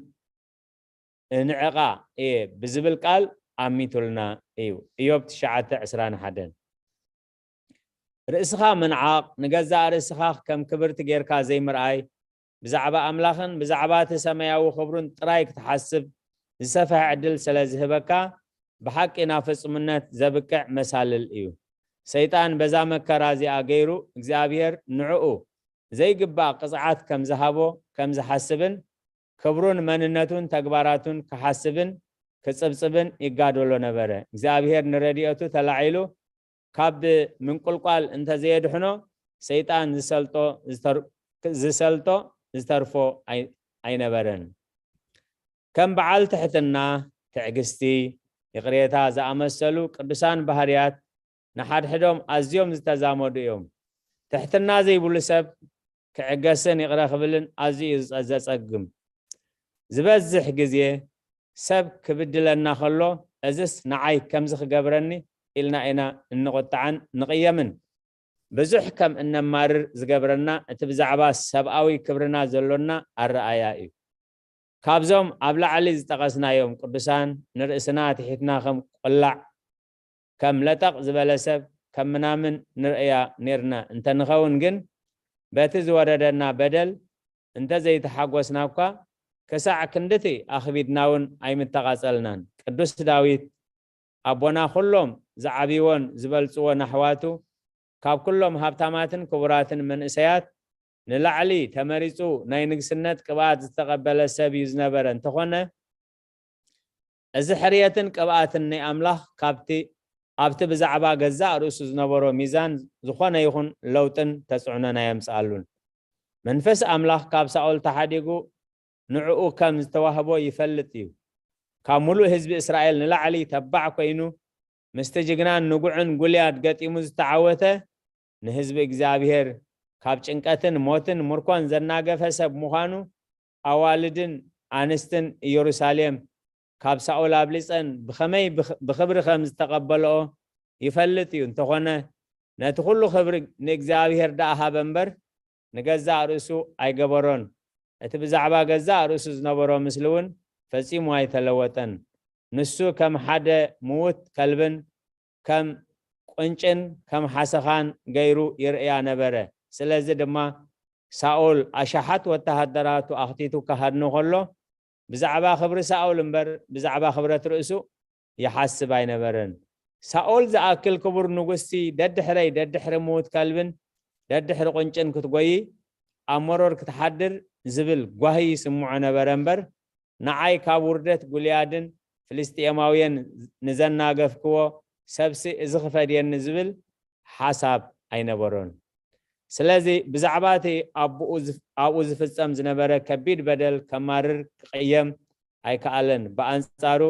እንዕቓ እየ ብዝብል ቃል ኣሚቱልና እዩ። እዮብ ትሽዓተ ዕስራን ሓደን። ርእስኻ ምንዓቕ፣ ንገዛእ ርእስኻ ከም ክብርቲ ጌርካ ዘይምርኣይ፣ ብዛዕባ ኣምላኽን ብዛዕባ እቲ ሰማያዊ ክብሩን ጥራይ ክትሓስብ ዝሰፍሐ ዕድል ስለ ዝህበካ፣ ብሓቂ ናብ ፍጹምነት ዘብቅዕ መሳልል እዩ። ሰይጣን በዛ መከራ እዚኣ ገይሩ እግዚኣብሔር ንዕኡ ዘይግባእ ቅጽዓት ከም ዝሃቦ ከም ዝሓስብን ክብሩን መንነቱን ተግባራቱን ክሓስብን ክጽብጽብን ይጋደሎ ነበረ። እግዚኣብሔር ንረድኤቱ ተላዒሉ ካብ ምንቁልቋል እንተዘየድሕኖ፣ ሰይጣን ዝሰልጦ ዝተር-፣ ዝሰልጦ ዝተርፎ ኣይ-፣ ኣይነበረን። ከም በዓል ትሕትና፣ ትዕግስቲ፣ ይቕሬታ ዝኣመሰሉ ቅዱሳን ባህርያት ንሓድሕዶም ኣዝዮም ዝተዛመዱ እዮም። ትሕትና ዘይብሉ ሰብ ክዕገስን ይቕረ ክብልን ኣዝዩ እዩ ዘጸግም። ዝበዝሕ ግዜ ሰብ ክብድለና ከሎ፣ "እዝስ ንዓይ ከምዚ ክገብረኒ?" ኢልና ኢና እንቑጣዕን ንቕየምን። ብዙሕ ከም እነማርር ዝገብረና፣ እቲ ብዛዕባ ሰብኣዊ ክብርና ዘሎና ኣረኣእያ እዩ። ካብዞም ኣብ ላዕሊ ዝጠቐስናዮም ቅዱሳን፣ ንርእስና ትሒትና ከም ቆላዕ፣ ከም ለጠቕ ዝበለ ሰብ፣ ከም ምናምን ንርእያ ኔርና እንተንኸውን ግን፣ በቲ ዝወረደና በደል እንተዘይተሓጎስና እኳ፣ ክሳዕ ክንድቲ ኣኽቢድና እውን ኣይምተቓጸልናን። ቅዱስ ዳዊት ኣቦና፣ ኩሎም ዝዓብይዎን ዝበልጽዎን ኣሕዋቱ፣ ካብ ኩሎም ሃብታማትን ክቡራትን መንእሰያት ንላዕሊ ተመሪጹ ናይ ንግስነት ቅብኣት ዝተቐበለ ሰብ እዩ ዝነበረ። እንተኾነ፣ እዚ ሕርየትን ቅብኣትን ናይ ኣምላኽ ካብቲ፣ ኣብቲ ብዛዕባ ገዛእ ርእሱ ዝነበሮ ሚዛን ዝኾነ ይኹን ለውጥን ተጽዕኖን ኣየምጽኣሉን። መንፈስ ኣምላኽ ካብ ሳኦል ተሓዲጉ ንዕኡ ከም ዝተዋህቦ ይፈልጥ እዩ። ካብ ምሉእ ህዝቢ እስራኤል ንላዕሊ ተባዕ ኮይኑ፣ ምስቲ ጅግናን ንጉዕን ጉልያድ ገጢሙ ዝተዓወተ፣ ንህዝቢ እግዚኣብሔር ካብ ጭንቀትን ሞትን ምርኮን ዘናገፈ ሰብ ምዃኑ፣ ኣዋልድን ኣንስትን ኢየሩሳሌም ካብ ሳኦል ኣብሊጸን ብኸመይ ብኽ-፣ ብኽብሪ ከም ዝተቐበልኦ ይፈልጥ እዩ። እንተኾነ፣ ነቲ ኩሉ ክብሪ ንእግዚኣብሔር ደኣ ሃበ እምበር፣ ንገዛእ ርእሱ ኣይገበሮን። እቲ ብዛዕባ ገዛእ ርእሱ ዝነበሮ ምስሊ እውን ፈጺሙ ኣይተለወጠን። ንሱ ከም ሓደ ምዉት ከልብን ከም ቁንጭን ከም ሓሰኻን ገይሩ ይርእያ ነበረ። ስለዚ ድማ ሳኦል ኣሽሓት ወተሃደራቱ ኣኽቲቱ ክሃድኖ ከሎ፣ ብዛዕባ ክብሪ ሳኦል እምበር ብዛዕባ ክብረት ርእሱ ይሓስብ ኣይነበረን። ሳኦል ዝኣክል ክቡር ንጉስቲ ደድሕረይ ደድሕሪ ምዉት ከልብን ደድሕሪ ቁንጭን ክትጎዪ ኣብ መሮር ክትሓድር ዝብል ጓሂ ይስምዖ ነበረ እምበር፣ ንዓይ ካብ ውርደት ጉልያድን ፍልስጥኤማውያን ንዘናገፍክዎ ሰብሲ እዚ ክፈድየኒ ዝብል ሓሳብ ኣይነበሮን። ስለዚ ብዛዕባ እቲ ኣቡኡ ዝፍ-፣ ኣብኡ ዝፍጸም ዝነበረ ከቢድ በደል ከማርር ክቕየም ኣይከኣለን። ብኣንጻሩ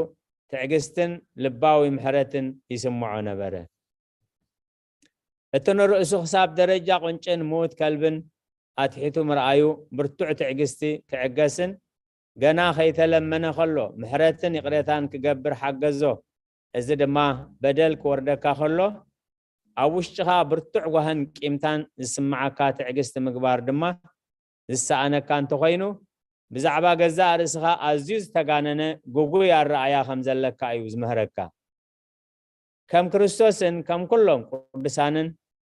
ትዕግስትን ልባዊ ምሕረትን ይስምዖ ነበረ። እቲ ንርእሱ ክሳብ ደረጃ ቁንጭን ምዉት ከልብን ኣትሒቱ ምርኣዩ፣ ብርቱዕ ትዕግስቲ ክዕገስን ገና ከይተለመነ ከሎ ምሕረትን ይቕሬታን ክገብር ሓገዞ። እዚ ድማ በደል ክወርደካ ከሎ ኣብ ውሽጥኻ ብርቱዕ ጓህን ቂምታን ዝስምዓካ ትዕግስቲ ምግባር ድማ ዝሰኣነካ እንተኾይኑ፣ ብዛዕባ ገዛእ ርእስኻ ኣዝዩ ዝተጋነነ ግጉይ ኣረኣእያ ከም ዘለካ እዩ ዝምህረካ። ከም ክርስቶስን ከም ኩሎም ቅዱሳንን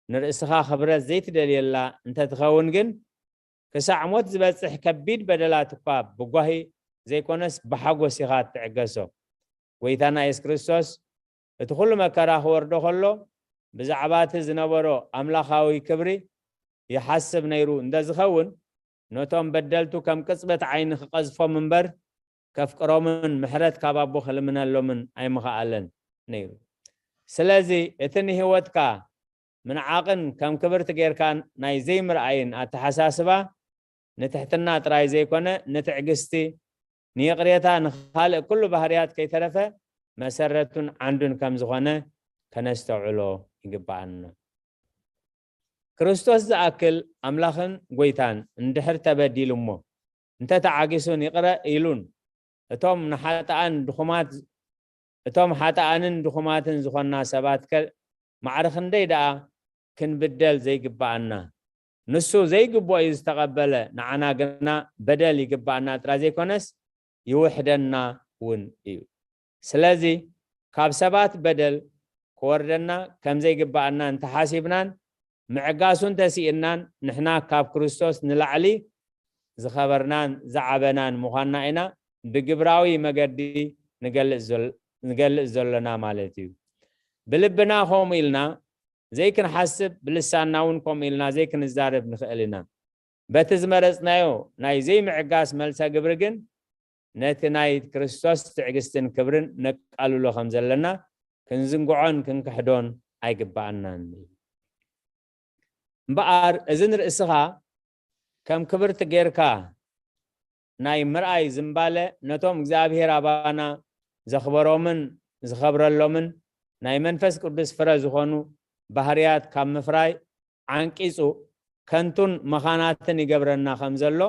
ንርእስኻ ክብረት ዘይትደልየላ እንተትኸውን ግን፣ ክሳዕ ሞት ዝበጽሕ ከቢድ በደላት እኳ ብጓሂ ዘይኮነስ ብሓጎስ ኢኻ እትዕገሶ። ጐይታና የሱስ ክርስቶስ እቲ ኩሉ መከራ ክወርዶ ከሎ፣ ብዛዕባ እቲ ዝነበሮ ኣምላኻዊ ክብሪ ይሓስብ ነይሩ እንተ ዝኸውን፣ ነቶም በደልቱ ከም ቅጽበት ዓይኒ ክቐዝፎም እምበር፣ ከፍቅሮምን ምሕረት ካብ ኣቦ ክልምነሎምን ኣይምኸኣለን ነይሩ። ስለዚ፣ እቲ ንህይወትካ ምንዓቕን ከም ክብርቲ ጌርካ ናይ ዘይምርኣይን ኣተሓሳስባ፣ ንትሕትና ጥራይ ዘይኮነ፣ ንትዕግስቲ፣ ንይቕሬታ፣ ንኻልእ ኩሉ ባህርያት ከይተረፈ መሰረቱን ዓንዱን ከም ዝኾነ ከነስተውዕሎ ይግብኣና። ክርስቶስ ዝኣክል ኣምላኽን ጎይታን እንድሕር ተበዲሉ እሞ እንተ ተዓጊሱን ይቕረ ኢሉን እቶም ንሓጥኣን ድኹማት እቶም ሓጥኣንን ድኹማትን ዝኾንና ሰባትከ ማዕረ ክንደይ ደኣ ክንብደል ዘይግብኣና? ንሱ ዘይግብኦ እዩ ዝተቐበለ፣ ንዓና ግና በደል ይግብኣና ጥራይ ዘይኮነስ ይውሕደና እውን እዩ። ስለዚ ካብ ሰባት በደል ክወርደና ከም ዘይግብኣና እንተሓሲብናን ምዕጋሱ እንተስኢንናን ንሕና ካብ ክርስቶስ ንላዕሊ ዝኸበርናን ዝዓበናን ምዃንና ኢና ብግብራዊ መገዲ ንገልጽ ዘል- ንገልጽ ዘሎና ማለት እዩ። ብልብና ከምኡ ኢልና ዘይክንሓስብ ብልሳንና እውን ከምኡ ኢልና ዘይክንዛረብ ንኽእል ኢና። በቲ ዝመረጽናዮ ናይ ዘይምዕጋስ መልሰ ግብሪ ግን ነቲ ናይ ክርስቶስ ትዕግስትን ክብርን ነቃልሎ ከም ዘለና ክንዝንግዖን ክንክሕዶን ኣይግብኣናን። እምበኣር እዚ ንርእስኻ ከም ክብርቲ ጌርካ ናይ ምርኣይ ዝምባለ ነቶም እግዚኣብሔር ኣባና ዘኽበሮምን ዝኸብረሎምን ናይ መንፈስ ቅዱስ ፍረ ዝኾኑ ባህርያት ካብ ምፍራይ ዓንቂጹ ከንቱን መኻናትን ይገብረና ከም ዘሎ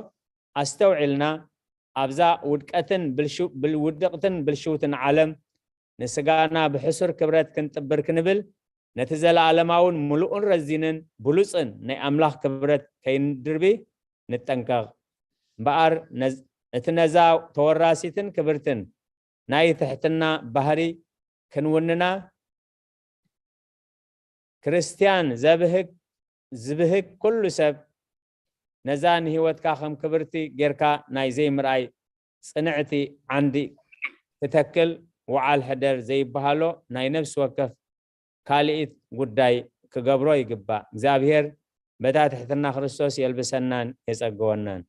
ኣስተውዒልና ኣብዛ ውድቀትን ብልሹ- ብል- ውድቅትን ብልሽውትን ዓለም ንስጋና ብሕሱር ክብረት ክንጥብር ክንብል ነቲ ዘለኣለማውን ምሉእን ረዚንን ብሉጽን ናይ ኣምላኽ ክብረት ከይንድርቢ ንጠንቀቕ። እምበኣር ነዝ- እቲ ነዛ ተወራሲትን ክብርትን ናይ ትሕትና ባህሪ ክንውንና ክርስትያን ዘብህግ ዝብህግ ኩሉ ሰብ ነዛ ንህይወትካ ከም ክብርቲ ጌርካ ናይ ዘይምርኣይ ጽንዕቲ ዓንዲ ክተክል ውዓል ሕደር ዘይበሃሎ ናይ ነፍሲ ወከፍ ካልኢት ጉዳይ ክገብሮ ይግባእ። እግዚኣብሔር በታ ትሕትና ክርስቶስ የልብሰናን የጸገወናን።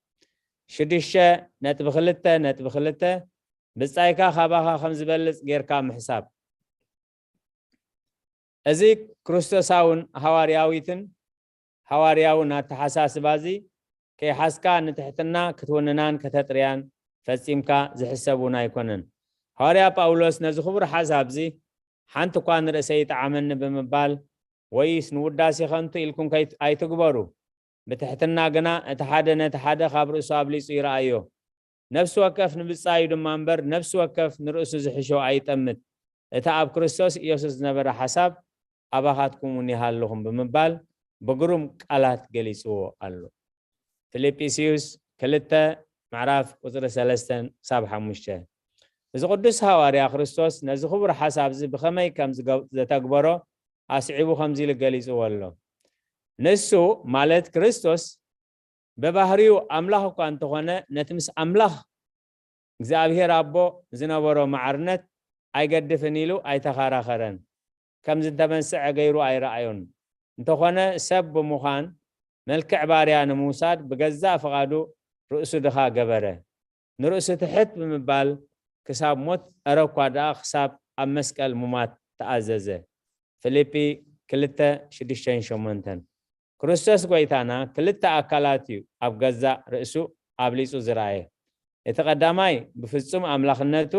ሽዱሽተ ነጥቢ ክልተ ነጥቢ ክልተ ብጻይካ ካባኻ ከም ዝበልጽ ጌርካ ምሕሳብ። እዚ ክርስቶሳውን ሃዋርያዊትን ሃዋርያውን ኣተሓሳስባ እዚ ከይሓዝካ ንትሕትና ክትውንናን ከተጥርያን ፈጺምካ ዝሕሰብ እውን ኣይኮነን። ሃዋርያ ጳውሎስ ነዚ ክቡር ሓሳብ እዚ ሓንቲ እኳ ንርእሰይ ይጥዓመኒ ብምባል ወይስ ንውዳሴ ከንቱ ኢልኩም ከይት- ኣይትግበሩ። ብትሕትና ግና እቲ ሓደ ነቲ ሓደ ካብ ርእሱ ኣብሊጹ ይረኣዮ። ነፍሲ ወከፍ ንብጻዩ ድማ እምበር ነፍሲ ወከፍ ንርእሱ ዝሕሾ ኣይጠምት። እቲ ኣብ ክርስቶስ ኢየሱስ ዝነበረ ሓሳብ ኣባኻትኩም እውን ይሃልኹም ብምባል ብግሩም ቃላት ገሊጽዎ ኣሎ። ፊልጵስዩስ ክልተ ምዕራፍ ቁጽሪ ሰለስተ ክሳብ ሓሙሽተ። እዚ ቅዱስ ሃዋርያ ክርስቶስ ነዚ ክቡር ሓሳብ እዚ ብኸመይ ከም ዝገ- ዘተግበሮ ኣስዒቡ ከምዚ ኢሉ ገሊጽዎ ኣሎ። ንሱ ማለት ክርስቶስ ብባህሪኡ ኣምላኽ እኳ እንተኾነ ነቲ ምስ ኣምላኽ እግዚኣብሔር ኣቦ ዝነበሮ ማዕርነት ኣይገድፍን ኢሉ ኣይተኸራኸረን። ከም ዝተመንስዐ ገይሩ ኣይረኣዮን። እንተኾነ ሰብ ብምዃን መልክዕ ባርያ ንምውሳድ ብገዛእ ፍቓዱ ርእሱ ድኻ ገበረ። ንርእሱ ትሕት ብምባል ክሳብ ሞት፣ እረ እኳ ደኣ ክሳብ ኣብ መስቀል ሙማት ተኣዘዘ። ፊልጲ ክልተ ሽዱሽተን ሸሞንተን። ክርስቶስ ጐይታና ክልተ ኣካላት እዩ ኣብ ገዛእ ርእሱ ኣብሊጹ ዝረኣየ። እቲ ቀዳማይ ብፍጹም ኣምላኽነቱ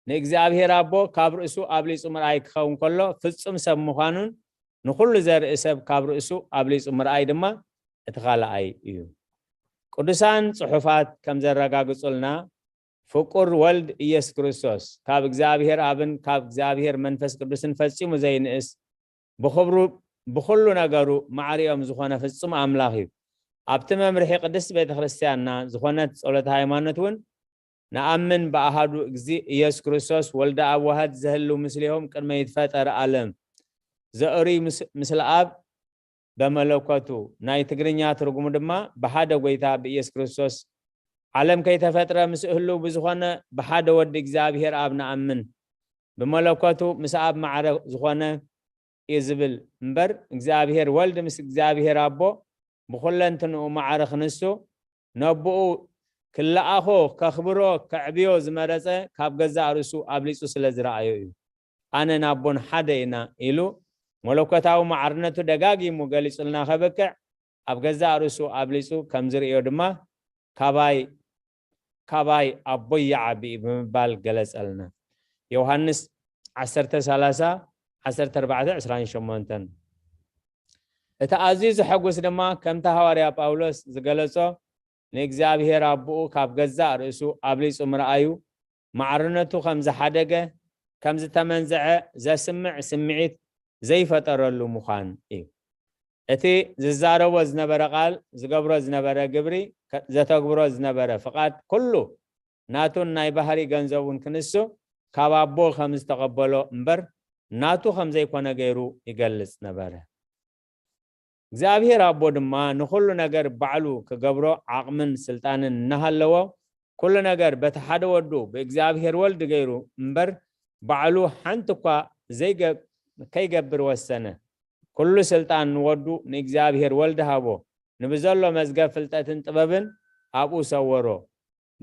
ንእግዚኣብሔር ኣቦ ካብ ርእሱ ኣብሊጹ ምርኣይ ክኸውን ከሎ ፍጹም ሰብ ምዃኑን ንኹሉ ዘርኢ ሰብ ካብ ርእሱ ኣብሊጹ ምርኣይ ድማ እቲ ካልኣይ እዩ። ቅዱሳን ጽሑፋት ከም ዘረጋግጹልና ፍቁር ወልድ ኢየሱስ ክርስቶስ ካብ እግዚኣብሔር ኣብን ካብ እግዚኣብሔር መንፈስ ቅዱስን ፈጺሙ ዘይንእስ ብኽብሩ ብኹሉ ነገሩ ማዕሪኦም ዝኾነ ፍጹም ኣምላኽ እዩ። ኣብቲ መምርሒ ቅድስት ቤተ ክርስቲያንና ዝኾነት ጸሎተ ሃይማኖት እውን ንኣምን ብኣሃዱ እግዚእ ኢየሱስ ክርስቶስ ወልደ ኣብ ዋህድ ዘህልው ምስሌሆም ቅድመ ይትፈጠር ዓለም ዘእሩይ ምስ- ምስለ ኣብ በመለኮቱ ናይ ትግርኛ ትርጉሙ ድማ ብሓደ ጎይታ ብኢየሱስ ክርስቶስ ዓለም ከይተፈጥረ ምስ እህሉ ብዝኾነ ብሓደ ወዲ እግዚኣብሔር ኣብ ንኣምን ብመለኮቱ ምስ ኣብ ማዕረ ዝኾነ እዩ ዝብል እምበር እግዚኣብሔር ወልድ ምስ እግዚኣብሔር ኣቦ ብኹለንትንኡ ማዕረ ክንሱ ነብኡ ክለኣኾ ከኽብሮ ከዕብዮ ዝመረጸ ካብ ገዛእ ርእሱ ኣብሊጹ ስለ ዝረኣዮ እዩ። ኣነን ኣቦን ሓደ ኢና ኢሉ መለኮታዊ ማዕርነቱ ደጋጊሙ ገሊጹልና ከብቅዕ ኣብ ገዛእ ርእሱ ኣብሊጹ ከም ዝርእዮ ድማ ካባይ ካባይ ኣቦይ ይዓቢ እዩ ብምባል ገለጸልና። ዮሃንስ ዓሰርተ ሰላሳ ዓሰርተ ኣርባዕተ ዕስራን ሸሞንተን። እቲ ኣዝዩ ዘሐጉስ ድማ ከምቲ ሃዋርያ ጳውሎስ ዝገለጾ ንእግዚኣብሔር ኣቦኡ ካብ ገዛእ ርእሱ ኣብሊጹ ምርኣዩ ማዕርነቱ ከም ዝሓደገ፣ ከም ዝተመንዝዐ ዘስምዕ ስምዒት ዘይፈጠረሉ ምዃን እዩ። እቲ ዝዛረቦ ዝነበረ ቃል፣ ዝገብሮ ዝነበረ ግብሪ፣ ከ-፣ ዘተግብሮ ዝነበረ ፍቓድ ኩሉ ናቱን ናይ ባህሪ ገንዘቡን ክንሱ ካብ ኣቦ ከም ዝተቐበሎ እምበር ናቱ ከም ዘይኮነ ገይሩ ይገልጽ ነበረ። እግዚኣብሔር ኣቦ ድማ ንኹሉ ነገር ባዕሉ ክገብሮ ዓቕምን ስልጣንን እናሃለዎ፣ ኩሉ ነገር በቲ ሓደ ወዱ ብእግዚኣብሔር ወልድ ገይሩ እምበር ባዕሉ ሓንቲ እኳ ዘይገ-፣ ከይገብር ወሰነ። ኩሉ ስልጣን ንወዱ ንእግዚኣብሔር ወልድ ሃቦ። ንብዘሎ መዝገብ ፍልጠትን ጥበብን ኣብኡ ሰወሮ።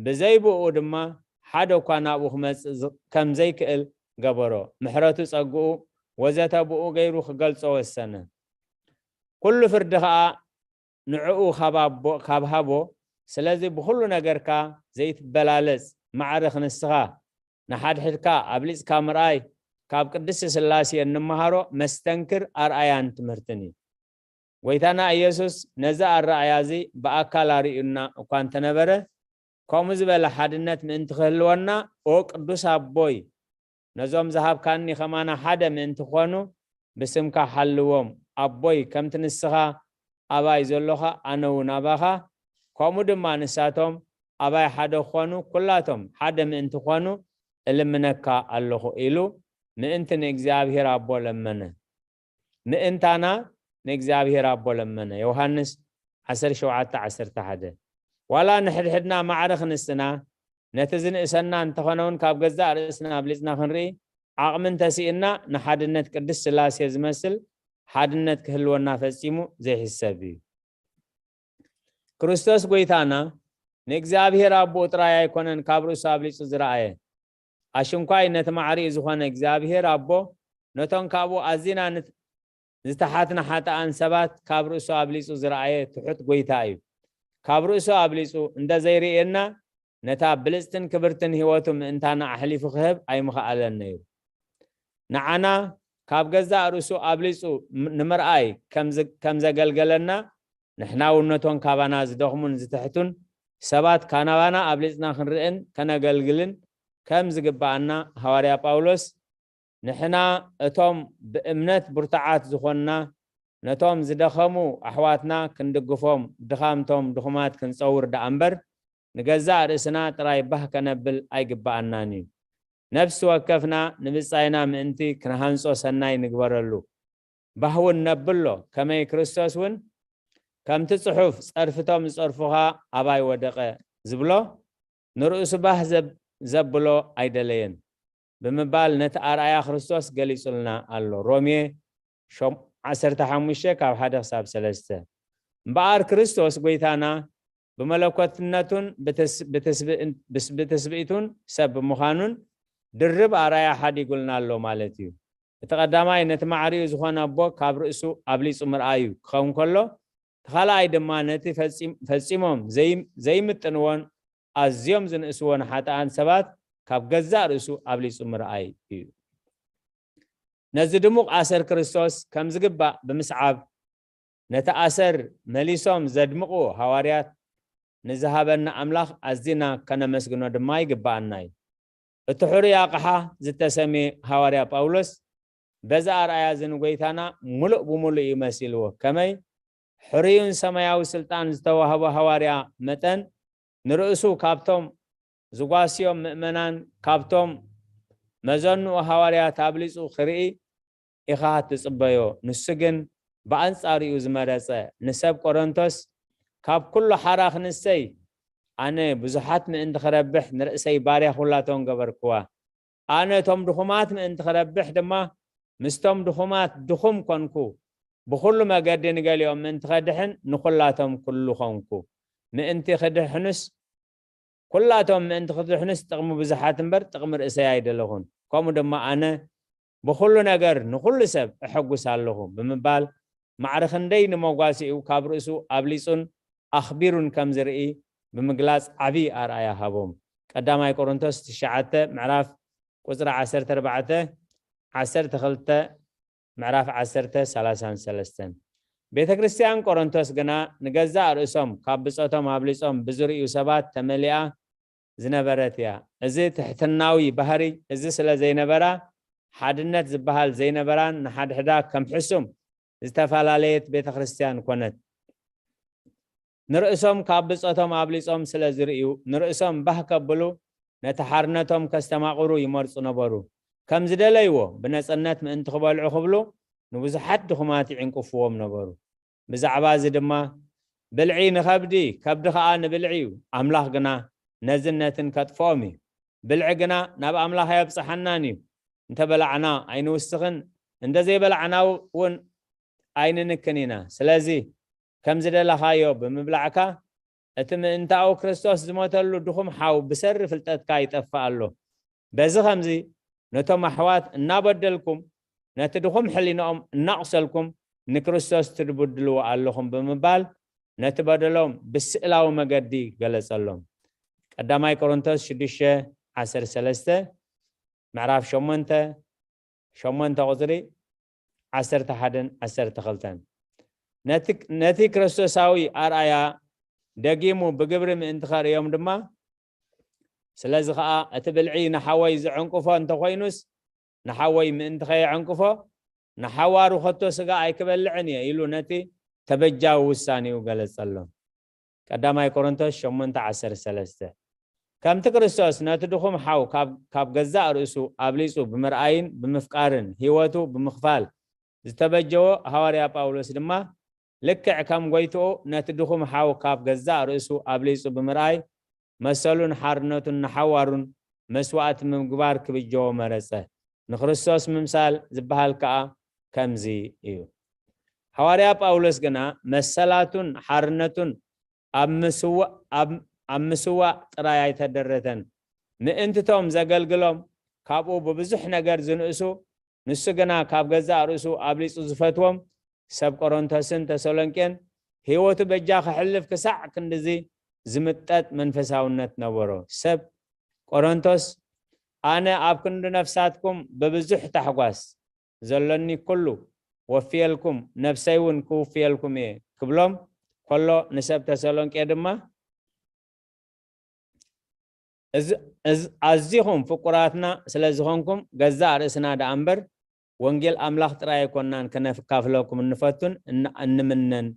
ብዘይ ብኡ ድማ ሓደ እኳ ናብኡ ክመጽእ ዝ-፣ ከም ዘይክእል ገበሮ። ምሕረቱ ጸግኡ ወዘተ ብኡ ገይሩ ክገልጾ ወሰነ። ኩሉ ፍርዲ ኸኣ ንዕኡ ካብ ኣቦ-፣ ካብ ሃቦ። ስለዚ ብኹሉ ነገርካ ዘይትበላለጽ ማዕረ ክንስኻ ንሓድሕድካ ኣብሊጽካ ምርኣይ ካብ ቅድስቲ ስላሴ እንመሃሮ መስተንክር ኣርኣያን ትምህርትን እዩ። ጎይታና ኢየሱስ ነዚ ኣረኣያ እዚ ብኣካል ኣርእዩና እኳ እንተነበረ፣ ከምኡ ዝበለ ሓድነት ምእንቲ ክህልወና፣ ኦ ቅዱስ ኣቦይ፣ ነዞም ዝሃብካኒ ኸማና ሓደ ምእንቲ ክኾኑ፣ ብስምካ ሓልዎም። ኣቦይ፣ ከምቲ ንስኻ ኣባይ ዘሎኻ፣ ኣነ እውን ኣባኻ፣ ከምኡ ድማ ንሳቶም ኣባይ ሓደ ክኾኑ፣ ኩላቶም ሓደ ምእንቲ ክኾኑ እልምነካ ኣለኹ ኢሉ ምእንቲ ንእግዚኣብሔር ኣቦ ለመነ። ምእንታና ንእግዚኣብሔር ኣቦ ለመነ። ዮሃንስ ዓሰርተ ሸውዓተ ዓሰርተ ሓደ። ዋላ ንሕድሕድና ማዕረ ክንስና፣ ነቲ ዝንእሰና እንተኾነ እውን ካብ ገዛእ ርእስና ኣብሊጽና ክንርኢ ዓቕሚ እንተስኢና፣ ንሓድነት ቅድስት ስላሴ ዝመስል ሓድነት ክህልወና ፈጺሙ ዘይሕሰብ እዩ። ክርስቶስ ጎይታና ንእግዚኣብሔር ኣቦኡ ጥራይ ኣይኮነን ካብ ርእሱ ኣብሊጹ ዝረኣየ። ኣሽንኳይ ነቲ ማዕሪኡ ዝኾነ እግዚኣብሔር ኣቦ ነቶም ካብኡ ኣዚና ንት-፣ ዝተሓትና ሓጥኣን ሰባት ካብ ርእሱ ኣብሊጹ ዝረኣየ ትሑት ጎይታ እዩ። ካብ ርእሱ ኣብሊጹ እንደ ዘይርእየና ነታ ብልጽትን ክብርትን ህይወቱ ምእንታና ኣሕሊፉ ክህብ ኣይምኸኣለን ነይሩ። ንዓና ካብ ገዛእ ርእሱ ኣብሊጹ ም-፣ ንምርኣይ ከም ዝ-፣ ከም ዘገልገለና ንሕና እውን ነቶም ካባና ዝደኽሙን ዝትሕቱን ሰባት ካናባና ኣብሊጽና ክንርእን ከነገልግልን ከም ዝግብኣና ሃዋርያ ጳውሎስ ንሕና እቶም ብእምነት ብርቱዓት ዝኾንና ነቶም ዝደኸሙ ኣሕዋትና ክንድግፎም ድኻምቶም ድኹማት ክንጸውር ደኣ እምበር ንገዛእ ርእስና ጥራይ ባህ ከነብል ኣይግብኣናን እዩ። ነፍሲ ወከፍና ንብጻይና ምእንቲ ክንሃንጾ ሰናይ ንግበረሉ። ባህ እውን ነብሎ፣ ከመይ ክርስቶስ እውን ከምቲ ጽሑፍ ጸርፍቶም ዝጸርፉኻ ኣባይ ወደቐ ዝብሎ ንርእሱ ባህ ዘብ-፣ ዘብሎ ኣይደለየን ብምባል ነቲ ኣርኣያ ክርስቶስ ገሊጹልና ኣሎ። ሮሜ ሸም-፣ ዓሰርተ ሓሙሽተ ካብ ሓደ ክሳብ ሰለስተ። እምበኣር ክርስቶስ ጎይታና ብመለኮትነቱን ብትስ-፣ ብትስብእን-፣ ብስ-፣ ብትስብእቱን ሰብ ብምዃኑን ድርብ ኣርኣያ ሓዲጉልና ኣሎ ማለት እዩ። እቲ ቀዳማይ ነቲ ማዕሪኡ ዝኾነ ኣቦ ካብ ርእሱ ኣብሊጹ ምርኣዩ ክኸውን ከሎ፣ እቲ ካልኣይ ድማ ነቲ ፈጺም-፣ ፈጺሞም ዘይም-፣ ዘይምጥንዎን ኣዝዮም ዝንእስዎን ሓጥኣን ሰባት ካብ ገዛእ ርእሱ ኣብሊጹ ምርኣይ እዩ። ነዚ ድሙቕ ኣሰር ክርስቶስ ከም ዝግባእ ብምስዓብ፣ ነቲ ኣሰር መሊሶም ዘድምቑ ሃዋርያት ንዝሃበና ኣምላኽ ኣዚና ከነመስግኖ ድማ ይግብኣና እዩ። እቲ ሕሩይ ኣቕሓ ዝተሰምየ ሃዋርያ ጳውሎስ በዚ ኣርኣያ እዚ ንጎይታና ምሉእ ብምሉእ እዩ መሲልዎ። ከመይ? ሕሩይን ሰማያዊ ስልጣን ዝተዋህቦ ሃዋርያ መጠን ንርእሱ ካብቶም ዝጓስዮም ምእመናን፣ ካብቶም መዘንኡ ሃዋርያት ኣብሊጹ ክርኢ ኢኻ ትጽበዮ። ንሱ ግን ብኣንጻሩ እዩ ዝመረጸ። ንሰብ ቆሮንቶስ፣ "ካብ ኩሉ ሓራ ክንሰይ፣ ኣነ ብዙሓት ምእንቲ ክረብሕ ንርእሰይ ባርያ ኩላቶም ገበርክዋ። ኣነ እቶም ድኹማት ምእንቲ ክረብሕ ድማ ምስቶም ድኹማት ድኹም ኮንኩ። ብኹሉ መገዲ ንገሊኦም ምእንቲ ከድሕን ንኹላቶም ኩሉ ኮንኩ። ምእንቲ ክድሕኑስ፣ ኩላቶም ምእንቲ ክድሕኑስ ጥቕሚ ብዙሓት እምበር ጥቕሚ ርእሰይ ኣይደለኹን። ከምኡ ድማ ኣነ ብኹሉ ነገር ንኹሉ ሰብ እሐጉስ ኣለኹ" ብምባል ማዕረ ክንደይ ንመጓሲኡ ካብ ርእሱ ኣብሊጹን ኣኽቢሩን ከም ዝርኢ ብምግላጽ ዓቢ ኣርኣያ ሃቦም። ቀዳማይ ቆሮንቶስ ትሽዓተ ምዕራፍ ቁጽሪ ዓሰርተ ኣርባዕተ፣ ዓሰርተ ክልተ፣ ምዕራፍ ዓሰርተ፣ ሰላሳን ሰለስተን። ቤተ ክርስቲያን ቆሮንቶስ ግና ንገዛእ ርእሶም ካብ ብጾቶም ኣብሊጾም ብዝርእዩ ሰባት ተመሊኣ ዝነበረት እያ። እዚ ትሕትናዊ ባህሪ እዚ ስለ ዘይነበራ፣ ሓድነት ዝበሃል ዘይነበራን ንሓድሕዳ ከም ሕሱም ዝተፈላለየት ቤተ ክርስቲያን ኮነት። ንርእሶም ካብ ብጾቶም ኣብሊጾም ስለ ዝርእዩ፣ ንርእሶም ባህ ከብሉ ነቲ ሓርነቶም ከስተማቕሩ ይመርጹ ነበሩ። ከም ዝደለይዎ ብነጸነት ምእንቲ ክበልዑ ክብሉ ንብዙሓት ድኹማት ይዕንቅፍዎም ነበሩ። ብዛዕባ እዚ ድማ፣ ብልዒ ንኸብዲ፣ ከብዲ ኸኣ ንብልዒ እዩ፣ ኣምላኽ ግና ነዝን ነትን ከጥፍኦም እዩ። ብልዒ ግና ናብ ኣምላኽ ኣየብጽሓናን እዩ። እንተ በላዕና ኣይንውስኽን፣ እንተ ዘይበላዕና እውን ኣይንንክን ኢና። ስለዚ ከም ዝደለኻዮ ብምብላዕካ፣ እቲ ምእንታኡ ክርስቶስ ዝሞተሉ ድኹም ሓው ብሰሪ ፍልጠትካ ይጠፍእ ኣሎ። በዚ ኸምዚ ነቶም ኣሕዋት እናበደልኩም፣ ነቲ ድኹም ሕሊናኦም እናቑሰልኩም፣ ንክርስቶስ ትድብድልዎ ኣለኹም ብምባል ነቲ በደሎም ብስእላዊ መገዲ ገለጸሎም። ቀዳማይ ቆሮንቶስ ሽዱሽተ ዓሰርተ ሰለስተ፣ ምዕራፍ ሸሞንተ፣ ሸሞንተ ቁጽሪ ዓሰርተ ሓደን ዓሰርተ ክልተን። ነቲ ነቲ ክርስቶሳዊ ኣርኣያ ደጊሙ ብግብሪ ምእንቲ ከርእዮም ድማ፣ ስለዚ ኸኣ እቲ ብልዒ ንሓወይ ዘዐንቅፎ እንተኾይኑስ፣ ንሓወይ ምእንቲ ከየዐንቅፎ፣ ንሓዋሩ ከቶ ስጋ ኣይክበልዕን እየ ኢሉ ነቲ ተበጃዊ ውሳኔኡ ገለጸሎም። ቀዳማይ ቆሮንቶስ ሸሞንተ ዓሰርተ ሰለስተ። ከምቲ ክርስቶስ ነቲ ድኹም ሓው ካብ፣ ካብ ገዛእ ርእሱ ኣብሊጹ ብምርኣይን ብምፍቃርን ህይወቱ ብምኽፋል ዝተበጀዎ ሃዋርያ ጳውሎስ ድማ፣ ልክዕ ከም ጎይትኡ ነቲ ድኹም ሓው ካብ ገዛእ ርእሱ ኣብሊጹ ብምርኣይ፣ መሰሉን ሓርነቱን ንሓዋሩን መስዋእቲ ምግባር ክብጀዎ መረጸ። ንክርስቶስ ምምሳል ዝበሃል ከኣ ከምዚ እዩ። ሃዋርያ ጳውሎስ ግና መሰላቱን ሓርነቱን ኣብ ምስዋ-፣ ኣብ፣ ኣብ ምስዋእ ጥራይ ኣይተደረተን። ምእንትቶም ዘገልግሎም ካብኡ ብብዙሕ ነገር ዝንእሱ፣ ንሱ ግና ካብ ገዛእ ርእሱ ኣብሊጹ ዝፈትዎም፣ ሰብ ቆሮንቶስን ተሰሎንቄን ህይወቱ በጃ ከሕልፍ ክሳዕ ክንድዚ ዝምጠጥ መንፈሳውነት ነበሮ። ሰብ ቆሮንቶስ፣ ኣነ ኣብ ክንዲ ነፍሳትኩም ብብዙሕ ታሕጓስ ዘሎኒ ኩሉ ወፍየልኩም፣ ነፍሰይ እውን ክውፍየልኩም እየ ክብሎም ከሎ፣ ንሰብ ተሰሎንቄ ድማ፣ እዚ፣ እዚ ኣዚኹም ፍቁራትና ስለ ዝኾንኩም፣ ገዛእ ርእስና ደኣ እምበር፣ ወንጌል ኣምላኽ ጥራይ ኣይኮንናን ከነካፍለኩም እንፈቱን እን-፣ እንምነን፣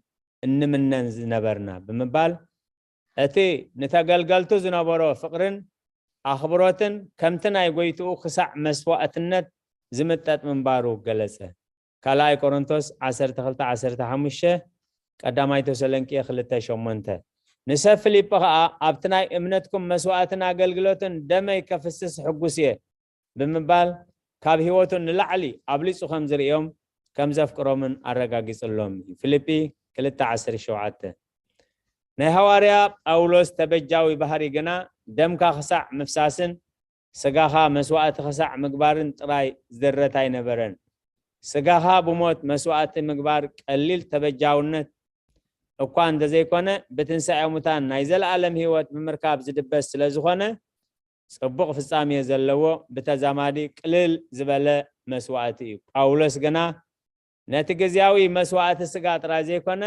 እንምነን ዝነበርና ብምባል፣ እቲ ንተገልገልቱ ዝነበሮ ፍቕርን ኣኽብሮትን ከምቲ ናይ ጎይትኡ ክሳዕ መስዋእትነት ዝምጠጥ ምንባሩ ገለጸ። ካልኣይ ቆሮንቶስ ዓሰርተ ክልተ ዓሰርተ ሓሙሽተ፣ ቀዳማይ ተሰሎንቄ ክልተ ሸሞንተ። ንሰብ ፊልጶ ኸኣ፣ ኣብቲ ናይ እምነትኩም መስዋእትን ኣገልግሎትን ደመይ ከፍስስ ሕጉስ እየ ብምባል፣ ካብ ህይወቱ ንላዕሊ ኣብሊጹ ከም ዝርእዮም ከም ዘፍቅሮምን ኣረጋጊጽሎም እዩ። ፊልጲ ክልተ ዓሰርተ ሸውዓተ። ናይ ሃዋርያ ጳውሎስ ተበጃዊ ባህሪ ግና፣ ደምካ ክሳዕ ምፍሳስን ስጋኻ መስዋእቲ ክሳዕ ምግባርን ጥራይ ዝድረት ኣይነበረን። ስጋኻ ብሞት መስዋእቲ ምግባር ቀሊል ተበጃውነት እኳ እንተዘይኮነ፣ ብትንሳኤ ሙታን ናይ ዘለኣለም ህይወት ብምርካብ ዝድበስ ስለ ዝኾነ፣ ጽቡቕ ፍጻሜ ዘለዎ፣ ብተዛማዲ ቅልል ዝበለ መስዋእቲ እዩ። ጳውሎስ ግና ነቲ ግዝያዊ መስዋእቲ ስጋ ጥራይ ዘይኮነ፣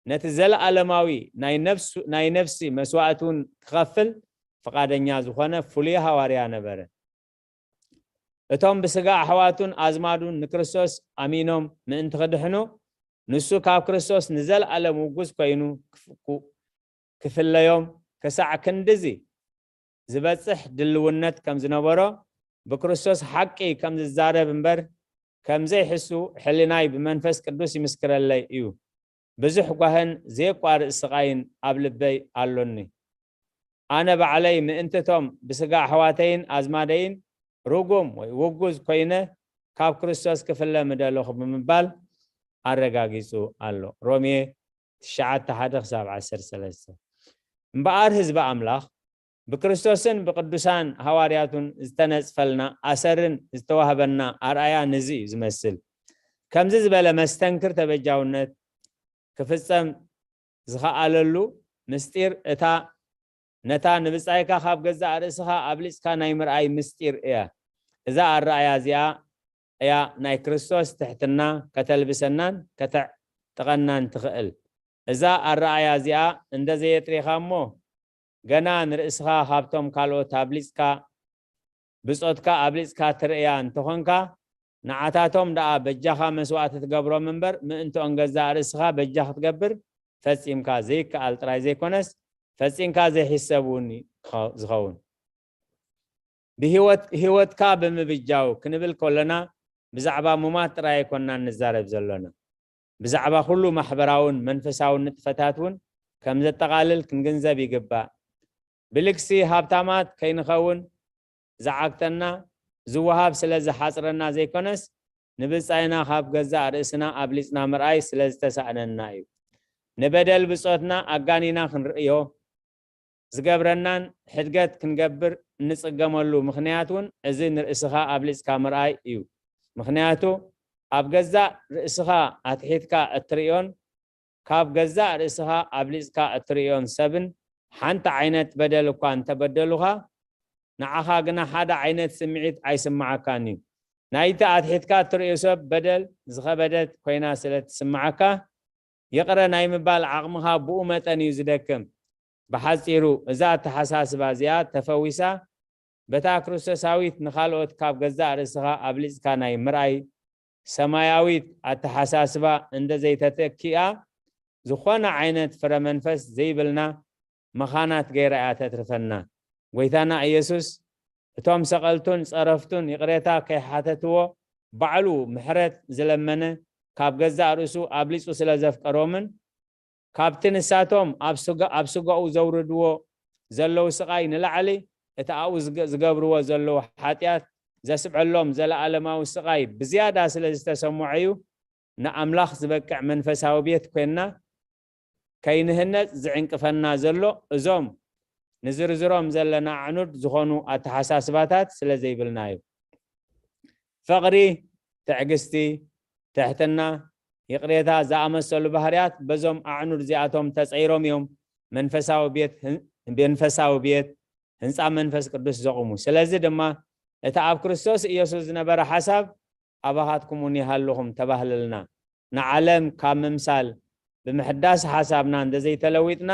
ነቲ ዘለኣለማዊ ናይ ነፍሱ-፣ ናይ ነፍሲ መስዋእቲ እውን ክኸፍል ፍቓደኛ ዝኾነ ፍሉይ ሃዋርያ ነበረ። እቶም ብስጋ ኣሕዋቱን ኣዝማዱን ንክርስቶስ ኣሚኖም ምእንቲ ክድሕኑ፣ ንሱ ካብ ክርስቶስ ንዘለኣለም ውጉዝ ኮይኑ ክፍ-፣ ክፍለዮም ክሳዕ ክንድዚ ዝበጽሕ ድልውነት ከም ዝነበሮ፣ ብክርስቶስ ሓቂ ከም ዝዛረብ እምበር ከም ዘይሕሱ ሕሊናይ ብመንፈስ ቅዱስ ይምስክረለይ እዩ። ብዙሕ ጓህን ዘየቋርጽ ስቓይን ኣብ ልበይ ኣሎኒ። ኣነ ባዕለይ ምእንትቶም ብስጋ ኣሕዋተይን ኣዝማደይን ርጉም ወይ ውጉዝ ኮይነ ካብ ክርስቶስ ክፍለ ምደለኹ ብምባል ኣረጋጊጹ ኣሎ። ሮሜ ትሽዓተ ሓደ ክሳብ ዓሰርተ ሰለስተ። እምበኣር ህዝቢ ኣምላኽ ብክርስቶስን ብቅዱሳን ሃዋርያቱን ዝተነጽፈልና ኣሰርን ዝተዋህበና ኣርኣያ ነዚ እዩ ዝመስል። ከምዚ ዝበለ መስተንክር ተበጃውነት ክፍጸም ዝኸኣለሉ ምስጢር እታ ነታ ንብጻይካ ካብ ገዛእ ርእስኻ ኣብሊጽካ ናይ ምርኣይ ምስጢር እያ። እዛ ኣረኣያ እዚኣ እያ ናይ ክርስቶስ ትሕትና ከተልብሰናን ከተዕ-፣ ጥቐናን ትኽእል። እዛ ኣረኣያ እዚኣ እንደ ዘየጥሪኻ እሞ፣ ገና ንርእስኻ ካብቶም ካልኦት ኣብሊጽካ፣ ብጾትካ ኣብሊጽካ ትርእያ እንተኾንካ፣ ንዓታቶም ደኣ በጃኻ መስዋእቲ ትገብሮም እምበር፣ ምእንትኦን ገዛእ ርእስኻ በጃ ክትገብር ፈጺምካ ዘይከኣል ጥራይ ዘይኮነስ፣ ፈጺምካ ዘይሕሰብ እውን እዩ ክኸ-፣ ዝኸውን። ብህይወት-፣ ህይወትካ ብምብጃው ክንብል ከሎና፣ ብዛዕባ ሙማት ጥራይ ኣይኮናን ንዛረብ ዘሎና። ብዛዕባ ኩሉ ማሕበራውን መንፈሳውን ንጥፈታት እውን ከም ዘጠቓልል ክንግንዘብ ይግባእ። ብልግሲ ሃብታማት ከይንኸውን ዝዓግተና፣ ዝወሃብ ስለ ዝሓጽረና ዘይኮነስ፣ ንብጻይና ካብ ገዛእ ርእስና ኣብሊጽና ምርኣይ ስለ ዝተሳእነና እዩ። ንበደል ብጾትና ኣጋኒና ክንርእዮ ዝገብረናን ሕድገት ክንገብር እንጽገመሉ ምኽንያት እውን እዚ ንርእስኻ ኣብሊጽካ ምርኣይ እዩ። ምኽንያቱ ኣብ ገዛእ ርእስኻ ኣትሒትካ እትርእዮን ካብ ገዛእ ርእስኻ ኣብሊጽካ እትርእዮን ሰብን ሓንቲ ዓይነት በደል እኳ እንተበደሉኻ፣ ንዓኻ ግና ሓደ ዓይነት ስምዒት ኣይስምዓካን እዩ። ናይቲ ኣትሒትካ እትርእዮ ሰብ በደል ዝኸበደት ኮይና ስለ ትስምዓካ፣ ይቕረ ናይ ምባል ዓቕምኻ ብኡ መጠን እዩ ዝደክም። ብሓጺሩ፣ እዛ ኣተሓሳስባ እዚኣ ተፈዊሳ፣ በታ ክርስቶሳዊት ንኻልኦት ካብ ገዛእ ርእስኻ ኣብሊጽካ ናይ ምርኣይ ሰማያዊት ኣተሓሳስባ እንደ ዘይተተኪኣ፣ ዝኾነ ዓይነት ፍረ መንፈስ ዘይብልና መኻናት ገይራ እያ ተትርፈና። ጐይታና ኢየሱስ፣ እቶም ሰቐልቱን ጸረፍቱን ይቕሬታ ከይሓተትዎ፣ ባዕሉ ምሕረት ዝለመነ፣ ካብ ገዛእ ርእሱ ኣብሊጹ ስለ ዘፍቀሮምን፣ ካብቲ ንሳቶም ኣብ ስጋ-፣ ኣብ ስጋኡ ዘውርድዎ ዘለዉ ስቓይ ንላዕሊ፣ እቲ ኣብኡ ዝገ-፣ ዝገብርዎ ዘለዉ ሓጢኣት ዘስዕበሎም ዘለኣለማዊ ስቓይ ብዝያዳ ስለ ዝተሰምዖ እዩ፣ ንኣምላኽ ዝበቅዕ መንፈሳዊ ቤት ኮይንና ከይንህነጽ ዝዕንቅፈና ዘሎ፣ እዞም ንዝርዝሮም ዘለና ኣዕኑድ ዝኾኑ ኣተሓሳስባታት ስለ ዘይብልና እዩ። ፍቕሪ፣ ትዕግስቲ፣ ትሕትና፣ ይቕሬታ ዝኣመሰሉ ባህርያት በዞም ኣዕኑድ እዚኣቶም ተጸይሮም እዮም መንፈሳዊ ቤት ህን-፣ መንፈሳዊ ቤት ህንጻ መንፈስ ቅዱስ ዘቑሙ። ስለዚ ድማ እቲ ኣብ ክርስቶስ ኢየሱስ ዝነበረ ሓሳብ ኣባኻትኩም እውን ይሃልኹም ተባህለልና። ንዓለም ካብ ምምሳል ብምሕዳስ ሓሳብና እንተዘይተለዊጥና፣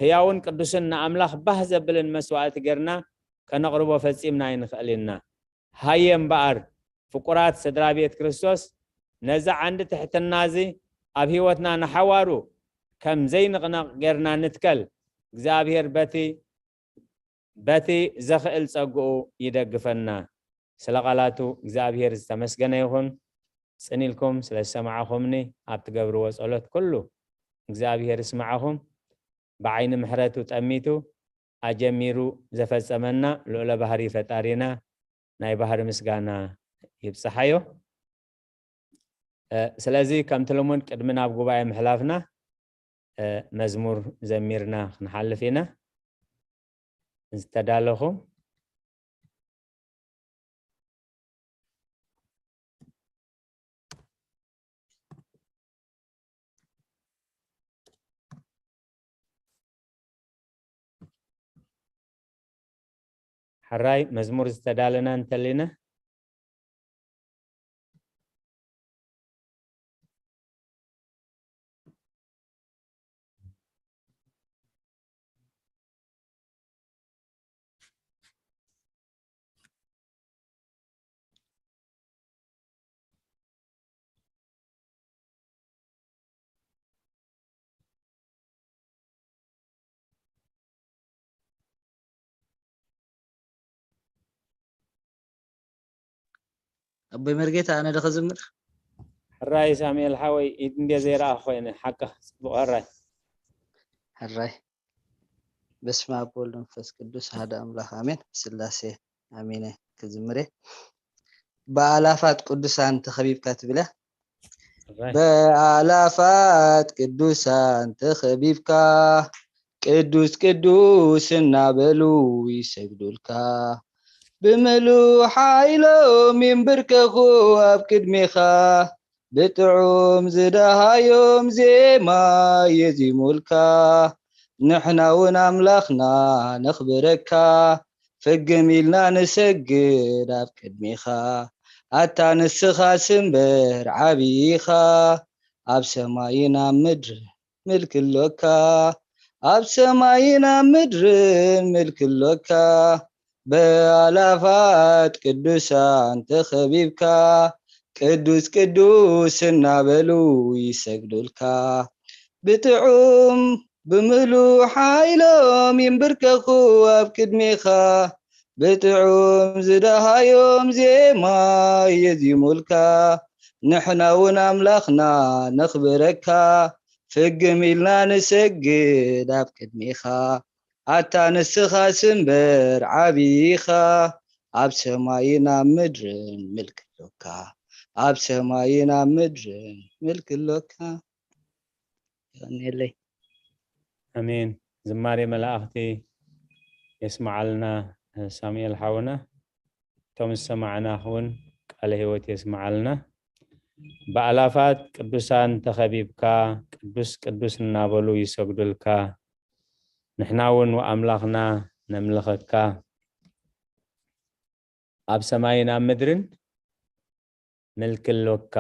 ህያውን ቅዱስን ንኣምላኽ ባህ ዘብልን መስዋእቲ ጌርና ከነቕርቦ ፈጺምና ኣይንኽእል ኢና። ሃየ እምበኣር፣ ፍቁራት ስድራ ቤት ክርስቶስ፣ ነዚ ዓንዲ ትሕትና እዚ ኣብ ህይወትና ንሓዋሩ ከም ዘይንቕነቕ ጌርና ንትከል። እግዚኣብሔር በቲ በቲ ዘኽእል ጸግኡ ይደግፈና። ስለ ቃላቱ እግዚኣብሔር ዝተመስገነ ይኹን። ጽን ኢልኩም ስለ ዝሰማዕኹምኒ፣ ኣብ ትገብርዎ ጸሎት ኩሉ እግዚኣብሔር ይስማዕኹም። ብዓይኒ ምሕረቱ ጠሚቱ ኣጀሚሩ ዘፈጸመና ልዑለ ባህሪ ፈጣሪና ናይ ባህሪ ምስጋና ይብጽሓዮ። እ፣ ስለዚ ከምቲ ልሙድ ቅድሚ ናብ ጉባኤ ምሕላፍና፣ እ፣ መዝሙር ዘሚርና ክንሓልፍ ኢና። ዝተዳለኹም። ሕራይ መዝሙር ዝተዳለና እንተሊና። ኣቦይ መርጌታ፣ ኣነ ዶ ክዝምር? ሕራይ ሳሙኤል ሓወይ፣ ኢድ እንድየ ዘይረኣኹ ኮይነ፣ ሓቅኻ፣ ጽቡቕ፣ ሕራይ። ሕራይ። በስመ ኣብ ወወልድ ወመንፈስ ቅዱስ ኣሐዱ ኣምላኽ ኣሜን። ብስላሴ ኣሚነ ክዝምር እየ። ብኣላፋት ቅዱሳን ተኸቢብካ ትብል እያ። ሕራይ። ብኣላፋት ቅዱሳን ተኸቢብካ፣ ቅዱስ ቅዱስ እናበሉ ይሰግዱልካ። ብምሉእ ሓይሎም ይንብርከኹ ኣብ ቅድሜኻ፣ ብጥዑም ዝደሃዮም ዜማ የዚሙልካ። ንሕና እውን ኣምላኽና ነኽብረካ፣ ፍግም ኢልና ንሰግድ ኣብ ቅድሜኻ። ኣታ ንስኻስ እምበር ዓብዪ ኢኻ፣ ኣብ ሰማይን ኣብ ምድርን ምልኪ ኣሎካ። ኣብ ሰማይን ኣብ ምድርን ምልኪ ኣሎካ። ብኣላፋት ቅዱሳን ተኸቢብካ፣ ቅዱስ ቅዱስ እናበሉ ይሰግዱልካ። ብጥዑም ብምሉእ ሓይሎም ይንብርከኹ ኣብ ቅድሜኻ፣ ብጥዑም ዝደሃዮም ዜማ የዚሙልካ። ንሕና እውን ኣምላኽና ነኽብረካ፣ ፍግም ኢልና ንሰግድ ኣብ ቅድሜኻ። ኣታ ንስኻስ እምበር ዓብዪ ኢኻ፣ ኣብ ሰማይን ኣብ ምድርን ምልኪ ኣሎካ። ኣብ ሰማይን ኣብ ምድርን ምልኪ ኣሎካ። የቐንየለይ። ኣሜን። ዝማሬ መላእኽቲ የስምዓልና ሳሙኤል ሓውና። እቶም ዝሰማዕና እውን ቃለ ህይወት የስምዓልና። ብኣላፋት ቅዱሳን ተኸቢብካ ቅዱስ ቅዱስ እናበሉ ይሰግዱልካ። ንሕና እውን ኣምላኽና ነምልኸካ። ኣብ ሰማይን ኣብ ምድርን ምልኪ ኣሎካ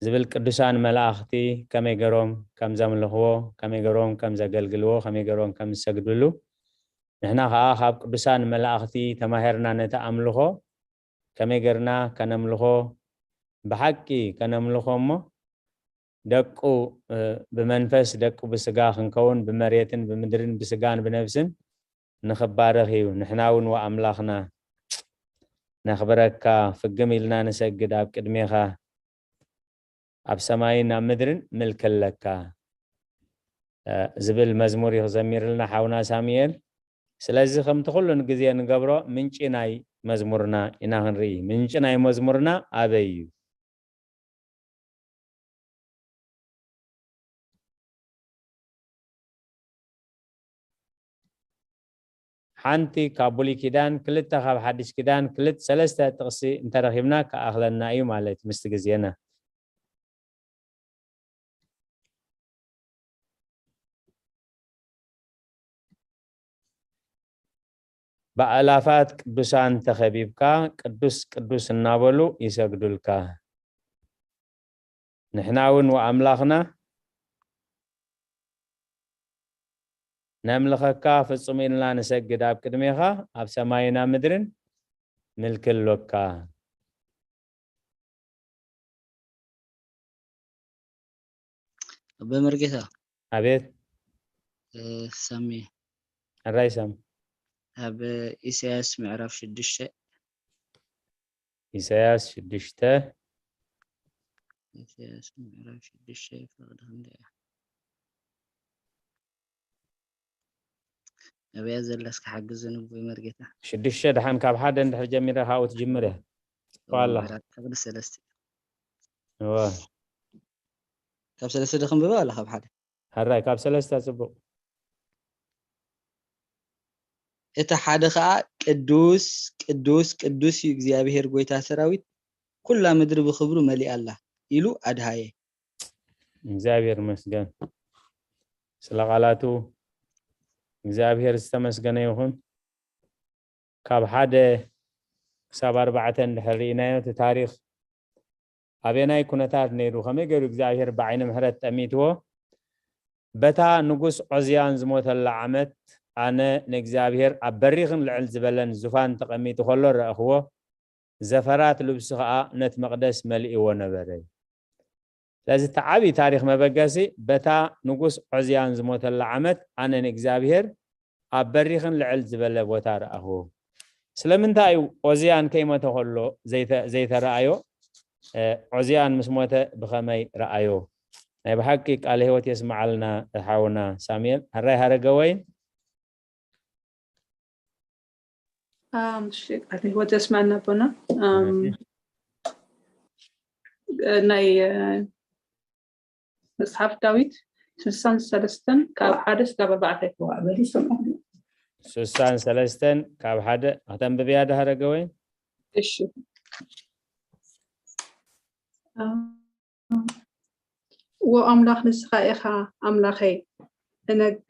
ዝብል ቅዱሳን መላእኽቲ ከመይ ገሮም ከም ዘምልኽዎ፣ ከመይ ገሮም ከም ዘገልግልዎ፣ ከመይ ገሮም ከም ዝሰግድሉ፣ ንሕና ኸዓ ካብ ቅዱሳን መላእኽቲ ተማሂርና ነቲ ኣምልኾ ከመይ ገርና ከነምልኾ፣ ብሓቂ ከነምልኾ እሞ ደቁ፣ እ፣ ብመንፈስ ደቁ ብስጋ ክንከውን ብመሬትን ብምድርን ብስጋን ብነብስን ንኽባረኽ እዩ። ንሕና እውን ወኣምላኽና ነኽብረካ፣ ፍግም ኢልና ንሰግድ ኣብ ቅድሜኻ። ኣብ ሰማይን ኣብ ምድርን ምልኪ ኣለካ፣ እ፣ ዝብል መዝሙር እዩ ክዘሚርልና ሓውና ሳሙኤል። ስለዚ ከምቲ ኩሉ ግዜ ንገብሮ ምንጪ ናይ መዝሙርና ኢና ክንርኢ። ምንጪ ናይ መዝሙርና ኣበይ እዩ? ሓንቲ ካብ ብሉይ ኪዳን፣ ክልተ ካብ ሓድሽ ኪዳን፣ ክልተ ሰለስተ ጥቕሲ እንተረኺብና ክኣኽለና እዩ ማለት ምስቲ ግዜና። ብኣላፋት ቅዱሳን ተኸቢብካ ቅዱስ ቅዱስ እናበሉ ይሰግዱልካ። ንሕና እውን ወኣምላኽና ነምልኸካ ፍጹም ኢልና ንሰግድ ኣብ ቅድሜኻ፣ ኣብ ሰማይን ኣብ ምድርን ምልኪ ኣሎካ። ኣቦይ መርጌታ። ኣቤት። እ፣ ሳሚ። ሕራይ ሳሚ። ኣብ ኢሳያስ ምዕራፍ ሽዱሽተ። ኢሳያስ ሽዱሽተ። ኢሳያስ ምዕራፍ ሽዱሽተ ፈቕዲ ክንደይ እያ? ኣበያ ዘላ እስኪ ሓግዝን ኣቦይ መርጌታ። ሽዱሽተ ደሓን ካብ ሓደ እንድሕር ጀሚረ ካብኡ ትጅምር እያ። ዋላ። ምዕራፍ ፈቕዲ ሰለስተ። እወ። ካብ ሰለስተ ዶ ክንብባ ዋላ ካብ ሓደ? ሕራይ ካብ ሰለስተ ጽቡቕ። እቲ ሓደ ኸኣ ቅዱስ፣ ቅዱስ፣ ቅዱስ እዩ እግዚኣብሄር ጐይታ ሰራዊት፣ ኵላ ምድሪ ብኽብሩ መሊኣ ኣላ ኢሉ ኣድሃየ። እግዚኣብሔር ይመስገን ስለ ቃላቱ። እግዚኣብሔር ዝተመስገነ ይኹን። ካብ ሓደ ክሳብ ኣርባዕተ እንድሕር ርኢናዮ፣ እቲ ታሪኽ ኣበየናይ ኩነታት ነይሩ፣ ከመይ ገይሩ እግዚኣብሔር ብዓይኒ ምሕረት ጠሚትዎ፣ በታ ንጉስ ዖዝያን ዝሞተላ ዓመት ኣነ ንእግዚኣብሔር ኣብ በሪኽን ልዕል ዝበለን ዙፋን ተቐሚጡ ከሎ ረኣኽዎ፣ ዘፈራት ልብሱ ኸኣ ነቲ መቕደስ መሊእዎ ነበረ። ስለዚ እቲ ዓብዪ ታሪኽ መበገሲ በታ ንጉስ ዖዝያን ዝሞተላ ዓመት ኣነ ንእግዚኣብሔር ኣብ በሪኽን ልዕል ዝበለ ቦታ ረኣኽዎ። ስለምንታይ እዩ ዖዝያን ከይሞተ ከሎ ዘይተ-፣ ዘይተረኣዮ? እ፣ ዖዝያን ምስ ሞተ ብኸመይ ረኣዮ? ናይ ብሓቂ ቃለ ህይወት የስምዓልና ሓውና ሳሙኤል። ሕራይ ሃረገወይን። ኣም፣ እሺ፣ ቃለ ህይወት የስምዓልና ኣቦና። ኣም፣ ኣሜን። ናይ፣ እ፣ መጽሓፍ ዳዊት ስሳን ሰለስተን ካብ ሓደ እስካብ ኣርባዕተ ይተዋእ በሊ። ስሳን ሰለስተን ካብ ሓደ ከተንብብያ ዶ ሃረገወይን? እሺ። ዎ ኣምላኽ ንስኻ ኢኻ ኣምላኸይ፣ እነግ-፣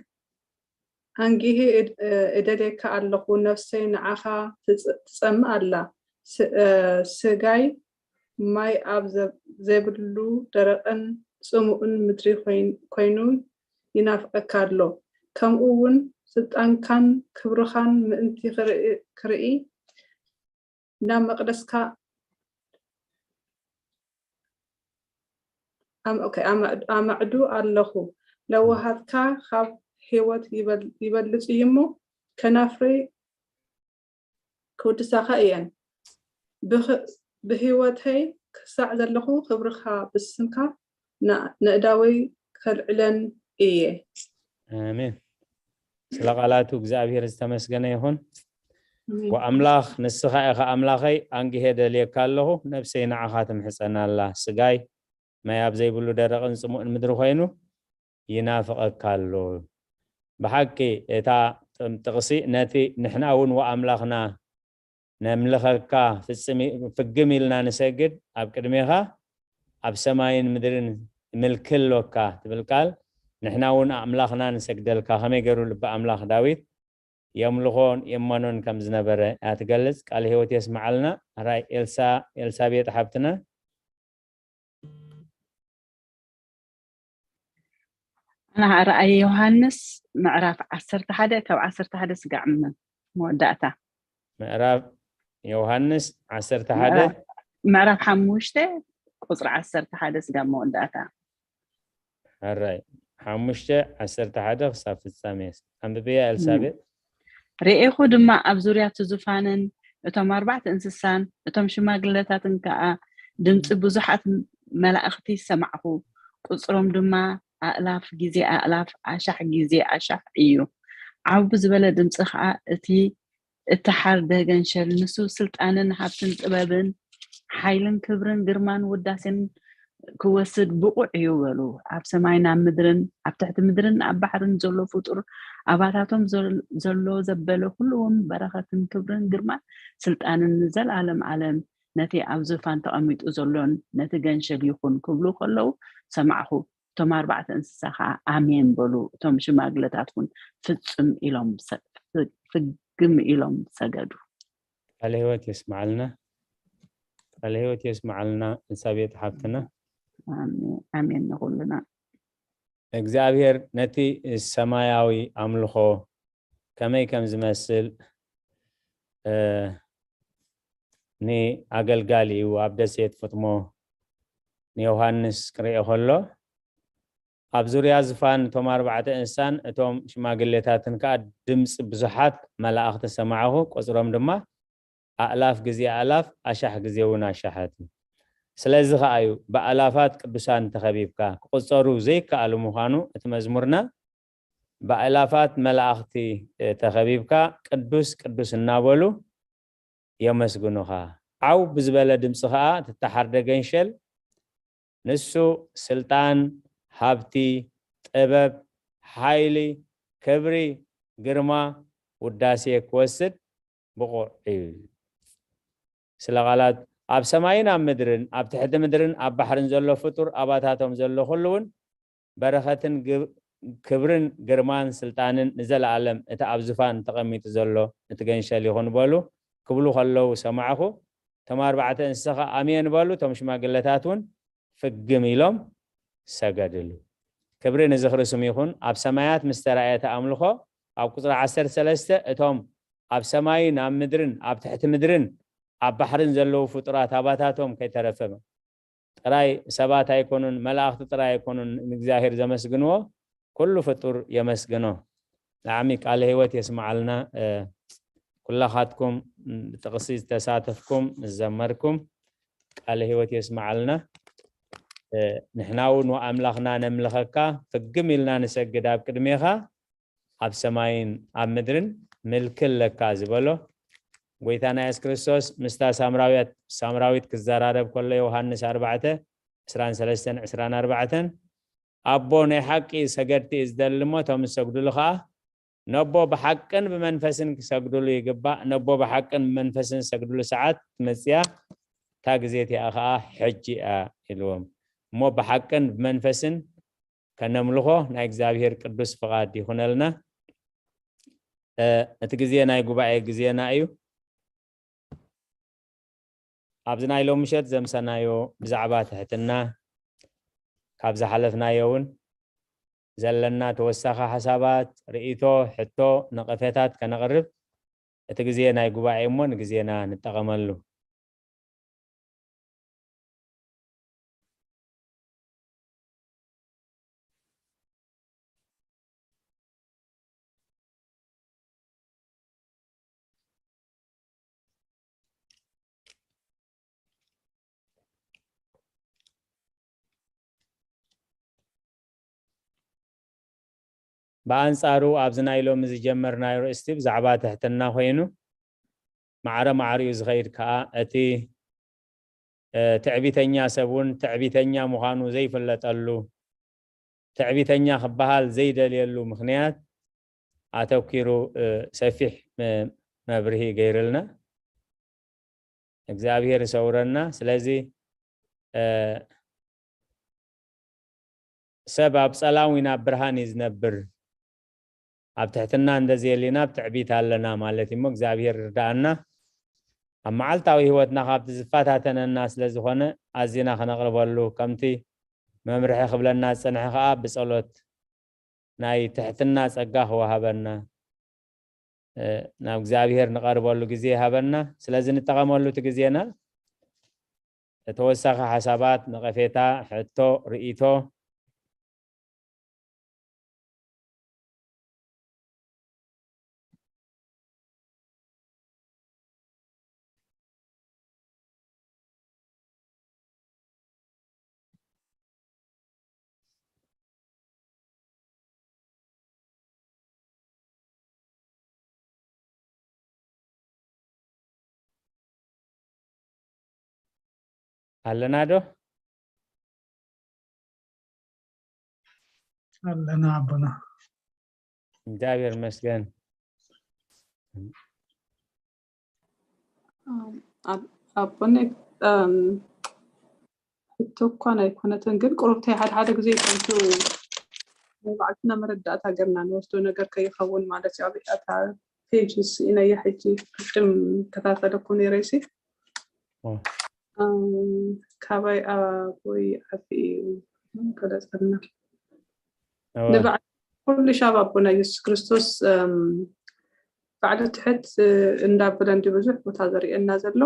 ኣንጊሄ እድ-፣ እደልየካ ኣለኹ፣ ነፍሰይ ንዓኻ ትጽ-፣ ትጸምእ ኣላ፣ ስ-፣ ስጋይ ማይ ኣብ ዘይብሉ ደረቕን ጽሙእን ምድሪ ኮይኑ ይናፍቐካ ኣሎ። ከምኡ እውን ስልጣንካን ክብርኻን ምእንቲ ክርኢ ናብ መቕደስካ ኣማዕዱ ኣለኹ። ለዋሃትካ ካብ ህይወት ይበልጽ እዩ እሞ፣ ከናፍረይ ክውድሳኻ እየን። ብህይወተይ ክሳዕ ዘለኹ ክብርኻ ብስምካ ንእዳወይ ከልዕለን እየ። ኣሜን። ስለ ቃላቱ እግዚኣብሔር ዝተመስገነ ይኹን። ወኣምላኽ ንስኻ ኢኻ ኣምላኸይ፣ ኣንግሄ ደልየካ ኣለኹ፣ ነብሰይ ንዓኻ ትምሕጸና ኣላ። ስጋይ ማይ ኣብ ዘይብሉ ደረቕን ጽሙእን ምድሪ ኮይኑ ይናፍቐካ ኣሎ። ብሓቂ እታ ጥቕሲ ነቲ ንሕና እውን ወኣምላኽና ነምልኸካ ፍግም ኢልና ንሰግድ ኣብ ቅድሜኻ ኣብ ሰማይን ምድርን ምልኪ ኣሎካ ትብል ቃል፣ ንሕና እውን ኣምላኽና ንሰግደልካ። ከመይ ገይሩ ልቢ ኣምላኽ ዳዊት የምልኾን የመኖን ከም ዝነበረ እያ ትገልጽ። ቃል ህይወት የስምዓልና። ራይ ኤልሳ ኤልሳቤጥ ሓብትና። ኣና ራእይ ዮሃንስ ምዕራፍ ዓሰርተ ሓደ ካብ ዓሰርተ ሓደ ስጋዕ መወዳእታ። ምዕራፍ ዮሃንስ ዓሰርተ ሓደ ምዕራፍ ሓሙሽተ ቁፅሪ ዓሰርተ ሓደ ስጋዕ መወዳእታ። ሕራይ ሓሙሽተ ዓሰርተ ሓደ ክሳብ ፍጻሜ። ኣንብብያ ኤልሳቤጥ። ርኤኹ ድማ ኣብ ዙርያ እቲ ዙፋንን እቶም ኣርባዕተ እንስሳን እቶም ሽማግለታትን ከኣ ድምጺ ብዙሓት መላእኽቲ ሰማዕኹ። ቁጽሮም ድማ ኣእላፍ ግዜ ኣእላፍ ኣሻሕ ግዜ ኣሻሕ እዩ። ዓው ብዝበለ ድምጺ ከኣ እቲ እተሓርደ ገንሸል፣ ንሱ ስልጣንን ሃብትን ጥበብን ሓይልን ክብርን ግርማን ውዳሴን ክወስድ ብቑዕ እዩ በሉ። ኣብ ሰማይን ኣብ ምድርን ኣብ ትሕቲ ምድርን ኣብ ባሕርን ዘሎ ፍጡር፣ ኣባታቶም ዘሎ ዘበለ ኩሉ እውን በረኸትን ክብርን ግርማን ስልጣንን ንዘለኣለም ዓለም ነቲ ኣብ ዙፋን ተቐሚጡ ዘሎን ነቲ ገንሸል ይኹን ክብሉ ከለዉ ሰማዕኹ። እቶም ኣርባዕተ እንስሳ ኸዓ ኣሜን በሉ። እቶም ሽማግለታት እውን ፍጽም ኢሎም ፍግም ኢሎም ሰገዱ። ቃለ ህይወት የስምዓልና። ቃለ ህይወት የስምዓልና። ኤልሳቤጥ ሓብትና። ኣሜን ንኹልና። እግዚኣብሔር ነቲ ሰማያዊ ኣምልኾ ከመይ ከም ዝመስል ንኣገልጋሊኡ ኣብ ደሴት ፍጥሞ ንዮሃንስ ክርእዮ ከሎ ኣብ ዙርያ ዝፋን እቶም ኣርባዕተ እንስሳን እቶም ሽማግሌታትን ከኣ ድምፂ ብዙሓት መላእኽቲ ሰማዕኹ፣ ቁፅሮም ድማ ኣእላፍ ግዜ ኣእላፍ ኣሻሕ ግዜ እውን ኣሻሓት እዩ። ስለዚ ከኣ እዩ ብኣእላፋት ቅዱሳን ተኸቢብካ፣ ክቑጸሩ ዘይከኣሉ ምዃኑ እቲ መዝሙርና ብኣእላፋት መላእኽቲ ተኸቢብካ ቅዱስ ቅዱስ እናበሉ የመስግኑኻ። ዓው ብዝበለ ድምፂ ኸዓ ትተሓርደ ገንሸል ንሱ ስልጣን፣ ሃብቲ፣ ጥበብ፣ ሓይሊ፣ ክብሪ፣ ግርማ፣ ውዳሴ ክወስድ ብቑዕ እዩ። ስለ ቃላት ኣብ ሰማይን ኣብ ምድርን ኣብ ትሕቲ ምድርን ኣብ ባሕርን ዘሎ ፍጡር ኣባታቶም ዘሎ ኩሉ እውን በረኸትን ክብርን ግርማን ስልጣንን ንዘለኣለም እቲ ኣብ ዝፋን ተቐሚጡ ዘሎ እቲ ገንሸል ይኹን በሉ ክብሉ ከለዉ ሰማዕኹ። እቶም ኣርባዕተ እንስሳ ኸዓ ኣሜን በሉ። እቶም ሽማግለታት እውን ፍግም ኢሎም ሰገድሉ። ክብሪ ንዝኽሪ ስም ይኹን። ኣብ ሰማያት ምስ ተራእየ እቲ ኣምልኾ ኣብ ቁፅሪ ዓሰርተ ሰለስተ እቶም ኣብ ሰማይን ኣብ ምድርን ኣብ ትሕቲ ምድርን ኣብ ባሕርን ዘለዉ ፍጡራት ኣባታቶም ከይተረፈ ጥራይ ሰባት ኣይኮኑን፣ መላእኽቲ ጥራይ ኣይኮኑን ንእግዚኣብሔር ዘመስግንዎ፣ ኩሉ ፍጡር የመስግኖ። ብጣዕሚ ቃለ ህይወት የስምዓልና። ኩላኻትኩም ብጥቕሲ ዝተሳተፍኩም ምስ ዘመርኩም ቃለ ህይወት የስምዓልና። ንሕና እውን ኣምላኽና ነምልኸካ፣ ፍግም ኢልና ንሰግድ ኣብ ቅድሜኻ፣ ኣብ ሰማይን ኣብ ምድርን ምልኪ ኣለካ ዝበሎ ጎይታና የሱስ ክርስቶስ ምስታ ሳምራዊት ክዘራረብ ከሎ ዮሃንስ ኣርባዕተ ዕስራን ሰለስተን ዕስራን ኣርባዕተን ኣቦ ናይ ሓቂ ሰገድቲ እዩ ዝደሊ እሞ እቶም ዝሰግድሉ ኸዓ ነቦ ብሓቅን ብመንፈስን ክሰግድሉ ይግባእ። ነቦ ብሓቅን ብመንፈስን ዝሰግድሉ ሰዓት ትመፅያ እታ ግዜ እቲኣ ኸዓ ሕጂ እያ ኢልዎም። እሞ ብሓቅን ብመንፈስን ከነምልኾ ናይ እግዚኣብሔር ቅዱስ ፍቓድ ይኹነልና። እቲ ግዜ ናይ ጉባኤ ግዜና እዩ። ኣብዚ ናይ ሎሚ ምሸት ዘምሰናዮ ብዛዕባ ትሕትና፣ ካብ ዝሓለፍናዮ እውን ዘለና ተወሳኺ ሓሳባት፣ ርእይቶ፣ ሕቶ፣ ነቐፌታት ከነቕርብ እቲ ግዜ ናይ ጉባኤ እሞ ንግዜና ንጠቐመሉ። ብኣንጻሩ ኣብዚ ናይ ሎሚ ዝጀመርናዮ ርእስቲ ብዛዕባ ትሕትና ኮይኑ፣ ማዕረ ማዕሪኡ ዝኸይድ ከኣ እቲ ትዕቢተኛ ሰብ እውን ትዕቢተኛ ምዃኑ ዘይፍለጠሉ፣ ትዕቢተኛ ክበሃል ዘይደልየሉ ምኽንያት ኣተኪሩ ሰፊሕ መብርሂ ገይርልና። እግዚኣብሔር ይሰውረና። ስለዚ ሰብ ኣብ ጸላም ናብ ብርሃን እዩ ዝነብር። ኣብ ትሕትና እንደዘየሊና ኣብ ትዕቢት ኣለና ማለት እሞ እግዚኣብሔር ይርዳኣና። ኣብ መዓልታዊ ህይወትና ካብቲ ዝፈታተነና ስለ ዝኾነ ኣዚና ክነቕርበሉ ከምቲ መምርሒ ክብለና ዝጸንሐ ከኣ ብጸሎት ናይ ትሕትና ጸጋ ክወሃበና ናብ እግዚኣብሔር ንቐርበሉ ግዜ ይሃበና። ስለዚ ንጠቐመሉ እቲ ግዜና። ተወሳኺ ሓሳባት፣ ነቐፌታ፣ ሕቶ፣ ርእይቶ፣ ኣለና ዶ? ኣለና ኣቦና። እግዚኣብሔር ይመስገን። ኣቦነ ሕቶ እኳ ኣይኮነትን፣ ግን ቁሩብተይ ሓደ ሓደ ግዜ ከምቱ ናይ ባዕልና መረዳእታ ገርና ንወስዶ ነገር ከይኸውን ማለት እዩ። ኣብ ኣታ ፔጅ ስኢነያ ሕጂ ቅድም ከታተለኩም ነይረ ሲ ካባይ ኣቦይ ዓቢ እዩ ገለጸልና። ንባዕሉ ኩሉ ሻብ ኣቦና የሱስ ክርስቶስ ባዕሉ ትሕት እንዳበለ እንዲ ብዙሕ ቦታ ዘርእየና ዘሎ።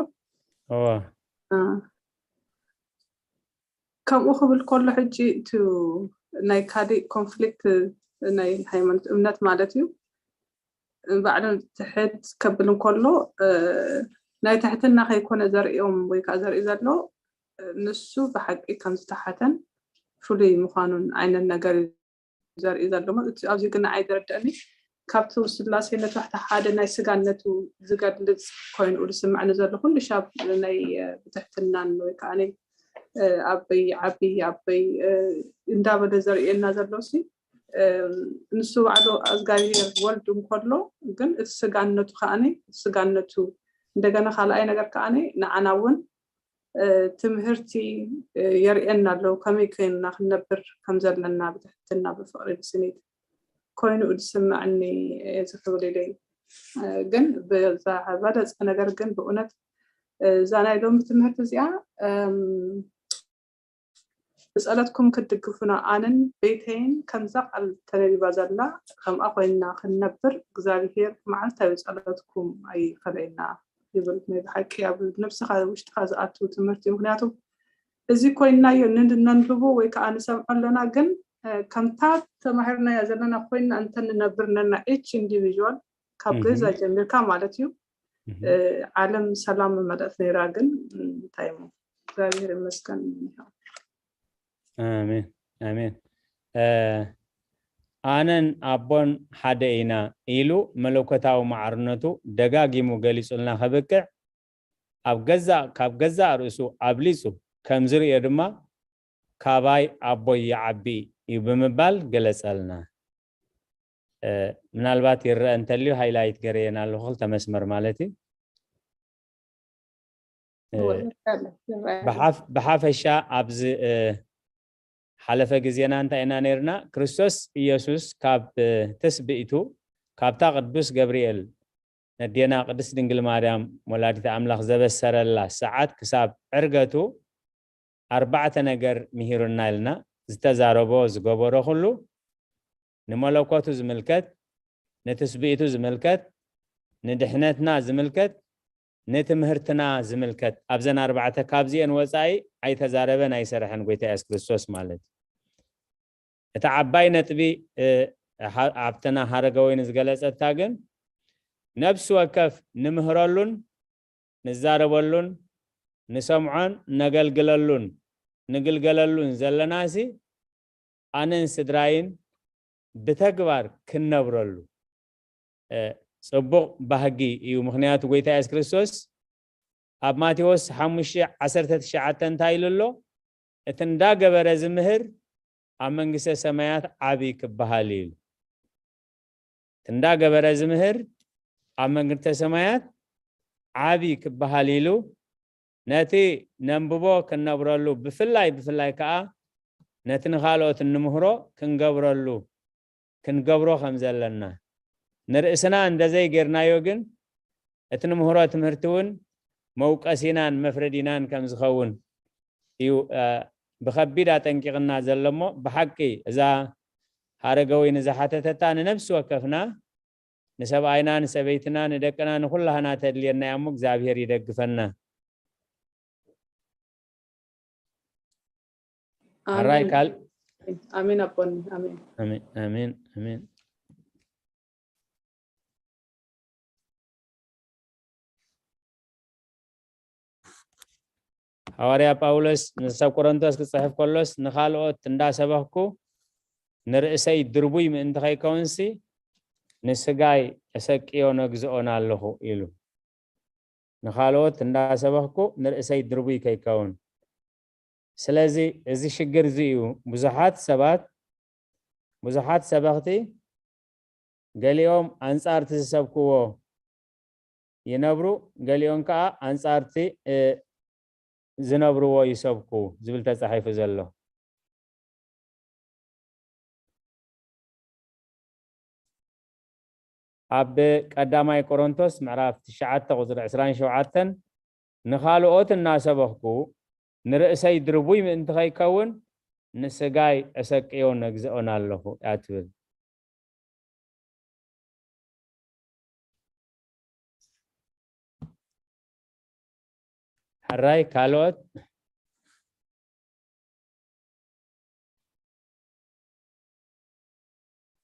ከምኡ ክብል ከሎ ሕጂ እቲ ናይ ካሊእ ኮንፍሊክት ናይ ሃይማኖት እምነት ማለት እዩ። ባዕሉ ትሕት ከብል እንከሎ ናይ ትሕትና ከይኮነ ዘርእዮም ወይ ከዓ ዘርኢ ዘሎ ንሱ ብሓቂ ከም ዝተሓተን ፍሉይ ምዃኑን ዓይነት ነገር እዩ ዘርኢ ዘሎ። እቲ ኣብዚ ግን ንዓይ ዝረድአኒ ካብቲ ስላሴነቱ ሕቲ ሓደ ናይ ስጋነቱ ዝገልፅ ኮይኑ ዝስምዐኒ ዘሎ ኩሉ ሻብ ናይ ብትሕትናን ወይ ከዓ ኣበይ ዓብይ ኣበይ እንዳበለ ዘርእየና ዘሎ ሲ ንሱ ባዕሉ እግዚኣብሔር ወልድ እንከሎ ግን እቲ ስጋነቱ ከዓኒ ስጋነቱ እንደገና ካልኣይ ነገር ከዓኒ ንዓና እውን ትምህርቲ የርእየና ኣሎ። ከመይ ኮይንና ክንነብር ከም ዘለና ብትሕትና ብፍቕሪ ብስኒት ኮይኑ ዝስምዐኒ እዚ ክብል ኢለ ግን ብዛ ዝበለፀ ነገር ግን ብእውነት እዛ ናይ ሎሚ ትምህርቲ እዚኣ ብጸሎትኩም ክትድግፉና ኣነን ቤተይን ከምዛ ቃል ተነቢባ ዘላ ከምኣ ኮይንና ክንነብር እግዚኣብሄር መዓልታዊ ጸሎትኩም ኣይፈለየና ይብል። ናይ ብሓቂ ኣብ ነብስኻ ውሽጥኻ ዝኣቱ ትምህርቲ እዩ። ምክንያቱ እዚ ኮይንናዮ ነንብቦ ወይ ከዓ ንሰምዖ ኣለና፣ ግን ከምታ ተማሂርናያ ዘለና ኮይንና እንተንነብር ነና ኤች ኢንዲቪዥዋል ካብ ገዛ ጀሚርካ ማለት እዩ ዓለም ሰላም መመልእት ነይራ። ግን እንታይ ሞ እግዚኣብሔር ይመስገን። ኣሜን ኣሜን። ኣነን ኣቦን ሓደ ኢና ኢሉ መለኮታዊ ማዕርነቱ ደጋጊሙ ገሊጹልና ከብቅዕ ኣብ ገዛእ ካብ ገዛእ ርእሱ ኣብሊጹ ከም ዝርእዮ ድማ ካባይ ኣቦይ ይዓቢ እዩ ብምባል ገለጸልና። ምናልባት ይረአ እንተልዩ ሃይላይት ገረየን ኣለኹ ክልተ መስመር ማለት እዩ። ብሓፈሻ ኣብዚ ሓለፈ ግዜና እንታይ ኢና ነርና? ክርስቶስ ኢየሱስ ካብ ትስብእቱ ካብታ ቅዱስ ገብርኤል ነዴና ቅድስት ድንግል ማርያም ወላዲተ ኣምላኽ ዘበሰረላ ሰዓት ክሳብ ዕርገቱ ኣርባዕተ ነገር ምሂሩና ኢልና፣ ዝተዛረቦ ዝገበሮ ኩሉ ንመለኮቱ ዝምልከት፣ ንትስብእቱ ዝምልከት፣ ንድሕነትና ዝምልከት፣ ንትምህርትና ዝምልከት፣ ኣብዘን ኣርባዕተ ካብዚአን ወፃኢ ኣይተዛረበን ኣይሰረሐን ጎይታ የሱስ ክርስቶስ ማለት እዩ። እታ ዓባይ ነጥቢ ኣብተና ሃረገ ወይኒ ዝገለፀታ ግን ነብሲ ወከፍ ንምህረሉን ንዛረበሉን ንሰምዖን ነገልግለሉን ንግልገለሉን ዘለናሲ ኣነን ስድራይን ብተግባር ክንነብረሉ ፅቡቕ ባህጊ እዩ። ምክንያቱ ጎይታ የሱስ ክርስቶስ ኣብ ማቴዎስ ሓሙሽተ ዓሰርተ ትሽዓተ እንታይ ኢሉ ኣሎ? እቲ እንዳገበረ ዝምህር ኣብ መንግስተ ሰማያት ዓቢ ክበሃል እዩ። እቲ እንዳገበረ ዝምህር ኣብ መንግስተ ሰማያት ዓቢ ክበሃል ኢሉ ነቲ ነንብቦ ክንነብረሉ ብፍላይ ብፍላይ ከዓ ነቲ ንኻልኦት እንምህሮ ክንገብረሉ ክንገብሮ ከም ዘለና ንርእስና እንደዘይ ጌርናዮ ግን እቲ ንምህሮ ትምህርቲ እውን መውቀሲናን መፍረዲናን ከም ዝኸውን እዩ ብኸቢድ ኣጠንቂቕና ዘሎ እሞ ብሓቂ እዛ ሃረገ ወይኒ ዝሓተተታ ንነብሲ ወከፍና ንሰብኣይና ንሰበይትና ንደቅና ንኩላህና ተድልየና እያ እሞ እግዚኣብሔር ይደግፈና። ኣራይ ካል ኣሜን ኣቦኒ ኣሜን። ኣሜን ኣሜን ኣሜን። ሃዋርያ ጳውሎስ ንሰብ ቆሮንቶስ ክጽሕፍ ከሎስ ንኻልኦት እንዳሰበኽኩ ንርእሰይ ድርቡይ ምእንቲ ከይከውንሲ ንስጋይ እሰቅዮ ነግዝኦን ኣለኹ ኢሉ። ንኻልኦት እንዳሰበኽኩ ንርእሰይ ድርቡይ ከይከውን። ስለዚ እዚ ሽግር እዚ እዩ። ብዙሓት ሰባት ብዙሓት ሰበኽቲ ገሊኦም ኣንጻር እቲ ዝሰብክዎ ይነብሩ፣ ገሊኦም ከኣ ኣንጻር እቲ ዝነብርዎ ይሰብኩ ዝብል ተጻሒፉ ዘሎ። ኣብ ቀዳማይ ቆሮንቶስ ምዕራፍ ትሽዓተ ቁጽሪ ዕስራን ሸውዓተን ንኻልኦት እናሰበኽኩ ንርእሰይ ድርቡይ ምእንቲ ከይከውን ንስጋይ እሰቅዮን እግዝኦን ኣለኹ እያ ትብል። ሕራይ ካልኦት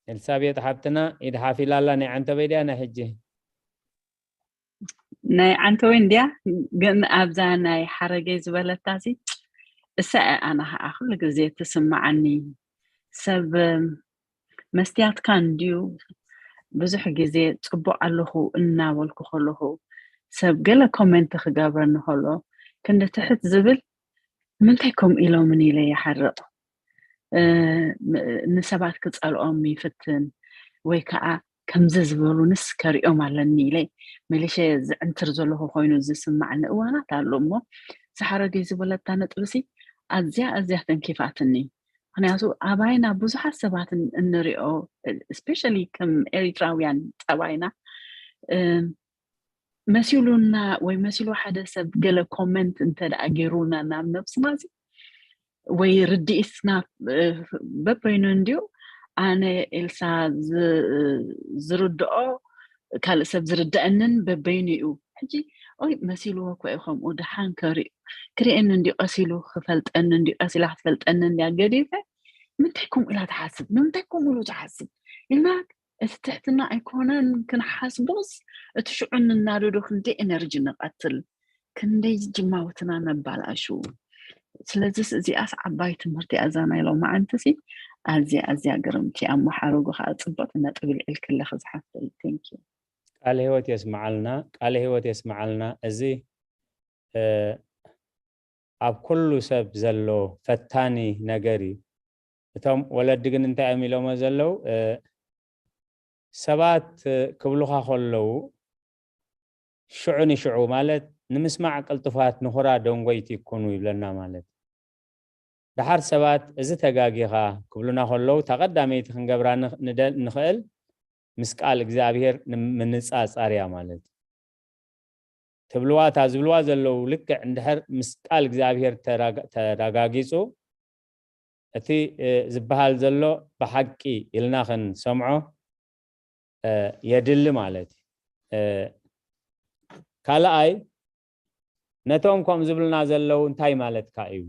ኤልሳቤጥ ሓብትና ኢድ ሓፍ ኢላ ኣላ። ናይ ዓንተበይ ድያ ናይ ሕጂ? ናይ ዓንተወይ እንድያ። ግን ኣብዛ ናይ ሓረገይ ዝበለታ ሲ እሳ እያ ኣነ ከዓ ኩሉ ግዜ ትስምዓኒ። ሰብ መስትያትካ እንድዩ ብዙሕ ግዜ ፅቡቅ ኣለኹ እናበልኩ ከለኹ ሰብ ገለ ኮመንት ክገብረኒ ከሎ ክንዲ ትሕት ዝብል ንምንታይ ከምኡ ኢሎምን ኢለ ይሓርቕ። ንሰባት ክፀልኦም ይፍትን ወይ ከዓ ከምዚ ዝበሉንስ ከሪኦም ኣለኒ ኢለ መሊሸ ዝዕንትር ዘለኹ ኮይኑ ዝስማዓኒ እዋናት ኣሎ እሞ ዝሓረገይ ዝበለታ ነጥብሲ ኣዝያ ኣዝያ ተንኪፋትኒ። ምክንያቱ ኣባይና ብዙሓት ሰባት እንሪኦ especially ከም ኤሪትራውያን ጠባይና መሲሉና ወይ መሲሉ ሓደ ሰብ ገለ ኮመንት እንተ ደኣ ገይሩና ናብ ነብስና እዚ ወይ ርድኢትና በበይኑ እንድዩ ኣነ ኤልሳ ዝርድኦ ካልእ ሰብ ዝርድአንን በበይኑ እዩ። ሕጂ ኦይ መሲልዎ እኮ እዩ ከምኡ ደሓን ክርእየኒ እንድዩ ቀሲሉ ክፈልጠኒ እንድዩ ቀሲላ ክትፈልጠኒ እንድያ ገዲፈ ንምንታይ ከምኡ ኢላ ትሓስብ ንምንታይ ከምኡ ኢሉ ትሓስብ ኢልና እቲ ትሕትና ኣይኮነን ክንሓስቦስ እቲ ሽዑ ንናደዶ ክንደይ ኤነርጂ ንቐትል ክንደይ ጅማውትና ነባላሹ። ስለዚስ እዚኣስ ዓባይ ትምህርቲ እያ እዛ ናይ ሎማዓንቲ ሲ ኣዝያ ኣዝያ ግርምቲ እያ እሞ ሓረጉ ከዓ ፅብቕቲ ነጥቢ ልዒልክለኺ ዝሓፍተይ thank you። ቃለ ህይወት የስምዓልና ቃለ ህይወት የስምዓልና። እዚ ኣብ ኩሉ ሰብ ዘሎ ፈታኒ ነገር እዩ። እቶም ወለዲ ግን እንታይ እዮም ኢሎሞ ዘለዉ? ሰባት ክብሉኻ ከለዉ ሽዑ ንሽዑ ማለት ንምስማዕ ቅልጡፋት ንኹራ ደንጎይቲ ኩኑ ይብለና ማለት። ደሓር ሰባት እዚ ተጋጊኻ ክብሉና ከለዉ እታ ቀዳመይቲ ክንገብራ ንኽእል ምስ ቃል እግዚኣብሔር ንምንጻጻር እያ ማለት እዩ። ትብልዋ፣ እታ ዝብልዋ ዘለዉ ልክዕ እንድሕር ምስ ቃል እግዚኣብሔር ተራጋ-፣ ተረጋጊጹ፣ እቲ፣ እ፣ ዝበሃል ዘሎ ብሓቂ ኢልና ክንሰምዖ፣ እ፣ የድሊ ማለት እዩ። እ፣ ካልኣይ፣ ነቶም ከምኡ ዝብሉና ዘለዉ እንታይ ማለትካ እዩ?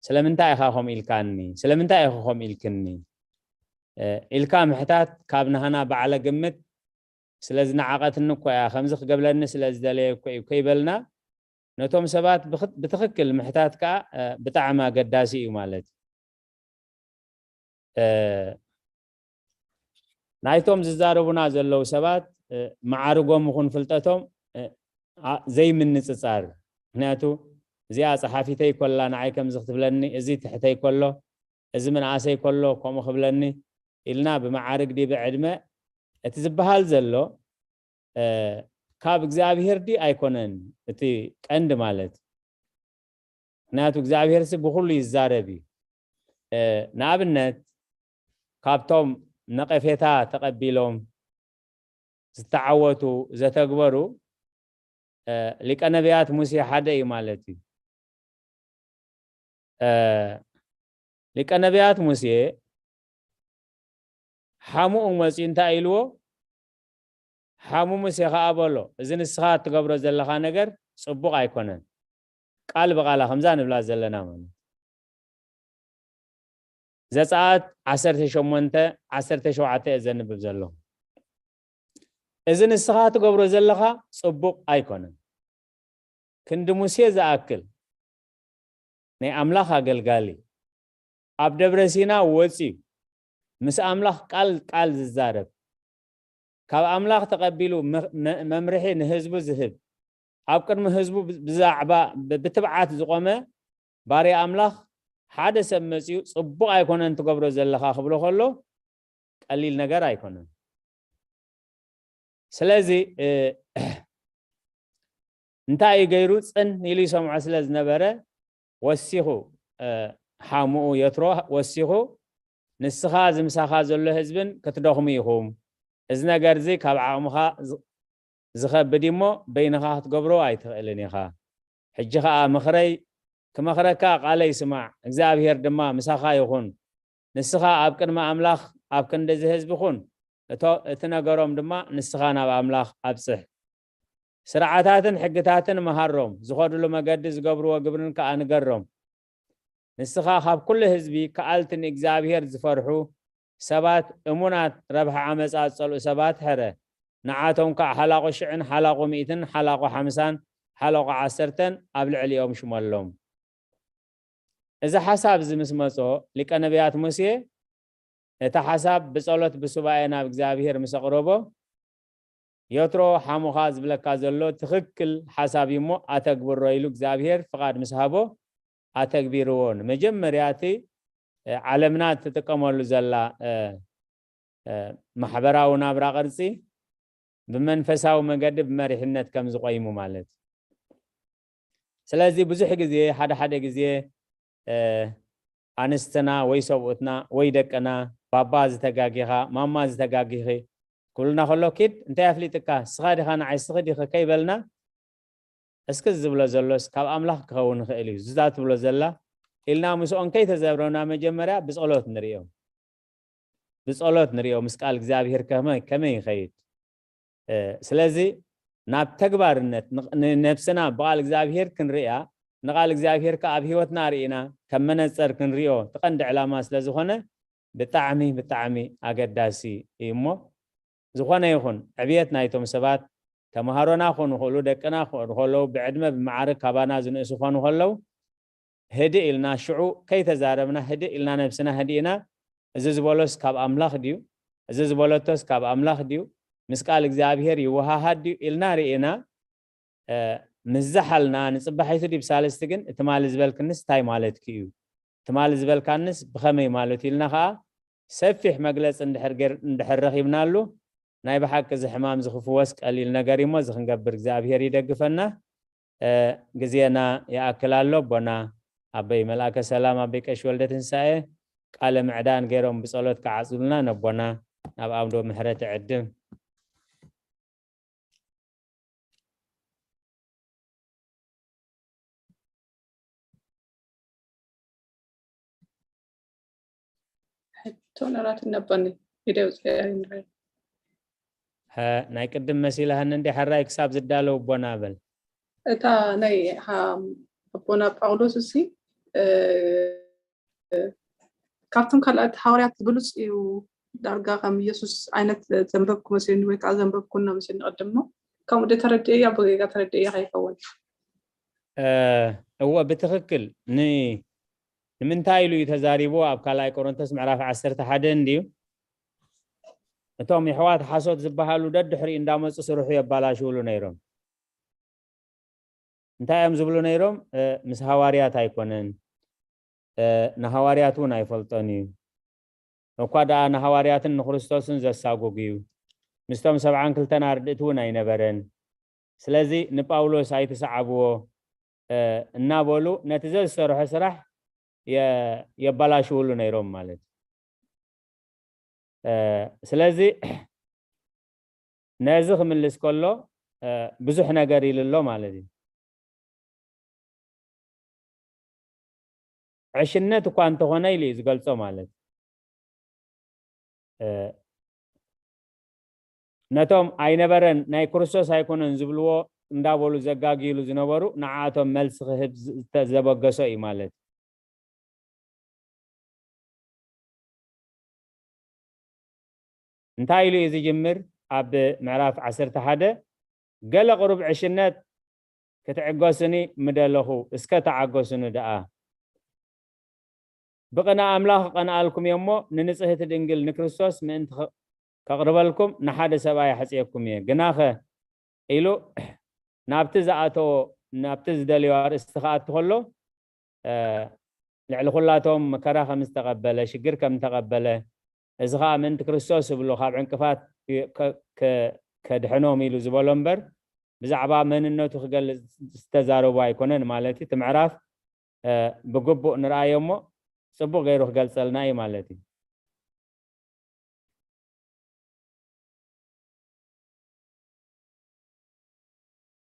ስለምንታይ ኢኻ ከምኡ ኢልካኒ? ስለምንታይ ኢኻ ከምኡ ኢልክኒ? እ፣ ኢልካ ምሕታት ካብ ናህና ባዕለ ግምት ስለ ዝነዓቐትኒ እኮ እያ፣ ከምዚ ክገብለኒ ስለ ዝደለየ እኮ እዩ ከይበልና፣ ነቶም ሰባት ብኽ-፣ ብትኽክል ምሕታት ከኣ፣ እ፣ ብጣዕሚ ኣገዳሲ እዩ ማለት እዩ። እ፣ ናይቶም ዝዛረቡና ዘለዉ ሰባት፣ እ፣ መዓርጎም ይኹን ፍልጠቶም፣ እ፣ ኣ-፣ ዘይምንጽጻር። ምኽንያቱ እዚኣ ጸሓፊተይ ኮላ ንዓይ ከምዚ ክትብለኒ፣ እዚ ትሕተይ ኮሎ፣ እዚ ምንኣሰይ ኮሎ ከምኡ ክብለኒ ኢልና ብመዓርግ ድዩ ብዕድመ እቲ ዝበሃል ዘሎ፣ እ፣ ካብ እግዚኣብሔር ድዩ ኣይኮነን እቲ ቀንዲ ማለት። ምኽንያቱ እግዚኣብሔር ሲ ብኹሉ ይዛረብ እዩ። እ፣ ንኣብነት ካብቶም ነቐፌታ ተቐቢሎም ዝተዓወቱ፣ ዘተግበሩ፣ እ፣ ሊቀ ነቢያት ሙሴ ሓደ እዩ ማለት እዩ። እ፣ ሊቀ ነቢያት ሙሴ ሓሙኡ መጺኡ እንታይ ኢልዎ? ሓሙ ሙሴ ኸኣ በሎ፣ "እዚ ንስኻ እትገብሮ ዘለኻ ነገር ጽቡቕ ኣይኮነን። ቃል ብቓላ ከምዛ ንብላ ዘለና ማለት ዘጸኣት ዓሰርተ ሸሞንተ ዓሰርተ ሸውዓተ እየ ዘንብብ ዘለኹ። እዚ ንስኻ ትገብሮ ዘለኻ ጽቡቕ ኣይኮነን። ክንዲ ሙሴ ዝኣክል ናይ ኣምላኽ ኣገልጋሊ ኣብ ደብረ ሲና ወጺኡ ምስ ኣምላኽ ቃል ቃል ዝዛረብ፣ ካብ ኣምላኽ ተቐቢሉ መ-፣ መ-፣ መምርሒ ንህዝቡ ዝህብ፣ ኣብ ቅድሚ ህዝቡ ብ-፣ ብዛዕባ ብ-፣ ብትብዓት ዝቖመ ባርያ ኣምላኽ ሓደ ሰብ መጺኡ ጽቡቕ ኣይኮነን ትገብሮ ዘለኻ ክብሎ ከሎ ቀሊል ነገር ኣይኮነን። ስለዚ፣ እ፣ እንታይ እዩ ገይሩ? ጽን ኢሉ ይሰምዖ ስለ ዝነበረ ወሲኹ፣ እ፣ ሓሙኡ የትሮ ወሲኹ፣ "ንስኻ እዚ ምሳኻ ዘሎ ህዝብን ክትደኽሙ ኢኹም። እዚ ነገር እዚ ካብ ዓቕምኻ ዝ-፣ ዝኸብድ እዩ እሞ በይንኻ ክትገብሮ ኣይትኽእልን ኢኻ። ሕጂ ኸኣ ምኽረይ ክመኽረካ ቃለይ ስማዕ፣ እግዚኣብሔር ድማ ምሳኻ ይኹን። ንስኻ ኣብ ቅድሚ ኣምላኽ ኣብ ክንዲ እዚ ህዝቢ ኩን፣ እቶ-፣ እቲ ነገሮም ድማ ንስኻ ናብ ኣምላኽ ኣብጽሕ። ስርዓታትን ሕግታትን መሃሮም፣ ዝኸድሉ መገዲ ዝገብርዎ ግብርን ከኣ ንገሮም። ንስኻ ካብ ኩሉ ህዝቢ ከኣልቲ ንእግዚኣብሔር ዝፈርሑ ሰባት፣ እሙናት፣ ረብሓ ዓመጻ ዝጸልኡ ሰባት ሕረ። ንዓቶም ከኣ ሓላቑ ሽዕን ሓላቑ ሚእትን ሓላቑ ሓምሳን ሓላቑ ዓሰርተን ኣብ ልዕሊኦም ሽመሎም።" እዚ ሓሳብ እዚ ምስ መጾ፣ ሊቀ ነቢያት ሙሴ ነቲ ሓሳብ ብጸሎት ብሱባኤ ናብ እግዚኣብሔር ምስ ኣቕረቦ፣ "የትሮ ሓሙኻ ዝብለካ ዘሎ ትኽክል ሓሳብ እዩ እሞ ኣተግብሮ" ኢሉ እግዚኣብሔር ፍቓድ ምስ ሃቦ ኣተግቢርዎ። ንመጀመርያ እቲ፣ እ፣ ዓለምና እትጥቀመሉ ዘላ፣ እ፣ እ፣ ማሕበራዊ ናብራ ቅርጺ ብመንፈሳዊ መገዲ ብመሪሕነት ከም ዝቆይሙ ማለት። ስለዚ ብዙሕ ግዜ፣ ሓደ ሓደ ግዜ፣ እ፣ ኣንስትና ወይ ሰብኡትና ወይ ደቅና፣ "ባባ ዝተጋጊኻ፣ ማማ ዝተጋጊኺ" ክብሉና ከሎ፣ "ኪድ፣ እንታይ ኣፍሊጥካ? ስኻ ዲኻ ንዓይ፣ ስኺ ዲኺ?" ከይበልና፣ "እስኪ ዝብሎ ዘሎስ ካብ ኣምላኽ ክኸውን ይኽእል እዩ፣ እዛ ትብሎ ዘላ?" ኢልና ምስኦም ከይተዘረብና፣ መጀመርያ ብጸሎት ንርእዮም። ብጸሎት ንርእዮ፣ ምስ ቃል እግዚኣብሔር ከመይ፣ ከመይ ይኸይድ? እ፣ ስለዚ ናብ ተግባርነት ን-፣ ንነብስና ብቓል እግዚኣብሔር ክንርእያ፣ ንቓል እግዚኣብሔር ከኣ ኣብ ህይወትና ርኢና፣ ከም መነጸር ክንርእዮ እቲ ቀንዲ ዕላማ ስለ ዝኾነ፣ ብጣዕሚ፣ ብጣዕሚ ኣገዳሲ እዩ እሞ፣ ዝኾነ ይኹን ዕብየት ናይቶም ሰባት፣ ተምሃሮና ክኾኑ ይኽእሉ፣ ደቅና ክኾኑ ከለዉ፣ ብዕድመ ብመዓርግ ካባና ዝንእሱ ክኾኑ ከለዉ፣ ህድእ ኢልና ሽዑ ከይተዛረብና፣ ህድእ ኢልና ነብስና ህዲእና፣ እዚ ዝበሎስ ካብ ኣምላኽ ድዩ? እዚ ዝበለቶስ ካብ ኣምላኽ ድዩ? ምስ ቃል እግዚኣብሔር ይወሃሃድ ድዩ? ኢልና ርኢና፣ እ፣ ምስ ዝሓልና፣ ንጽባሒቱ ድዩ ብሳልስቲ ግን፣ "ትማሊ ዝበልክንስ እንታይ ማለትኪ እዩ? ትማሊ ዝበልካንስ ብኸመይ ማለቱ?" ኢልና ኸኣ ሰፊሕ መግለጺ እንድሕር ገር-፣ እንድሕር ረኺብናሉ፣ ናይ ብሓቂ እዚ ሕማም እዚ ክፍወስ ቀሊል ነገር እዩ እሞ፣ እዚ ክንገብር እግዚኣብሔር ይደግፈና። እ፣ ግዜና ይኣክል ኣሎ። ኣቦና ኣበይ መልኣከ ሰላም፣ ኣበይ ቀሺ ወልደ ትንሳኤ ቃለ ምዕዳን ገይሮም ብጸሎት ክዓጽዱልና ነቦና። ናብ ኣምዶ ምሕረት ዕድም። ሕቶ ነራት እነቦኒ ኢደ ውፅያ ይንረይ ናይ ቅድም መሲላህን እንዲ ሕራይ ክሳብ ዝዳለው ኣቦና በል። እታ ናይ ኣቦና ጳውሎስ እሲ ካብቶም ካልኣት ሃዋርያት ብሉፅ እዩ። ዳርጋ ከም ኢየሱስ ዓይነት ዘንበብኩ መሲሉኒ ወይ ከዓ ዘንበብኩና መሲሉኒ ቅድሞ ከምኡ ደ ተረድእያ ብጌጋ ተረድእያ ከይከውን። እወ ብትክክል። ንምንታይ ኢሉ እዩ ተዛሪቡ ኣብ ካልኣይ ቆሮንቶስ ምዕራፍ ዓሰርተ ሓደ እንድዩ? እቶም የሕዋት ሓሶት ዝበሃሉ ደድሕሪ እንዳመፁ ስርሑ የባላሽውሉ ነይሮም። እንታይ እዮም ዝብሉ ነይሮም? ምስ ሃዋርያት ኣይኮነን፣ ንሃዋርያት እውን ኣይፈልጦን እዩ። እኳ ደኣ ንሃዋርያትን ንክርስቶስን ዘሳጉግ እዩ። ምስቶም ሰብዓን ክልተን ኣርድእቲ እውን ኣይነበረን። ስለዚ ንጳውሎስ ኣይትሰዓብዎ እናበሉ ነቲ ዘዝሰርሖ ስራሕ የባላሽውሉ ነይሮም ማለት እዩ። ስለዚ ነዚ ክምልስ ከሎ ብዙሕ ነገር ኢሉ ኣሎ ማለት እዩ። ዕሽነት እኳ እንተኾነ ኢሉ እዩ ዝገልጾ ማለት ነቶም ኣይነበረን ናይ ክርስቶስ ኣይኮነን ዝብልዎ እንዳበሉ ዘጋግይሉ ዝነበሩ ንዓቶም መልሲ ክህብ ዘበገሶ እዩ ማለት እንታይ ኢሉ እዩ ዝጅምር? ኣብ ምዕራፍ ዓሰርተ ሓደ ገለ ቅሩብ ዕሽነት ክትዕገሱኒ ምደለኹ፣ እስከ ተዓገሱኒ ደኣ። ብቕነ ኣምላኽ እቐንኣልኩም እየ እሞ፣ ንንጽህቲ ድንግል ንክርስቶስ ምእንቲ ከቕርበልኩም ንሓደ ሰብኣይ ኣሕጽየኩም እየ። ግናኸ ኢሉ ናብቲ ዝኣተዎ፣ ናብቲ ዝደልዮ ኣርእስቲ ክኣቱ ከሎ፣ ልዕሊ ኩላቶም መከራ ከም ዝተቐበለ፣ ሽግር ከም ዝተቐበለ፣ እዚ ኸዓ ምእንቲ ክርስቶስ ዝብሎ ካብ ዕንቅፋት ከድሕኖም ኢሉ ዝበሎ እምበር ብዛዕባ መንነቱ ክገልጽ ዝተዛረቡ ኣይኮነን ማለት እዩ። እቲ ምዕራፍ ብግቡእ ንርኣዮ እሞ ጽቡቕ ገይሩ ክገልጸልና እዩ ማለት እዩ።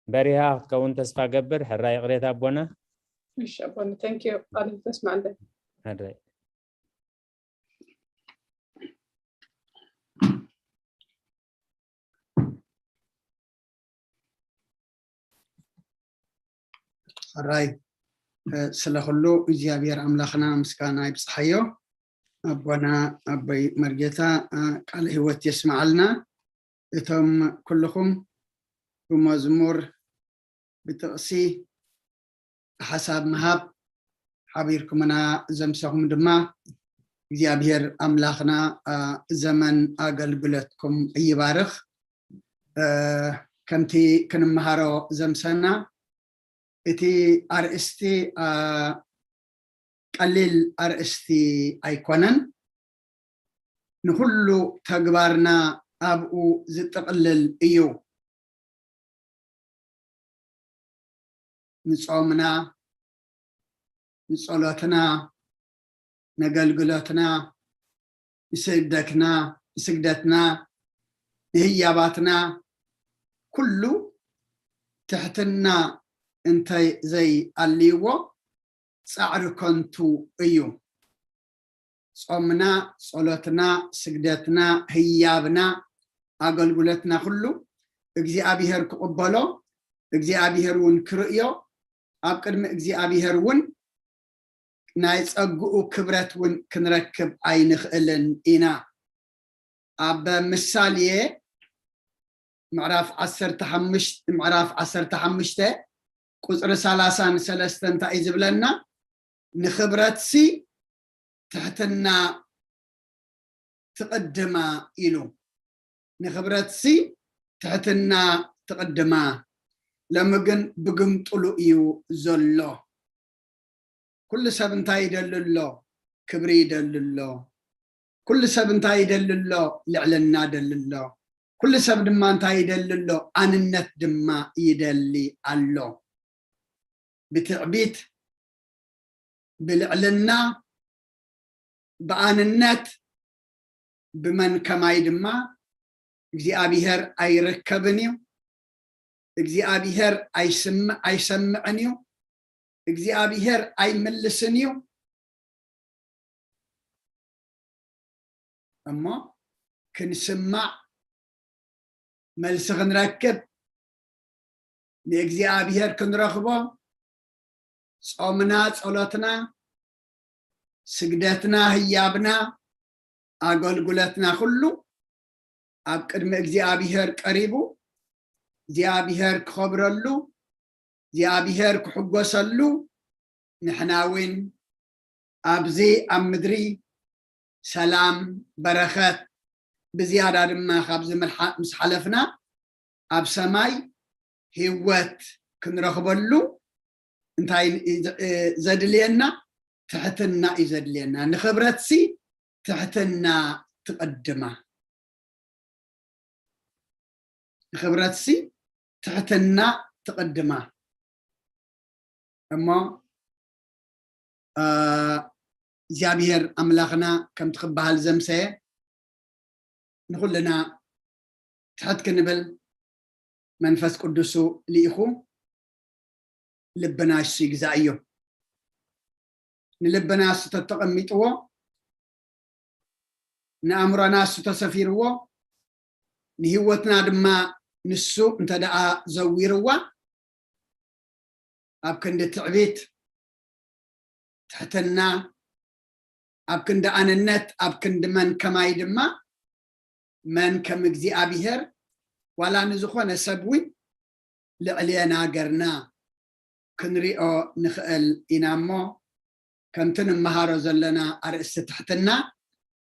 በሪሃ ክትከውን ተስፋ ገብር። ሕራይ ይቕሬታ ኣቦና። እሺ ኣቦና፣ thank you። ቃል ተስማዕለን። ሕራይ ሕራይ ስለ ኩሉ እግዚኣብሔር ኣምላኽና ምስጋና ይብፅሓዮ። ኣቦና ኣቦይ መርጌታ ቃለ ህይወት የስመዓልና። እቶም ኩልኹም ብመዝሙር ብጥቕሲ ሓሳብ ምሃብ ሓቢርኩምና ዘምሰኹም ድማ እግዚኣብሔር ኣምላኽና ዘመን ኣገልግሎትኩም ይባርኽ። ከምቲ ክንምሃሮ ዘምሰና እቲ ኣርእስቲ ቀሊል ኣርእስቲ ኣይኮነን። ንኹሉ ተግባርና ኣብኡ ዝጥቕልል እዩ። ንጾምና፣ ንጸሎትና፣ ነገልግሎትና፣ ንስግደትና፣ ንስግደትና፣ ንህያባትና ኩሉ ትሕትና እንተ ዘይኣልይዎ ጻዕሪ ከንቱ እዩ። ጾምና፣ ጸሎትና፣ ስግደትና፣ ህያብና፣ ኣገልግሎትና ኩሉ እግዚኣብሔር ክቕበሎ እግዚኣብሔር እውን ክርእዮ ኣብ ቅድሚ እግዚኣብሔር እውን ናይ ጸግኡ ክብረት እውን ክንረክብ ኣይንኽእልን ኢና። ኣብ ምሳሌ ምዕራፍ ዓሰርተ ሓሙሽተ ምዕራፍ ዓሰርተ ሓሙሽተ ቁፅሪ ሰላሳን ሰለስተን እንታይ እዩ ዝብለና? ንኽብረትሲ ትሕትና ትቕድማ ኢሉ። ንኽብረትሲ ትሕትና ትቕድማ። ሎሚ ግን ብግምጥሉ እዩ ዘሎ። ኩሉ ሰብ እንታይ ይደሊ ኣሎ? ክብሪ ይደሊ ኣሎ። ኩሉ ሰብ እንታይ ይደሊ ኣሎ? ልዕልና ይደሊ ኣሎ። ኩሉ ሰብ ድማ እንታይ ይደሊ ኣሎ? ኣንነት ድማ ይደሊ ኣሎ። ብትዕቢት፣ ብልዕልና፣ ብኣንነት ብመን ከማይ ድማ እግዚኣብሔር ኣይርከብን እዩ። እግዚኣብሔር ኣይስምዕ ኣይሰምዕን እዩ። እግዚኣብሔር ኣይምልስን እዩ። እሞ ክንስማዕ፣ መልሲ ክንረክብ፣ ንእግዚኣብሔር ክንረኽቦ፣ ጾምና፣ ጸሎትና፣ ስግደትና፣ ህያብና፣ ኣገልግሎትና፣ ኩሉ ኣብ ቅድሚ እግዚኣብሔር ቀሪቡ፣ እግዚኣብሔር ክኸብረሉ፣ እግዚኣብሔር ክሕጎሰሉ፣ ንሕና እውን ኣብዚ ኣብ ምድሪ ሰላም፣ በረኸት፣ ብዝያዳ ድማ ካብዚ ምልሓ-፣ ምስ ሓለፍና ኣብ ሰማይ ህይወት ክንረኽበሉ እንታይ እዩ ዘ-፣ ዘድልየና? ትሕትና እዩ ዘድልየና። ንኽብረትሲ ትሕትና ትቕድማ። ንኽብረትሲ ትሕትና ትቕድማ። እሞ፣ እ፣ እግዚኣብሔር ኣምላኽና ከምቲ ክበሃል ዘምሰየ ንኹልና ትሕት ክንብል መንፈስ ቅዱሱ ልኢኹ ልብና እሱ ይግዛእ እዩ። ንልብና እሱ ተተቐሚጥዎ፣ ንኣእምሮና እሱ ተሰፊርዎ፣ ንህይወትና ድማ ንሱ እንተ ደኣ ዘዊርዋ፣ ኣብ ክንዲ ትዕቢት፣ ትሕትና፣ ኣብ ክንዲ ኣነነት፣ ኣብ ክንዲ መን ከማይ ድማ፣ መን ከም እግዚኣብሔር፣ ዋላ ንዝኾነ ሰብ እውን ልዕሌና ገርና ክንሪኦ ንኽእል ኢና እሞ፣ ከምቲ ንመሃሮ ዘለና ኣርእስቲ ትሕትና፣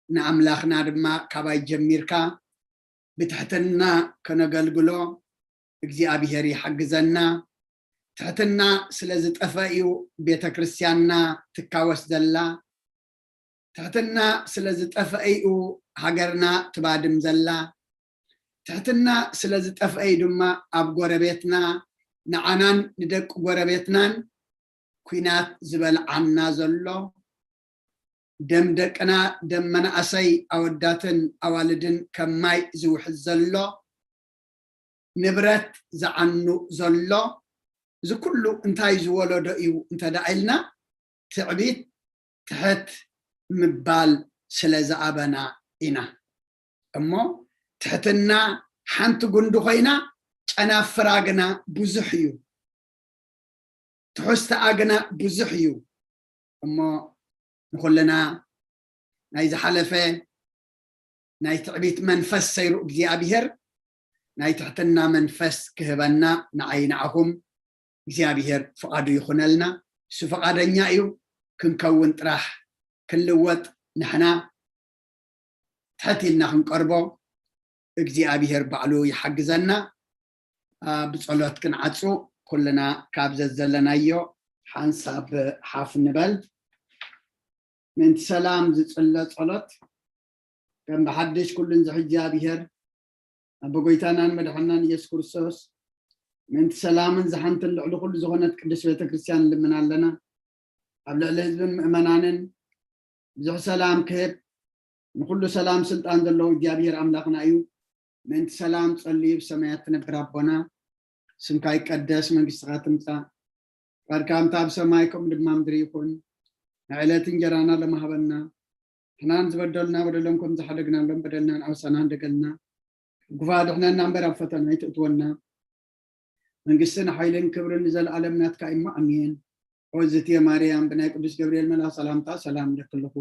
ንኣምላኽና ድማ ካባይ ጀሚርካ ብትሕትና ከነገልግሎ እግዚኣብሔር ይሓግዘና። ትሕትና ስለ ዝጠፈ እዩ ቤተ ክርስቲያንና ትካወስ ዘላ። ትሕትና ስለ ዝጠፈ እዩ ሃገርና ትባድም ዘላ። ትሕትና ስለ ዝጠፍአ እዩ ድማ ኣብ ጎረቤትና፣ ንዓናን ንደቂ ጎረቤትናን ኲናት ዝበልዓና ዘሎ። ደም ደቅና፣ ደም መናእሰይ ኣወዳትን ኣዋልድን ከም ማይ ዝውሕዝ ዘሎ፣ ንብረት ዝዓኑ ዘሎ፣ እዚ ኩሉ እንታይ ዝወለዶ እዩ እንተ ደኣ ኢልና፣ ትዕቢት፣ ትሕት ምባል ስለ ዝኣበና ኢና። እሞ ትሕትና ሓንቲ ጉንዲ ኮይና፣ ጨናፍራ ግና ብዙሕ እዩ። ትሕዝቶኣ ግና ብዙሕ እዩ። እሞ ንኹልና ናይ ዝሓለፈ ናይ ትዕቢት መንፈስ ሰይሩ እግዚኣብሔር ናይ ትሕትና መንፈስ ክህበና ንዓይ ንዓኹም እግዚኣብሔር ፍቓዱ ይኹነልና። እሱ ፍቓደኛ እዩ። ክንከውን ጥራሕ ክንልወጥ ንሕና ትሕት ኢልና ክንቀርቦ እግዚኣብሔር ባዕሉ ይሓግዘና። አ፣ ብጸሎት ክንዓጹ ኩልና ካብ ዘዘለናዮ ሓንሳብ ሓፍ ንበል። ምእንቲ ሰላም ዝጽለ ጸሎት። ከም ብሓድሽ ኩሉን ዝሕጂ እግዚኣብሔር፣ ኣቦ ጎይታናን መድሓናን ኢየሱስ ክርስቶስ፣ ምእንቲ ሰላምን ዝሓንትን ልዕሊ ኩሉ ዝኾነት ቅድስት ቤተ ክርስቲያን ንልምን ኣለና። ኣብ ልዕሊ ህዝብን ምእመናንን ብዙሕ ሰላም ክህብ፣ ንኹሉ ሰላም ስልጣን ዘለዎ እግዚኣብሔር ኣምላኽና እዩ። ምእንቲ ሰላም ጸልዩ። ብሰማያት ትነብር ኣቦና፣ ስምካ ይቀደስ፣ መንግስትኻ ትምጻእ፣ ፍቃድካ ከምታ ኣብ ሰማይ ከምኡ ድማ ምድሪ ይኹን። ናይ ዕለት እንጀራና ሎሚ ሃበና። ንሕናን ዝበደሉና በደሎም ከም ዝሓደግናሎም በደልና ንኣውሳና እንደገልና። ክፉእ ኣድሕነና እምበር ኣብ ፈተና ኣይትእትወና። መንግስትን ሓይልን ክብርን ንዘለኣለም ናትካ እዩ እሞ ኣሜን። ኦ ዝትየ ማርያም፣ ብናይ ቅዱስ ገብርኤል መልኣኽ ሰላምታ ሰላም እብለኪ ኣለኹ።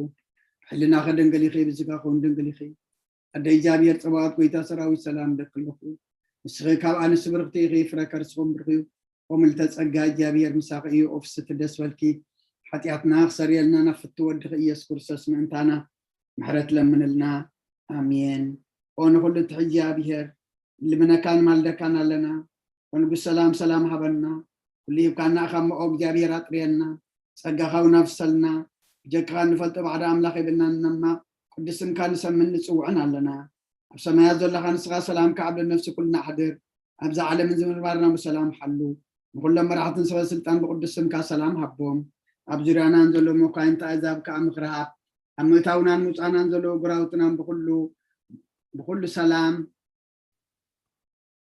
ሕልናኺ ድንግል ኢኺ፣ ብስጋኺ እውን ድንግል ኢኺ። ኣደ እግዚኣብሔር ጸባኦት፣ ጎይታ ሰራዊት፣ ሰላም እብለኪ ኣለኹ። ንስኺ ካብ ኣንስቲ ብርኽቲ ኢኺ፣ ፍረ ከርስኺ እውን ብሩኽ እዩ። ኦ ምልዕተ ጸጋ፣ እግዚኣብሔር ምሳኺ እዩ። ኦ ፍስሕቲ ደስ በልኪ፣ ሓጢኣትና ክሰርየልና ናብ ፍትው ወድኺ ኢየሱስ ክርስቶስ ምእንታና ምሕረት ለምንልና። ኣሜን። ኦ ንኹሉ እትሕጂ እግዚኣብሔር፣ ንልምነካን ንማልደካን ኣለና። ኦ ንጉስ ሰላም፣ ሰላም ሃበና። ኩሉ ሂብካና ኢኻ እሞ ኦ እግዚኣብሔር ኣጥርየና። ጸጋኻ እውን ኣፍሰልና። ብጀካኻ እንፈልጦ ባዕዳ ኣምላኽ የብልናን እሞ ቅዱስ ስምካ ንሰምን ንጽውዕን ኣለና። ኣብ ሰማያት ዘለኻ ንስኻ ሰላምካ ኣብ ነፍሲ ኩልና ኣሕድር። ኣብዛ ዓለምን ዝምንባርና ብሰላም ሓሉ። ንኹሎም መራሕትን ሰበ ስልጣን ብቅዱስ ስምካ ሰላም ሃቦም። ኣብ ዙርያና ንዘለዉ መኳንንቲ ኣህዛብ ከኣ ምኽሪ ሃብ። ኣብ ምእታውናን ምውፃእናን ዘለዉ ጉራውትናን ብኩሉ ብኩሉ ሰላም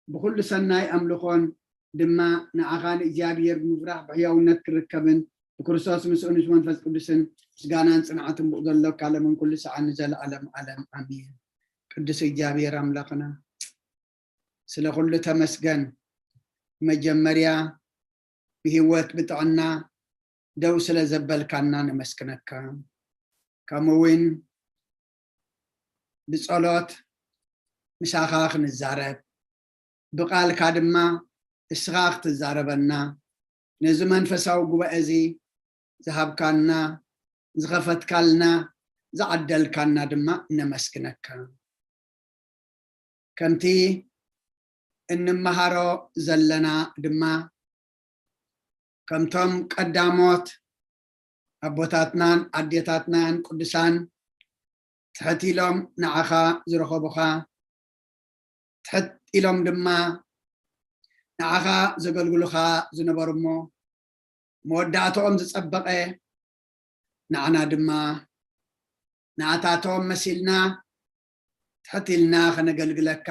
ብኩሉ ሰናይ ኣምልኾን ድማ ንዓኻ ንእግዚኣብሔር ብምፍራሕ ብሕያውነት ክርከብን ብክርስቶስ ምስኡ ምስ መንፈስ ቅዱስን ምስጋናን ጽንዓትን ብኡ ዘሎ ካለምን ኩሉ ሰዓን ንዘለኣለም ዓለም ኣሜን። ቅዱስ እግዚኣብሔር ኣምላኽና ስለ ኩሉ ተመስገን። መጀመርያ ብህይወት ብጥዕና ደው ስለ ዘበልካና ነመስግነካ። ከምኡ እውን ብጸሎት ምሳኻ ክንዛረብ ብቃልካ ድማ እስኻ ክትዛረበና ነዚ መንፈሳዊ ጉባኤ እዚ ዝሃብካና ዝኸፈትካልና ዝዓደልካና ድማ ነመስግነካ። ከምቲ እንመሃሮ ዘለና ድማ ከምቶም ቀዳሞት ኣቦታትናን ኣዴታትናን ቅዱሳን ትሕት ኢሎም ንዓኻ ዝረኸቡኻ ትሕት ኢሎም ድማ ንዓኻ ዘገልግሉኻ ዝነበሩ እሞ መወዳእታኦም ዝጸበቐ ንዓና ድማ ንኣታቶም መሲልና ትሕት ኢልና ከነገልግለካ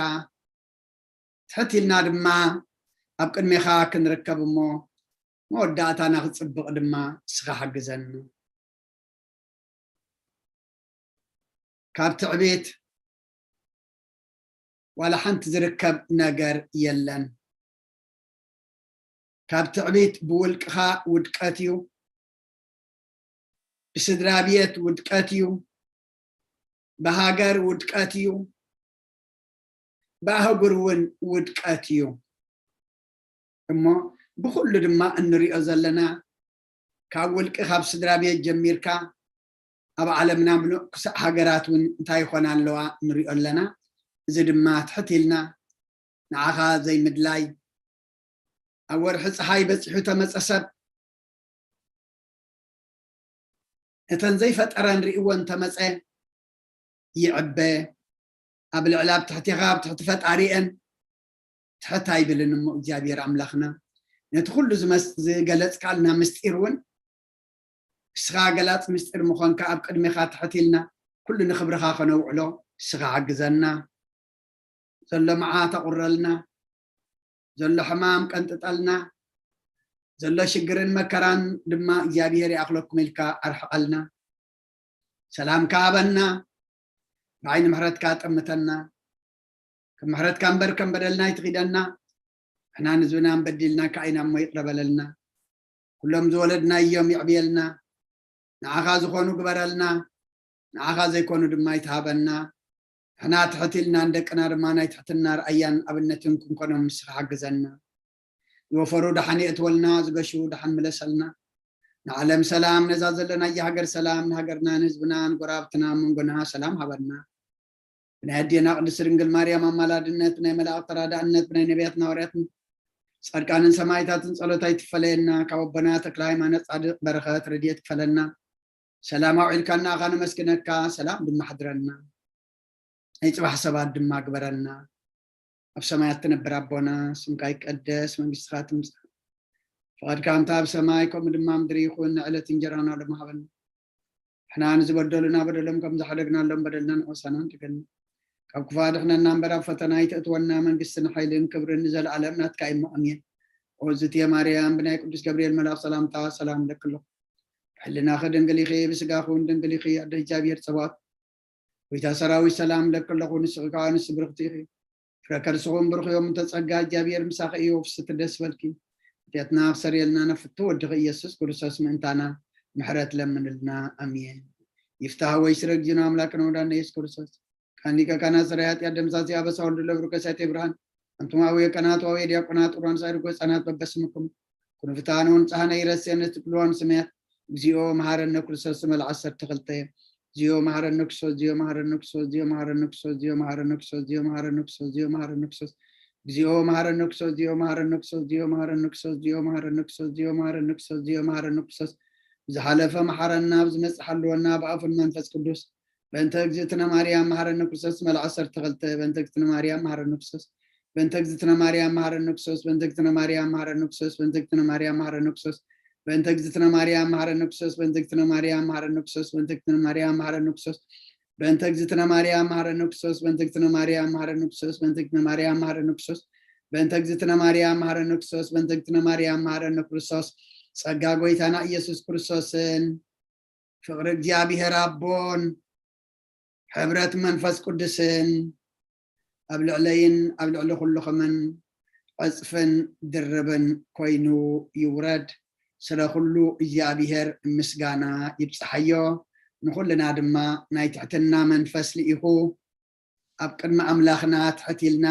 ትሕት ኢልና ድማ ኣብ ቅድሜኻ ክንርከብ እሞ መወዳእታና ክጽብቕ ድማ እስኻ ሓግዘና። ካብ ትዕቢት ዋላ ሓንቲ ዝርከብ ነገር የለን። ካብ ትዕቢት ብውልቅኻ ውድቀት እዩ፣ ብስድራ ቤት ውድቀት እዩ፣ ብሃገር ውድቀት እዩ፣ ብኣህጉር እውን ውድቀት እዩ። እሞ ብኩሉ ድማ እንሪኦ ዘለና ካብ ውልቂ ካብ ስድራ ቤት ጀሚርካ ኣብ ዓለምና ምሉእ ክሳዕ ሃገራት እውን እንታይ ይኾና ኣለዋ ንሪኦ ኣለና። እዚ ድማ ትሕት ኢልና ንዓኻ ዘይምድላይ ኣብ ወርሒ ፀሓይ በፂሑ ተመፀ ሰብ ነተን ዘይፈጠረን ሪእወን ተመፀ ይዕበ ኣብ ልዕሊ ኣብ ትሕቲኻ ኣብ ትሕቲ ፈጣሪአን ትሕት ኣይብልን እሞ እግዚኣብሔር ኣምላኽና ነቲ ኩሉ ዝገለፅካልና ምስጢር እውን እስኻ ገላፅ ምስጢር ምኾንካ ኣብ ቅድሜኻ ትሕት ኢልና ኩሉ ንክብርኻ ከነውዕሎ እስኻ ሓግዘና ዘሎ መዓት ኣቑረልና ዘሎ ሕማም ቀንጥጠልና ዘሎ ሽግርን መከራን ድማ እግዚኣብሔር ይኣኽለኩም ኢልካ ኣርሕቐልና ሰላምካ ሃበና ብዓይኒ ምሕረትካ ጠምተና ከም ምሕረትካ እምበር ከም በደልና ኣይትኺደና ንሕናን ህዝብናን በዲልና ከኣ ኢና እሞ ይቕረ በለልና ኩሎም ዝወለድናዮም የዕብየልና ንዓኻ ዝኾኑ ግበረልና ንዓኻ ዘይኮኑ ድማ ኣይትሃበና ንሕና ትሕት ኢልና ንደቅና ድማ ናይ ትሕትና ርኣያን ኣብነትን ክንኮኖም ንስኻ ሓግዘና ዝወፈሩ ደሓን የእትወልና ዝገሹ ደሓን ምለሰልና ንዓለም ሰላም ነዛ ዘለናያ ሃገር ሰላም ንሃገርና ንህዝብና ንጎራብትና መንጎና ሰላም ሃበና ብናይ ኣዴና ቅድስት ድንግል ማርያም ኣማላድነት ብናይ መላእክት ተራዳእነት ብናይ ነቢያትን ሃዋርያትን ጻድቃንን ሰማይታትን ጸሎት ኣይትፈለየና ካብ ኣቦና ተክለ ሃይማኖት ጻድቅ በረኸት ረድኤት ክፈለና ሰላም ኣውዒልካና ኣኻ ነመስግነካ ሰላም ድማ ሕድረና ናይ ጽባሕ ሰባት ድማ ግበረና ኣብ ሰማያት ትነብር ኣቦና ስምካ ይቀደስ መንግስትኻ ትምጻእ ፍቓድካ እንተ ኣብ ሰማይ ከምኡ ድማ ምድሪ ይኹን ንዕለት እንጀራና ሎም ሃበና ንሕና ንዝበደሉና በደሎም ከም ዝሓደግናሎም በደልና ንወሳና ንድገልና ካብ ክፉ ኣድሕነና እምበር ኣብ ፈተና ኣይተእትወና መንግስትን ሓይልን ክብርን ንዘለኣለም ናትካ እሞ ኣሜን ኦዝትየ ማርያም ብናይ ቅዱስ ገብርኤል መልኣኽ ሰላምታ ሰላም ለክሎ ሕልናኺ ድንግል ኢኺ ብስጋኹን ድንግል ኢኺ ኣደ እግዚኣብሔር ጸባኦት ጎይታ ሰራዊት ሰላም ለክለኹ ንስኺ ከዓ ንስ ብርኽቲ ኢኺ ፍረ ከርስኹም ብሩኽ እዮም እንተ ጸጋ እግዚኣብሔር ምሳኺ እዩ ፍስቲ ደስ በልኪ ሓጢኣትና ክሰርየልና ነፍቱ ወድኺ ኢየሱስ ክርስቶስ ምእንታና ምሕረት ለምንልና ኣሜን ይፍታህ ወይ ስረ ጊዜና ኣምላክና ወዳና ኢየሱስ ክርስቶስ ካን ሊቀ ካህናት ሰራይ ሓጢኣት ደምሳሲ ኣበሳ ወልዱ ለብሩ ከሳቴ ብርሃን ኣንቱም ኣውየ ቀናት ዋውየ ዲያቆናት ቁርባን ሳይርጎ ህፃናት በበስምኩም ኩኑ ፍትሃነ ወንፅሃነ ይረስየነ ትብልዋን ስምያት እግዚኦ መሃረነ ክርስቶስ ዝመል ዓሰርተ ክልተ እግዚኦ መሃረነ ክርስቶስ እግዚኦ መሃረነ ክርስቶስ እግዚኦ መሃረነ ክርስቶስ እግዚኦ መሃረነ ክርስቶስ እግዚኦ መሃረነ ክርስቶስ እግዚኦ መሃረነ ክርስቶስ እግዚኦ መሃረነ ክርስቶስ እግዚኦ መሃረነ ክርስቶስ እግዚኦ መሃረነ ክርስቶስ እግዚኦ መሃረነ ክርስቶስ እግዚኦ መሃረነ ክርስቶስ ብዝሓለፈ መሓረና ብዝመፅእ ሓልወና ብኣፉን መንፈስ ቅዱስ በእንተ እግዝእትነ ማርያም መሃረነ ክርስቶስ መልዓ ዓሰርተ ክልተ በእንተ እግዝእትነ ማርያም መሃረነ ክርስቶስ በእንተ እግዝእትነ ማርያም መሃረነ ክርስቶስ በእንተ እግዝእትነ ማርያም መሃረነ ክርስቶስ በእንተ እግዝእትነ ማርያም መሃረነ ክርስቶስ በእንተ እግዝእትነ ማርያም መሐረነ ክርስቶስ፣ በእንተ እግዝእትነ ማርያም መሐረነ ክርስቶስ፣ በእንተ እግዝእትነ ማርያም መሐረነ ክርስቶስ፣ በእንተ እግዝእትነ ማርያም መሐረነ ክርስቶስ፣ በእንተ እግዝእትነ ማርያም መሐረነ ክርስቶስ፣ በእንተ እግዝእትነ ማርያም መሐረነ ክርስቶስ፣ በእንተ እግዝእትነ ማርያም መሐረነ ክርስቶስ፣ በእንተ እግዝእትነ ማርያም መሐረነ ክርስቶስ። ጸጋ ጎይታና ኢየሱስ ክርስቶስን ፍቕሪ እግዚኣብሔር ኣቦን ሕብረት መንፈስ ቅዱስን ኣብ ልዕለይን ኣብ ልዕሊ ኩልኹምን ዕጽፍን ድርብን ኮይኑ ይውረድ። ስለ ኩሉ እግዚኣብሔር ምስጋና ይብጽሓዮ። ንኹልና ድማ ናይ ትሕትና መንፈስ ልኢኹ ኣብ ቅድሚ ኣምላኽና ትሕት ኢልና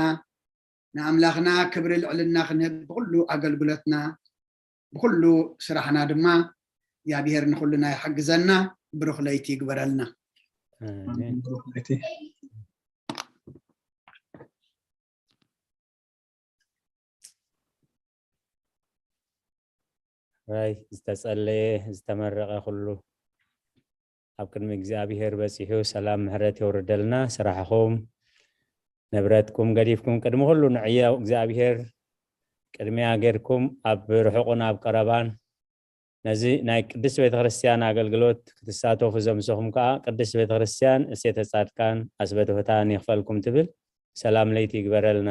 ንኣምላኽና ክብሪ ልዕልና ክንህብ ብኹሉ ኣገልግሎትና ብኹሉ ስራሕና ድማ እግዚኣብሔር ንኹልና ይሓግዘና። ብሩኽ ለይቲ ይግበረልና። ኣሜን። ራይ ዝተጸለየ ዝተመረቐ ኩሉ ኣብ ቅድሚ እግዚኣብሔር በጺሑ ሰላም ምሕረት የውርደልና። ስራሕኹም ንብረትኩም ገዲፍኩም ቅድሚ ኩሉ ንዕዮ እግዚኣብሔር ቅድሚያ ጌርኩም ኣብ ርሑቕን ኣብ ቀረባን ነዚ ናይ ቅድስት ቤተክርስትያን ኣገልግሎት ክትሳተፉ ዘምሰኹም ከዓ ቅድስት ቤተክርስትያን እሴተ ጻድቃን ኣስበትሑታን ይኽፈልኩም ትብል። ሰላም ለይቲ ይግበረልና።